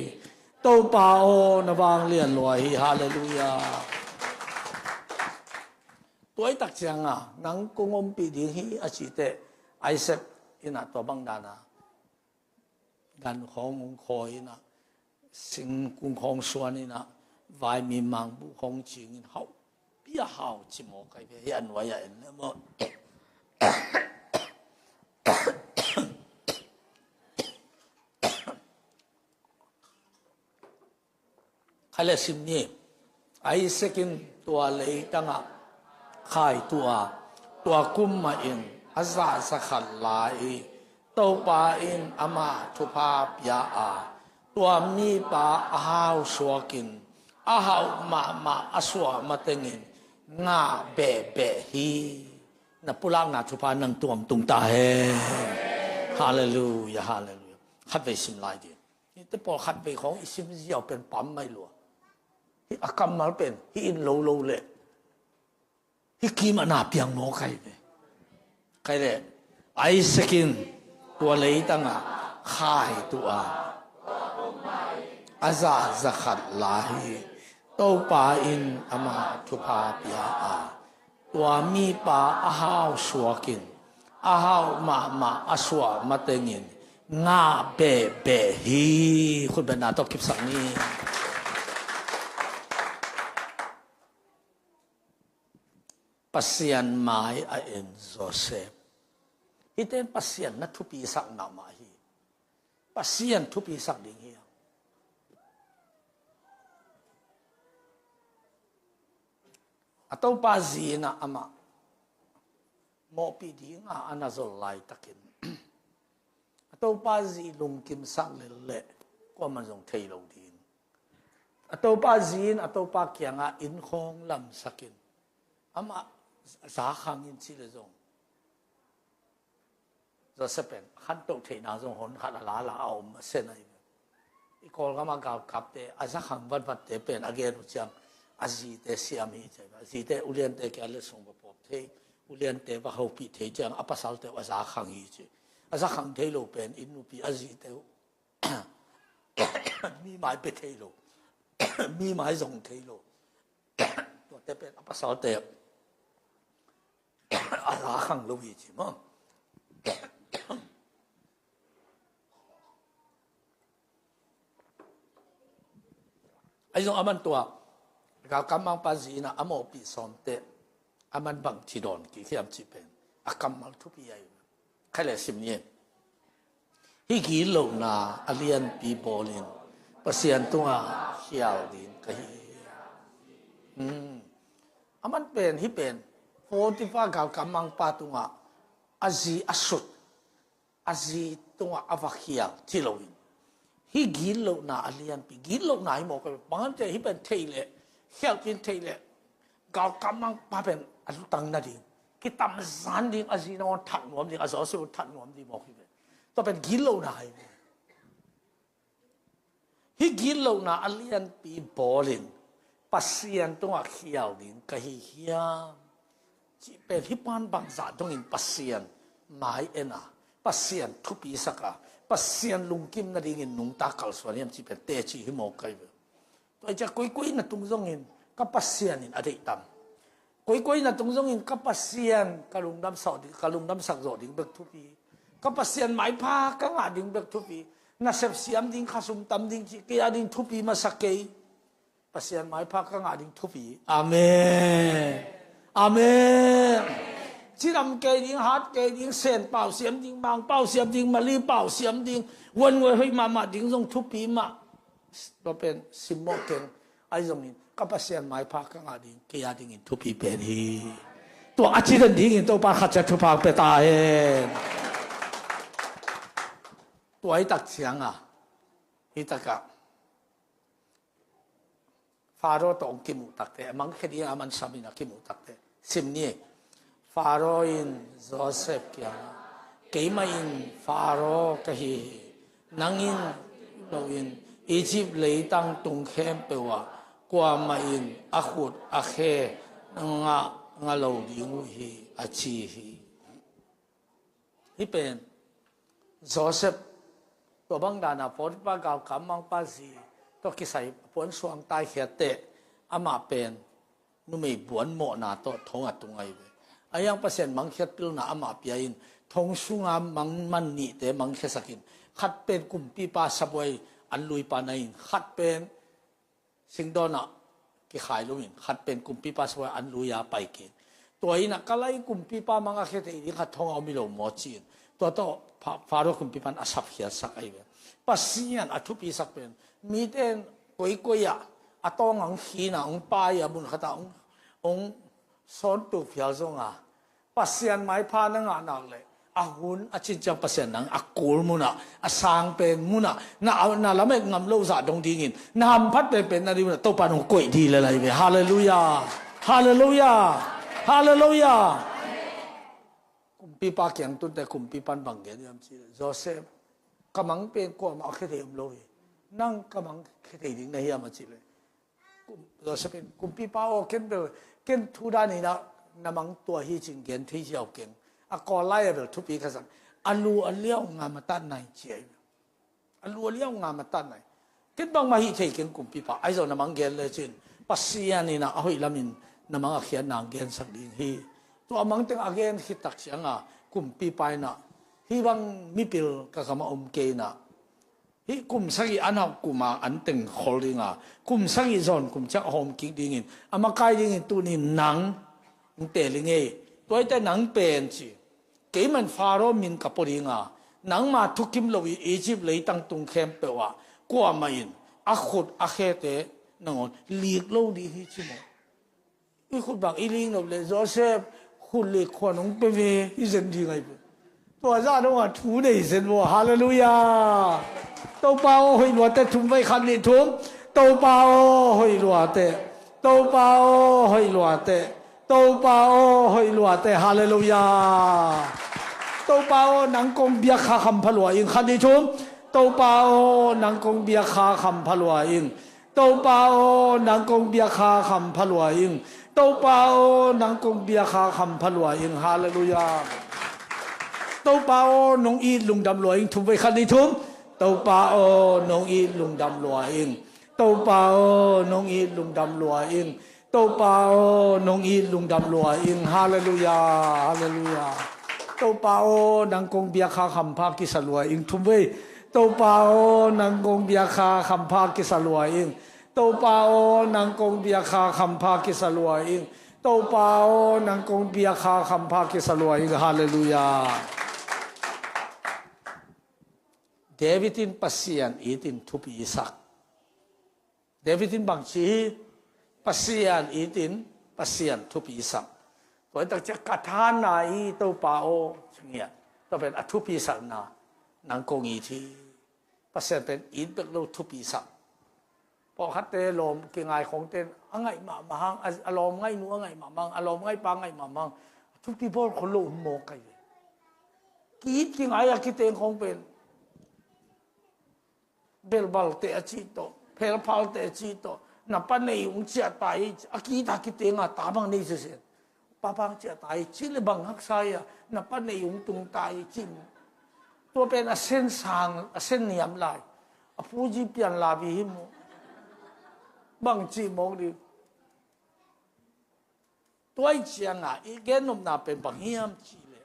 Topa aw, na vanglian lua hi. Halleluiah. Tua i tak cianga nang kong ompih ding hi a cite, Isaac ina tua bang dana gan khawng hong khawi ina, singkung khawng suan ina, vai mi mangbuh khawng cingin hau pia hau ci maw kai ve hi a nuai a en le maw. Khaile sim ni. Isaac in tua leitangah khai tuah a, tua kum mahin a zah zakhat lai Topa in amah thupha pia a, tua mipa a hau suakin a hauh mahmah a suah matengin ngah behbeh hi. Na pulakna thupha nang tuam tung ta hen. Halleluiah, halleluiah. Khatvei sim lai ding. Hihte pawlkhat vei khawng i sim ziau pen pam mai lua. Hih a kammal pen hih in lo lo leh hih kim a na piang maw kai ve. Kai leh Isaac in tua leitangah khai tuah a, a zah zakhat lai Topa in amah thupha pia a, tua mipa a hau suakin a hauh mahmah a suah matengin ngah behbeh hi. Khutbetna tawh kipsak ni. Pasian mai a en Joseph. Hihte in Pasian na thupisak mahmah hi. Pasian thupisak ding hi. A Topa zi inah amah mawhpih dinga a na zol laitakin a Topa zi lungkimsak lel leh kuaman zong thei lo ding. A Topa zi in a Topa kiangah inn khawng lamsakin amah zakhang in ci le zong Joseph pen khantoh theihna zong hon khat a lala a om a sen ahi ve. I Kawlgam a galkapte a zakhang vatvatte pen a gen uh ciang a zite siam hi ci a, a zite uliante kia letsong va pawp thei, uliante va hopih thei ciang a pasalte uh a zakhang hi ci. A zakhang thei lo pen inn nupi a zite uh mi mai pe thei lo, mi mai zong thei lo. Tuate pen a pasalte a zakhang lo hi ci maw. Ahi zong aman tua galkap mangpa zi inah a mawhpih sawmte aman bang ci dawn kik hiam cih pen a kammal thupi ahi. Khai le sim ni. Hih gitlohna a lianpi bawlin Pasian tungah khial ding ka hi. Hmm. Aman pen hih pen Potiphar galkap mangpa tungah a zi a sut, a zi tungah a va khial ci loin hih gitlohna a lianpi, gitlohna hi mawk a, bang hang hiam cih leh hih pen theih leh, khialhpih in theih leh galkap mangpa pen a lutang nading, kitamzan ding, a zi nangawn that nuam ding, a Joseph uh that nuam ding mawk hi pen. Tua pen gitlohna hi. Hih gitlohna a lianpi bawlin Pasian tungah khial ding ka hi hiam cih pen hih pan bangzah dongin Pasian mai en a, Pasian thupisak a, Pasian lungkim nadingin nungta kalsuan hiam cih pen teci hi mawk ka hi ve. Tua hi ciah koikoi na tung zongin ka Pasian in a deih tam. Koikoi na tung zongin ka Pasian ka lungdamsak ding, ka lungdamsak zawh ding bek thupi. Ka Pasian maipha ka ngah ding bek thupi. Nasep siam ding, khasum tam ding cih kei a ding thupi masa kei. Pasian maipha ka ngah ding thupi. Amen. Amen. Cidam kei ding, hat kei ding, Sen pau siam ding, Mang pau siam ding, Mali pau siam ding, Wanngoi hoih mahmah ding zong thupi mah. Tua pen simmawh keng. Ahi zongin ka Pasian maipha ka ngah ding kei a dingin thupi pen hi. Tua a ci den dingin Topa khat ciat thupha pia ta hen. Tua hi tak cianga hih takah Faro tawh hong kimuh takte, a mangkhe ding a man samin a kimuh takte sim ni. Faro in Joseph kiangah, keimah in Faro ka hi hi. Nang in loin Egypt leitang tung khempeuh ah kuamah in a khut a khe na ngah ngah lo ding uh hi, a ci hi. Hih pen Joseph, tua bang dana Potiphar galkap mangpa zi tawh kisai puan suang taikhiat teh, amah pen numei buan mawhna tawh thong a tung ahi ve. A hiang Pasian mangkhiat pilna amah pia in, thong sunga mang man nihte mangkhiasak in, khat pen kumpipa sabuai an luipa na in, khat pen singdawnah kikhai lo in, khat pen kumpipa sabuai an lui-a pai kik. Tua innah ka lai kumpipa mang a khia thei ding khat thong a om hi lo maw ci-in, tua tawh Fa-, Faro kumpipa in a sapkhiatsak ahi ve. Pasian a thupisak pen mite in koikoi ah a tawng ang khin a, hong pai a, mun khatah hong, hong sawn tuk phial zonga, Pasian maipha na ngah nak leh a hun a cin ciang Pasian nang a kul munah, a sang pen munah na, na lamet ngam lo zah dong dingin na hamphat penpen na ding munah Topa nong koih dih le lai ve. Halleluiah. Halleluiah. Halleluiah. Kumpipa kiang tunte kumpipa in bang gen hiam cih leh, Joseph, ka mang pen kuamah a khia thei om lo hi. Nang ka mang khia thei ding na hiam a cih leh, Kum-, Joseph in, kumpipa aw, ken bel, ken thu dan inah na mang tua hi cin gen thei ziau keng. A kawl lai a bel thupi ka zang. A lu a liau ngam a tan nai ci ahi. A lu a liau ngam a tan nai. Ken bangmah hih thei keng kumpipa. Ahi zong na mang gen le cin, Pasian inah a hoih lamin na mang a khiat nang gensak ding hi. Tua mang teng a gen khit tak cianga kumpipa inah, hih bang mipil ka gamah om kei inah, hih kum sagih an hauh kuma an teng khol dinga, kum sagih zawn kum ciang a hawm kik dingin, a makai dingin tunin nang hong teel i ngei. Tuaite nang pen ci, keiman Faro min ka pua dinga, nangma thukim lo i Egypt leitang tung khempeuh ah kuamah in a khut a khete nangawn lik lo dih hi ci maw? I khut bang i ling lo le, Joseph, khut le khuan hong pe ve, i zen ding ahi ve. Tua zah dong a thu nei zen maw. Halleluiah. Topa aw, hoih luate thum vai, khat nih thum. Topa aw, hoih luate. Topa aw, hoih luate. Topa aw, hoih luate. Halleluiah. Topa aw, nang kong biak kha khampha lua ing, khat nih thum. Topa aw, nang kong biak kha khampha lua ing. Topa aw, nang kong biak kha khampha lua ing. Topa aw, nang kong biak kha khampha lua ing. Halleluiah. Topa aw, nong it lungdam lua ing, thum vai, khat nih thum. Topa aw, nong it lungdam lua ing. Topa aw, nong it lungdam lua ing. Topa aw, nong it lungdam lua ing. Halleluiah, halleluiah. Topa aw, nang kong biak kha khampha kisa lua ing, thum vai. Topa aw, nang kong biak kha khampha kisa lua ing. Topa aw, nang kong biak kha khampha kisa lua ing. Topa aw, nang kong biak kha khampha kisa lua ing. Halleluiah. David in Pasian itin thupi i sak. David in bang ci hi? Pasian itin Pasian thupi i sak. Tua i tak ciang ka thanna i Topa aw, ci ngiat. Tua pen a thupi sakna nang kong it hi. Pasian pen it bek lo thupi sak. Pawlkhatte lawm kingai khongten a ngaih mahmah hang, a, a lawm ngaihnu a ngaih mahmah hang, a lawm ngaihpa a ngaih mahmah hang, a thupi bawl khol lo um mawk ahi ve. Ki-it kingai a kiteng khong pen belbalte a cih tawh, phelphalte a cih tawh, na pa nei ung ciah ta hi, a ki-it a kitenga ta bang nei sesen. Pa bang ciah ta hi, cih le bang haksa hi a, na pa nei ung tung ta hi, cih. Tua pen a sen sang, a sen niam lai. A puji pian la bi hi mu. Bang cih mawk ding. Tua i cianga, i gen nopna pen bang hiam cih le,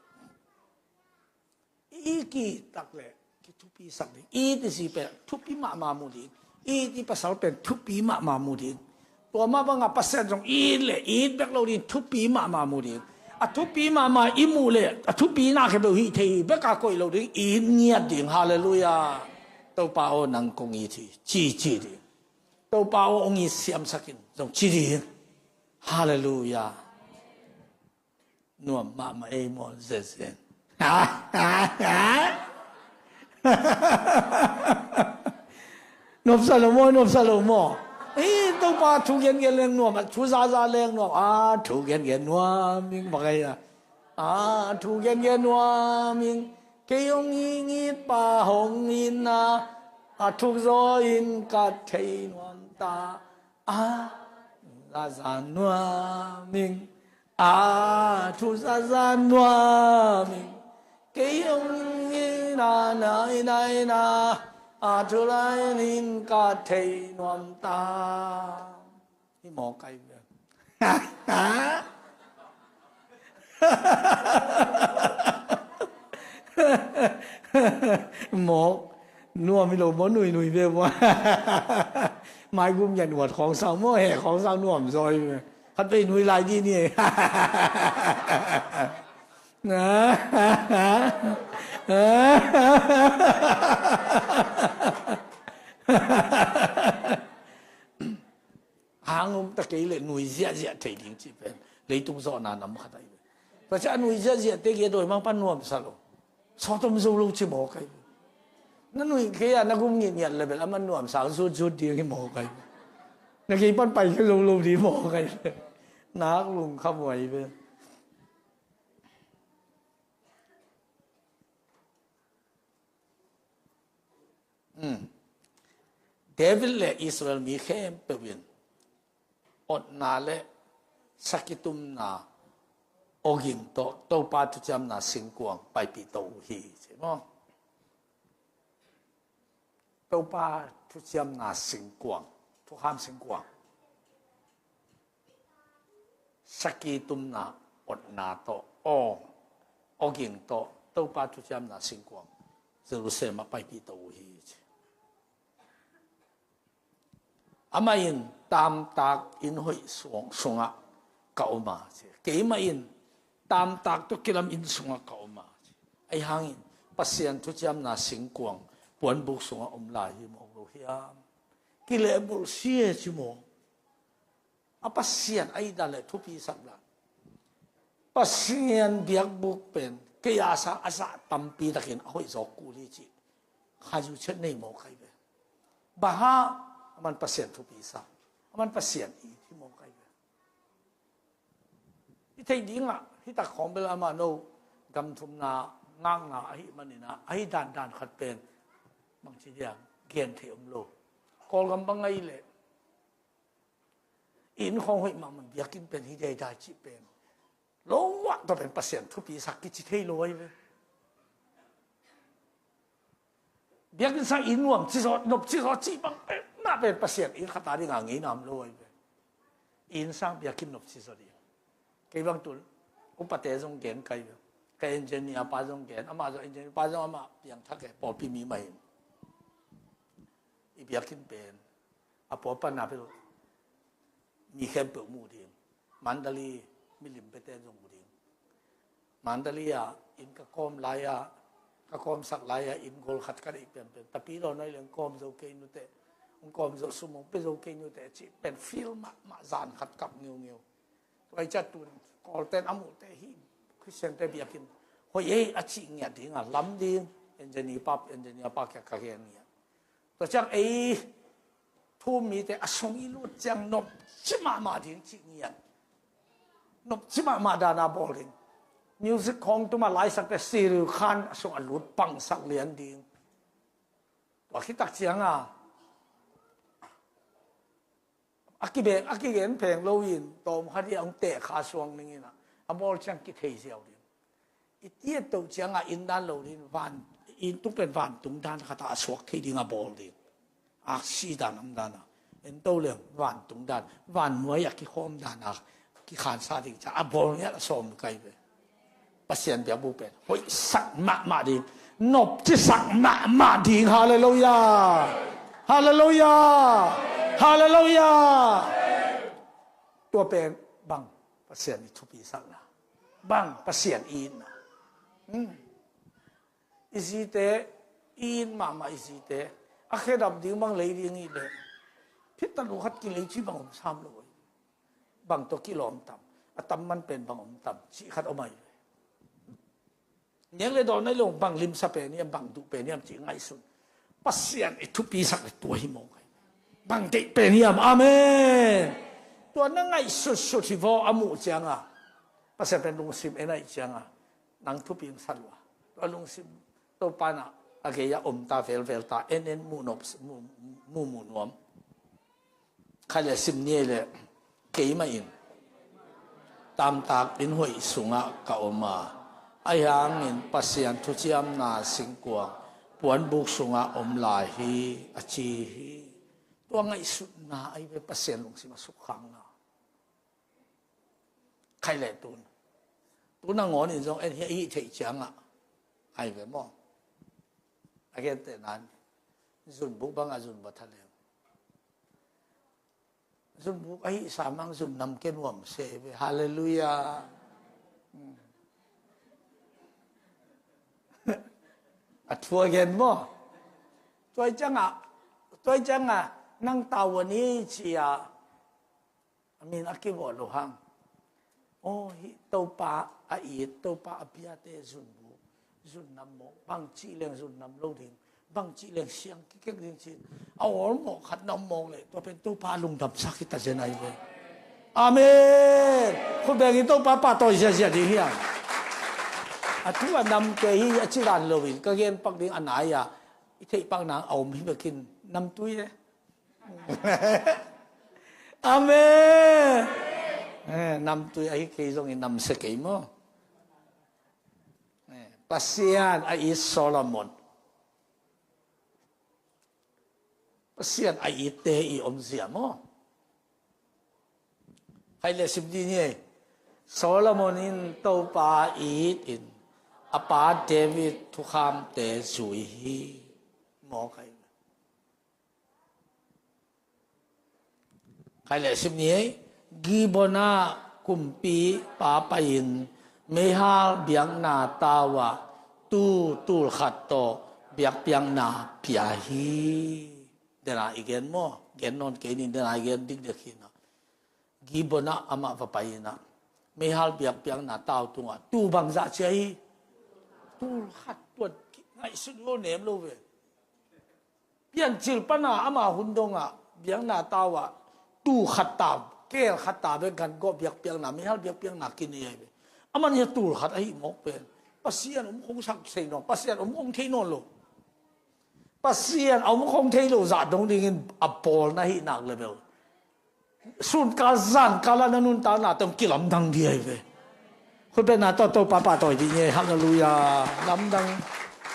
i ki tak le, kithupi sak ding. I ti si pen thupi mahmah mu ding. I ti pasal pen thupi mahmah mu ding. Tua mah banga Pasian zong i le, i bek lo ding, thupi mahmah mu ding. A thupi mahmah i mu le, a thupi na khe beu hi thei, beka koih lo ding, i ngiat ding. Halleluiah. Topa aw, nang kong it hi. Ci, ci ding. Topa aw, ong it siamsakin zong ci ding. Halleluiah. Nuam mahmah ei maw, zenzen. Nuamsa lo maw, nuamsa lo maw. Ei, Topa thu gengen leng nuam, a thu zaza leng nuam, a thu gengen nuam ing bang ei a. A thu gengen nuam ing, kei hong it, pa hong itna. A thuk zaw in ka thei nuam ta. A za za nuam ing. A thu za za nuam ing. Kei hong ina na ina ina. A thu lai in ka thei nuam ta. Hi mawk ai ve. Mawk nuam hi lo maw, nui nui ve maw. Mai gum ngiat nuat khawng sau maw, he khawng sau nuam zaw hi ve. Khat vei nui lai dih ni. Hang um ta kei leh nui ziahziah thei ding cih pen leitung zawhna nam khat ahi ve. Tua ciah a nui ziahziah te kei a dawimang pan nuamsa lo. Sawt om zo lo ci mawk ahi ve. Na nui kei a na gum ngitngiat le bel a man nuamsa zutzut ding hi mawk ahi ve. Na kei pan pai kei zo lo ding mawk ahi ve. Nak lungkham uh ahi ve. Hmm. David le Israel mi khempeuh in otna le sakitumna awging tawh Topa thuciamna singkuang paipih to uh hi, ci maw? Topa thuciamna singkuang, thukham singkuang. Sakitumna otna tawh, aw, awging tawh Topa thuciamna singkuang Jerusalem ah paipih to uh hi, ci. Amah in tamtak inn hoih suang, sungah ka om a, ci. Keimah in tamtak tawh kilam inn sungah ka om a, ci. Ahi hangin Pasian thuciamna singkuang puanbuk sungah om lai hi mawk lo hiam? Kilehbulh si e ci maw. A Pasian a itdan le thupisak dan. Pasian biakbuk pen kei a sang a zah tampi takin a hoih zawk kul hi cih khayu chet nei mawk ahi ve. Bang hang? Aman Pasian thupisak, aman Pasian it hi mawk ahi ve. I theih dingah hitak khawng bel amah no gamthumna ngakna ahi maninah ahi dandan khat pen bangci dia gen thei om lo. Kawlgam bang ahi leh inn khawng hoih mahmah, biakinn pen hi daidai cih pen lo ah, tua pen Pasian thupisak kici thei lo ahi ve. Biakinn sang inn nuam ci zaw, nop ci zaw cih bang pen, mah pen Pasian inn khat a dingah ngei nam lo ahi ve. Inn sang biakinn nop ci zaw ding. Kei bang tun upate zong gen kai ve. Ka engineer pa zong gen, amah zong engineer pa zong amah piangthak e, pawlpi mi mah in. I biakinn pen a pawlpi pan a bel mi khempeuh mu ding. Mandalay milim pete zong mu ding. Mandalay ah inn ka kawm lai-ah, ka kawmsak lai-ah inn gol khat ka deih penpen, tapi dawn ahi leng kawm zo kei nuteh, hong kawm zo sum hong pe zo kei nuteh cih pen feel mahmah, zan khat kap ngeungeu. Tua i cia tun Kawlten a muhteh hi, Khristiante biakinn hoih ei a cih ngiat dingah lam ding, engineer pa, engineer pa kiang ka gen ngiat. Tua ciang ei thu-um mite a sung i lut ciang nopci mahmah ding cih ngiat. Nopci mahmah dana bawl ding. Music khawng tuma laisakte Siril Khan a sung a lut pangsak lian ding. Tua khitak cianga a kibek, a kigen pheng loin tawm khat hi a hong teh kha suang ningin a bawl ciang kithei ziau ding. I tiat toh ciangah inn dan lo ding, van, inn tung pen vantung dan khatah a suak thei ding a bawl ding. Aksi dan om dan a, en to leng vantung dan, vannuai a kikhawm dan a kikhansa ding ciang a bawl ngiat a sawm kai ve. Pasian biakbuk pen hoihsak mahmah ding, nopcisak mahmah ding. Halleluiah. Halleluiah. Halleluiah. Tua pen bang Pasian i thupisakna, bang Pasian i itna. Hmm. I zite, i it mahmah i zite a khedap ding bang lei ding i leh, phit ta lu khat kilei ci bang om sam lo. Bang tawh kilawm tam, a tam man pen bang om tam cih khat om ahi ve. Nek le dawn ahi lo, bang limsa pen hiam, bang duh pen hiam cih ngaihsun. Pasian i thupisak le tua hi mawk ahi. Bang deih pen hiam, amen. Tua na ngaihsutsut hi vaw a muh cianga, Pasian pen lungsim en ahi cianga, nang thupi hong sa lua. Tua lungsim Topa na A gei-ah om ta velvel ta, en en muh nop, muh, muh, muh nuam. Khai le sim ni ei le, keimah in tamtak inn hoih sungah ka om a, ahi hangin Pasian thuciamna singkuang puanbuk sungah om lai hi, a ci hi. Tua ngaihsutna ahi ve, Pasian lungsim a sukkhakna. Khai le tun, tun a ngawn in zong en hi, a hih theih ciangah ahi ve maw? A gentehna in zunbuk bangah zun va tha leng, zunbuk ahi sa mang zun nam ke nuam se ve. Halleluiah. A thu a gen maw? Tua ciangah, tua ciangah nang tau a ni ci-a, a min a kivawh lo hang. Aw, hih Topa a it, Topa a piate zunbuk, zunnam mawk, bangci leng zunnam lo ding, bangci leng siang kikek ding ci-in a awl mawk khat na om mawk leh, tua pen Topa lungdamsak hi ta zen ahi ve. Amen. Khut bengin Topa pahtawi ziazia ding hiam? A thu a nam kei hi a ci dan loin ka gen pak ding a nai-a, i theih pak nang a om hi bekin, namtui e. Amen. Eh, namtui ahi kei zongin namsia kei maw? Eh, Pasian a it Solomon, Pasian a itte i omzia maw? Khai le sim dih ni ei. Solomon in Topa it in a pa David thukhamte zui hi. Maw khai. Khai le sim ni ei. Gibeon ah kumpipa pai-in meihal biakna tau ah tuu tul khat tawh biakpiakna pia hi. Dena i gen maw? Gen nawn kei ning, dena i gen dikdek hi na. Gibeon ah amah va pai-in ah meihal biakpiakna tau tungah tuu bangzah cia hi? Tul khat. Tua ngaihsut lo, nem lo ve. Piancil pana ama hun dongah biakna tau ah tuu khat ta, kel khat ta bek gan gawh biakpiakna, meihal biakpiakna kinei ahi ve. Aman hia tul khat ahi mawk pen Pasian om khong sak thei nawn, Pasian om khong thei nawn lo. Pasian a om khong thei lo zah dong dingin a bawlna hi nak le bel, sunkal zankal ah na nuntakna tawh kilamdang dih ahi ve. Khutbetna tawh Topa pahtawi dih ni ei. Halleluiah. Lamdang.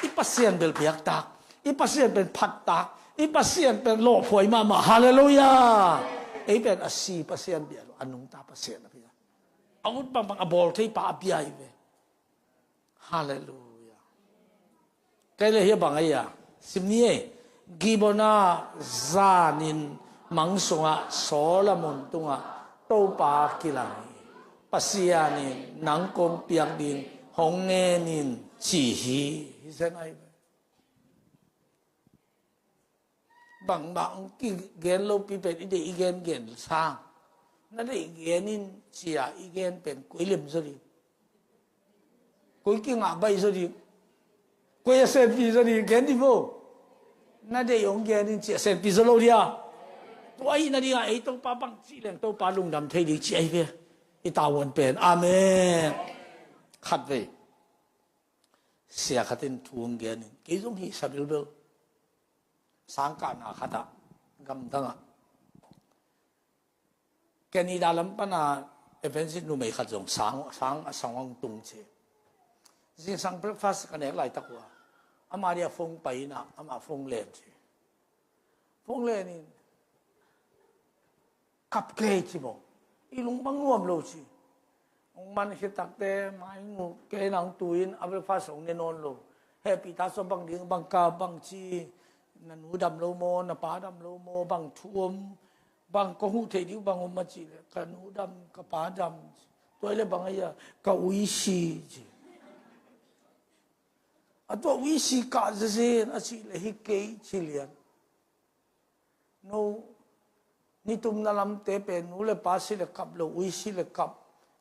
I Pasian bel biaktak, i Pasian pen phattak, i Pasian pen lawhphuai mahmah. Halleluiah. Ei pen a si Pasian bia lo, a nungta Pasian a bia, a ut bangbang a bawl thei pa a bia ahi ve. Halleluiah. Kei le hia bang ahi a, sim ni ei. Gibeon ah zanin mang sungah Solomon tungah Topa kilang hi. Pasian in nang kong piak ding hong ngen in ci hi. Hi zen ahi ve. Bangmah hong kigen lopi pen i deih i gen gen sang. Na deih gen in cia i gen pen koi lem zaw ding? Koi kingah baih zaw ding? Koi a senpi zaw ding? Gen dih vo. Na deih hong gen in cia senpi zaw lo dia. Tua ahih nadingah ei Topa bangci leng Topa lungdam thei ding ci ahi ve. I tavuan pen. Amen. Khatvei sia khat in thu hong gen in kei zong hih sa bilbel. Sangkahna khatah, gamdangah, Canada lam pana evangelist numei khat zong sang, sang a sang hong tung ci. Zingsang breakfast ka nek laitak uh a, ama dia phone pai in ah, ama phone len ci. Phone len in, kap kei ci maw. I lung bang nuam lo ci. Hong man khit takte mai ngu kei nang tu-in a breakfast hong ne nawn lo. Hehpih ta saw bang ding, bang ka bang ci, na nu dam lo maw, na pa dam lo maw, bang thu om, bang ka huh theih ding bang om a cih leh ka nu dam, ka pa dam. Tua hi leh bang a hia, ka uisi ci. A tua uisi kah zezen a cih leh hi kei ci lian. No, nitumna lamte pen nu le pa si le kap lo, ui si le kap,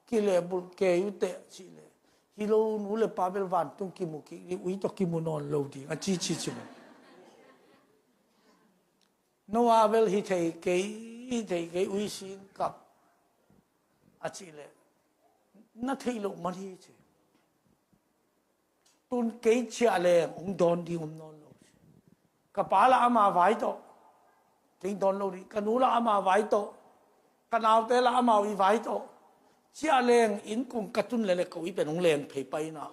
kilehbulh kei uh teh cih leh, hi lo, nu le pa bel vantung kimu kik ding, ui tawh kimu nawn lo ding a ci ci ci mu. No a bel hi thei kei, hi thei kei, ui sin kap a cih leh, na theih loh man hi ci. Tun kei ciah leng hong dawn ding om nawn lo. Ka pa lah ama vai tawh, kei dawn lo ding. Ka nu lah ama vai tawh, ka naute lah amau i vai tawh. Ciah leng inn kong ka tun lele ko i pen hong leng phei pai inah,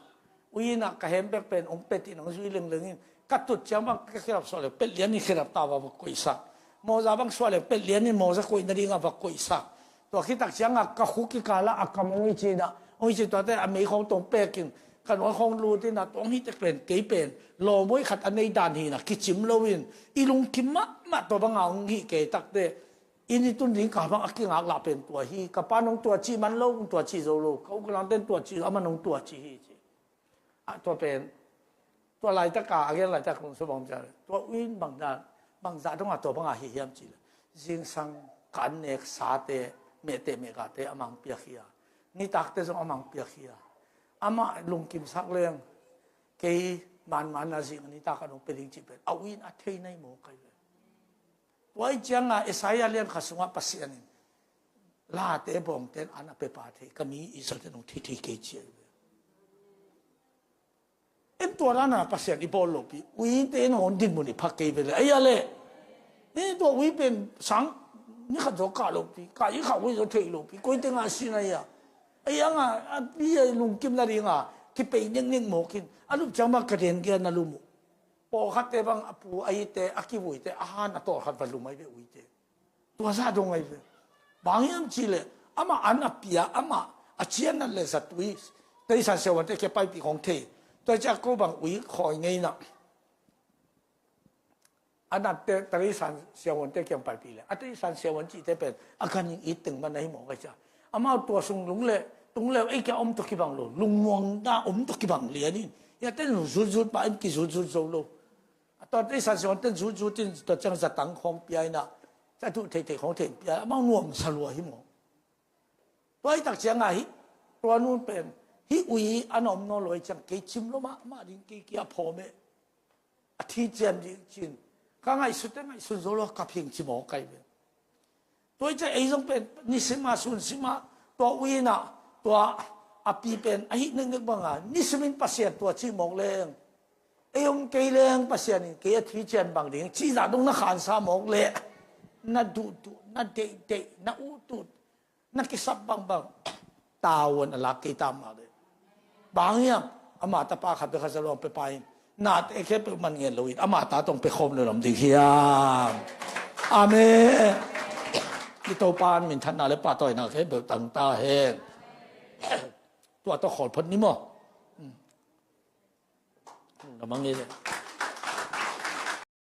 ui inah ka hem bek pen hong pet in hong zui lengleng in, ka tut ciang bang ka khedap suah le pet lian in khedap ta va va koihsak. Mawza bang suah le pet lian in mawza koih nadingah va koihsak. Tua khitak ciangah ka khuk kikal ah a kam hong i cinah, hong i ci tuate a mei khawng tawng pekin ka nuai khawng lut inah, tua hong hih tek pen kei pen lawmui khat a nei dan hinah kicim loin i lungkim mahmah tua banga hong hih kei takte. Inn i tun ding kal bang a kingak lah pen tua hi. Ka pa nong tua cih man lo, nong tua cih zo lo. Ka u ka nangten tua cih, aman nong tua cih hi ci. Ah, tua pen tua laitaka a gen laitak kong sua bang ciang, tua ui in bangdan, bangzah dongah tua bangah hi hiam cih le, zingsang ka an nek sate, mehteh mehgahte amah hong piak hi a, nitakte zong amah hong piak hi a, amah lungkimsak leng kei manmanna zing a nitak a nong pia ding cih pen a ui in a thei nai maw kai ve. Tua i cianga Isaiah lian khat sungah Pasian in late bawngten an a pepa thei, ka mi Israel te nong thei thei kei ci ahi ve. En tua dana Pasian i bawl lopi, uite in hong dinmun i phak kei ve le. Aia le, ni tua ui pen sang ni khat zaw kah lopi, kah i khah ui zaw thei lopi, koite ngah sin aia. Aia nga a pi a lungkim nadinga kipei neknek mawkin a lup ciang bang ka den kia na lum uh. Pawlkhatte bang a pu a ite a kivuite a han a tawlkhat va lum ai ve uite. Tua zah dong ai ve. Bang hiam cihleh amah an a pia, amah a cianat le zatui, teisan siawante kia paipih khong thei. Tua ciah ko bang ui khawi ngeina. A natte teisan siawante kiang paipih le a teisan siawan cihte pen a ganin it teng man ahi mawk ai cia. Amau tua sung lung le tung le ei kia om tawh kibang lo, lungmuang da om tawh kibang lianin. Ia ten zutzut pah in kizutzut zo lo. A tua teisan siawante zutzut in tua ciang zatang khawng pia ina, a duh theithei khawng thei pia, amau nuamsa lua hi maw? Tua hi tak cianga hi, tua nun pen hi ui a na om nawn lo hi ciang kei cim lo mahmah ding, kei kia phawm e. A thi cian ding cin ka ngaihsut te ngaihsun zo lo, ka phing ci mawk kai ve. Tua i ciah ei zong pen nisima sunsima tua uina tua a pi pen a hih neknek banga nisimin Pasian tua cih mawk leng, ei om kei leng Pasian in kei a thi cian bang ding cihzah dong na khansa mawk leh, na duhduh, na deihdeih, na uhtut, na kisap bangbang tavuan a lak kei tam mah leh. Bang hiam, ama tapa khat pia khat za luang pia pa in nate khempeuh man ngen loin ama ta tawng pia khawm lo lam ding hiam? Amen. I Topa in minthanna le pahtawina khempeuh tang ta hen. Tua tawh khawl phot ni maw? Na mang nge le.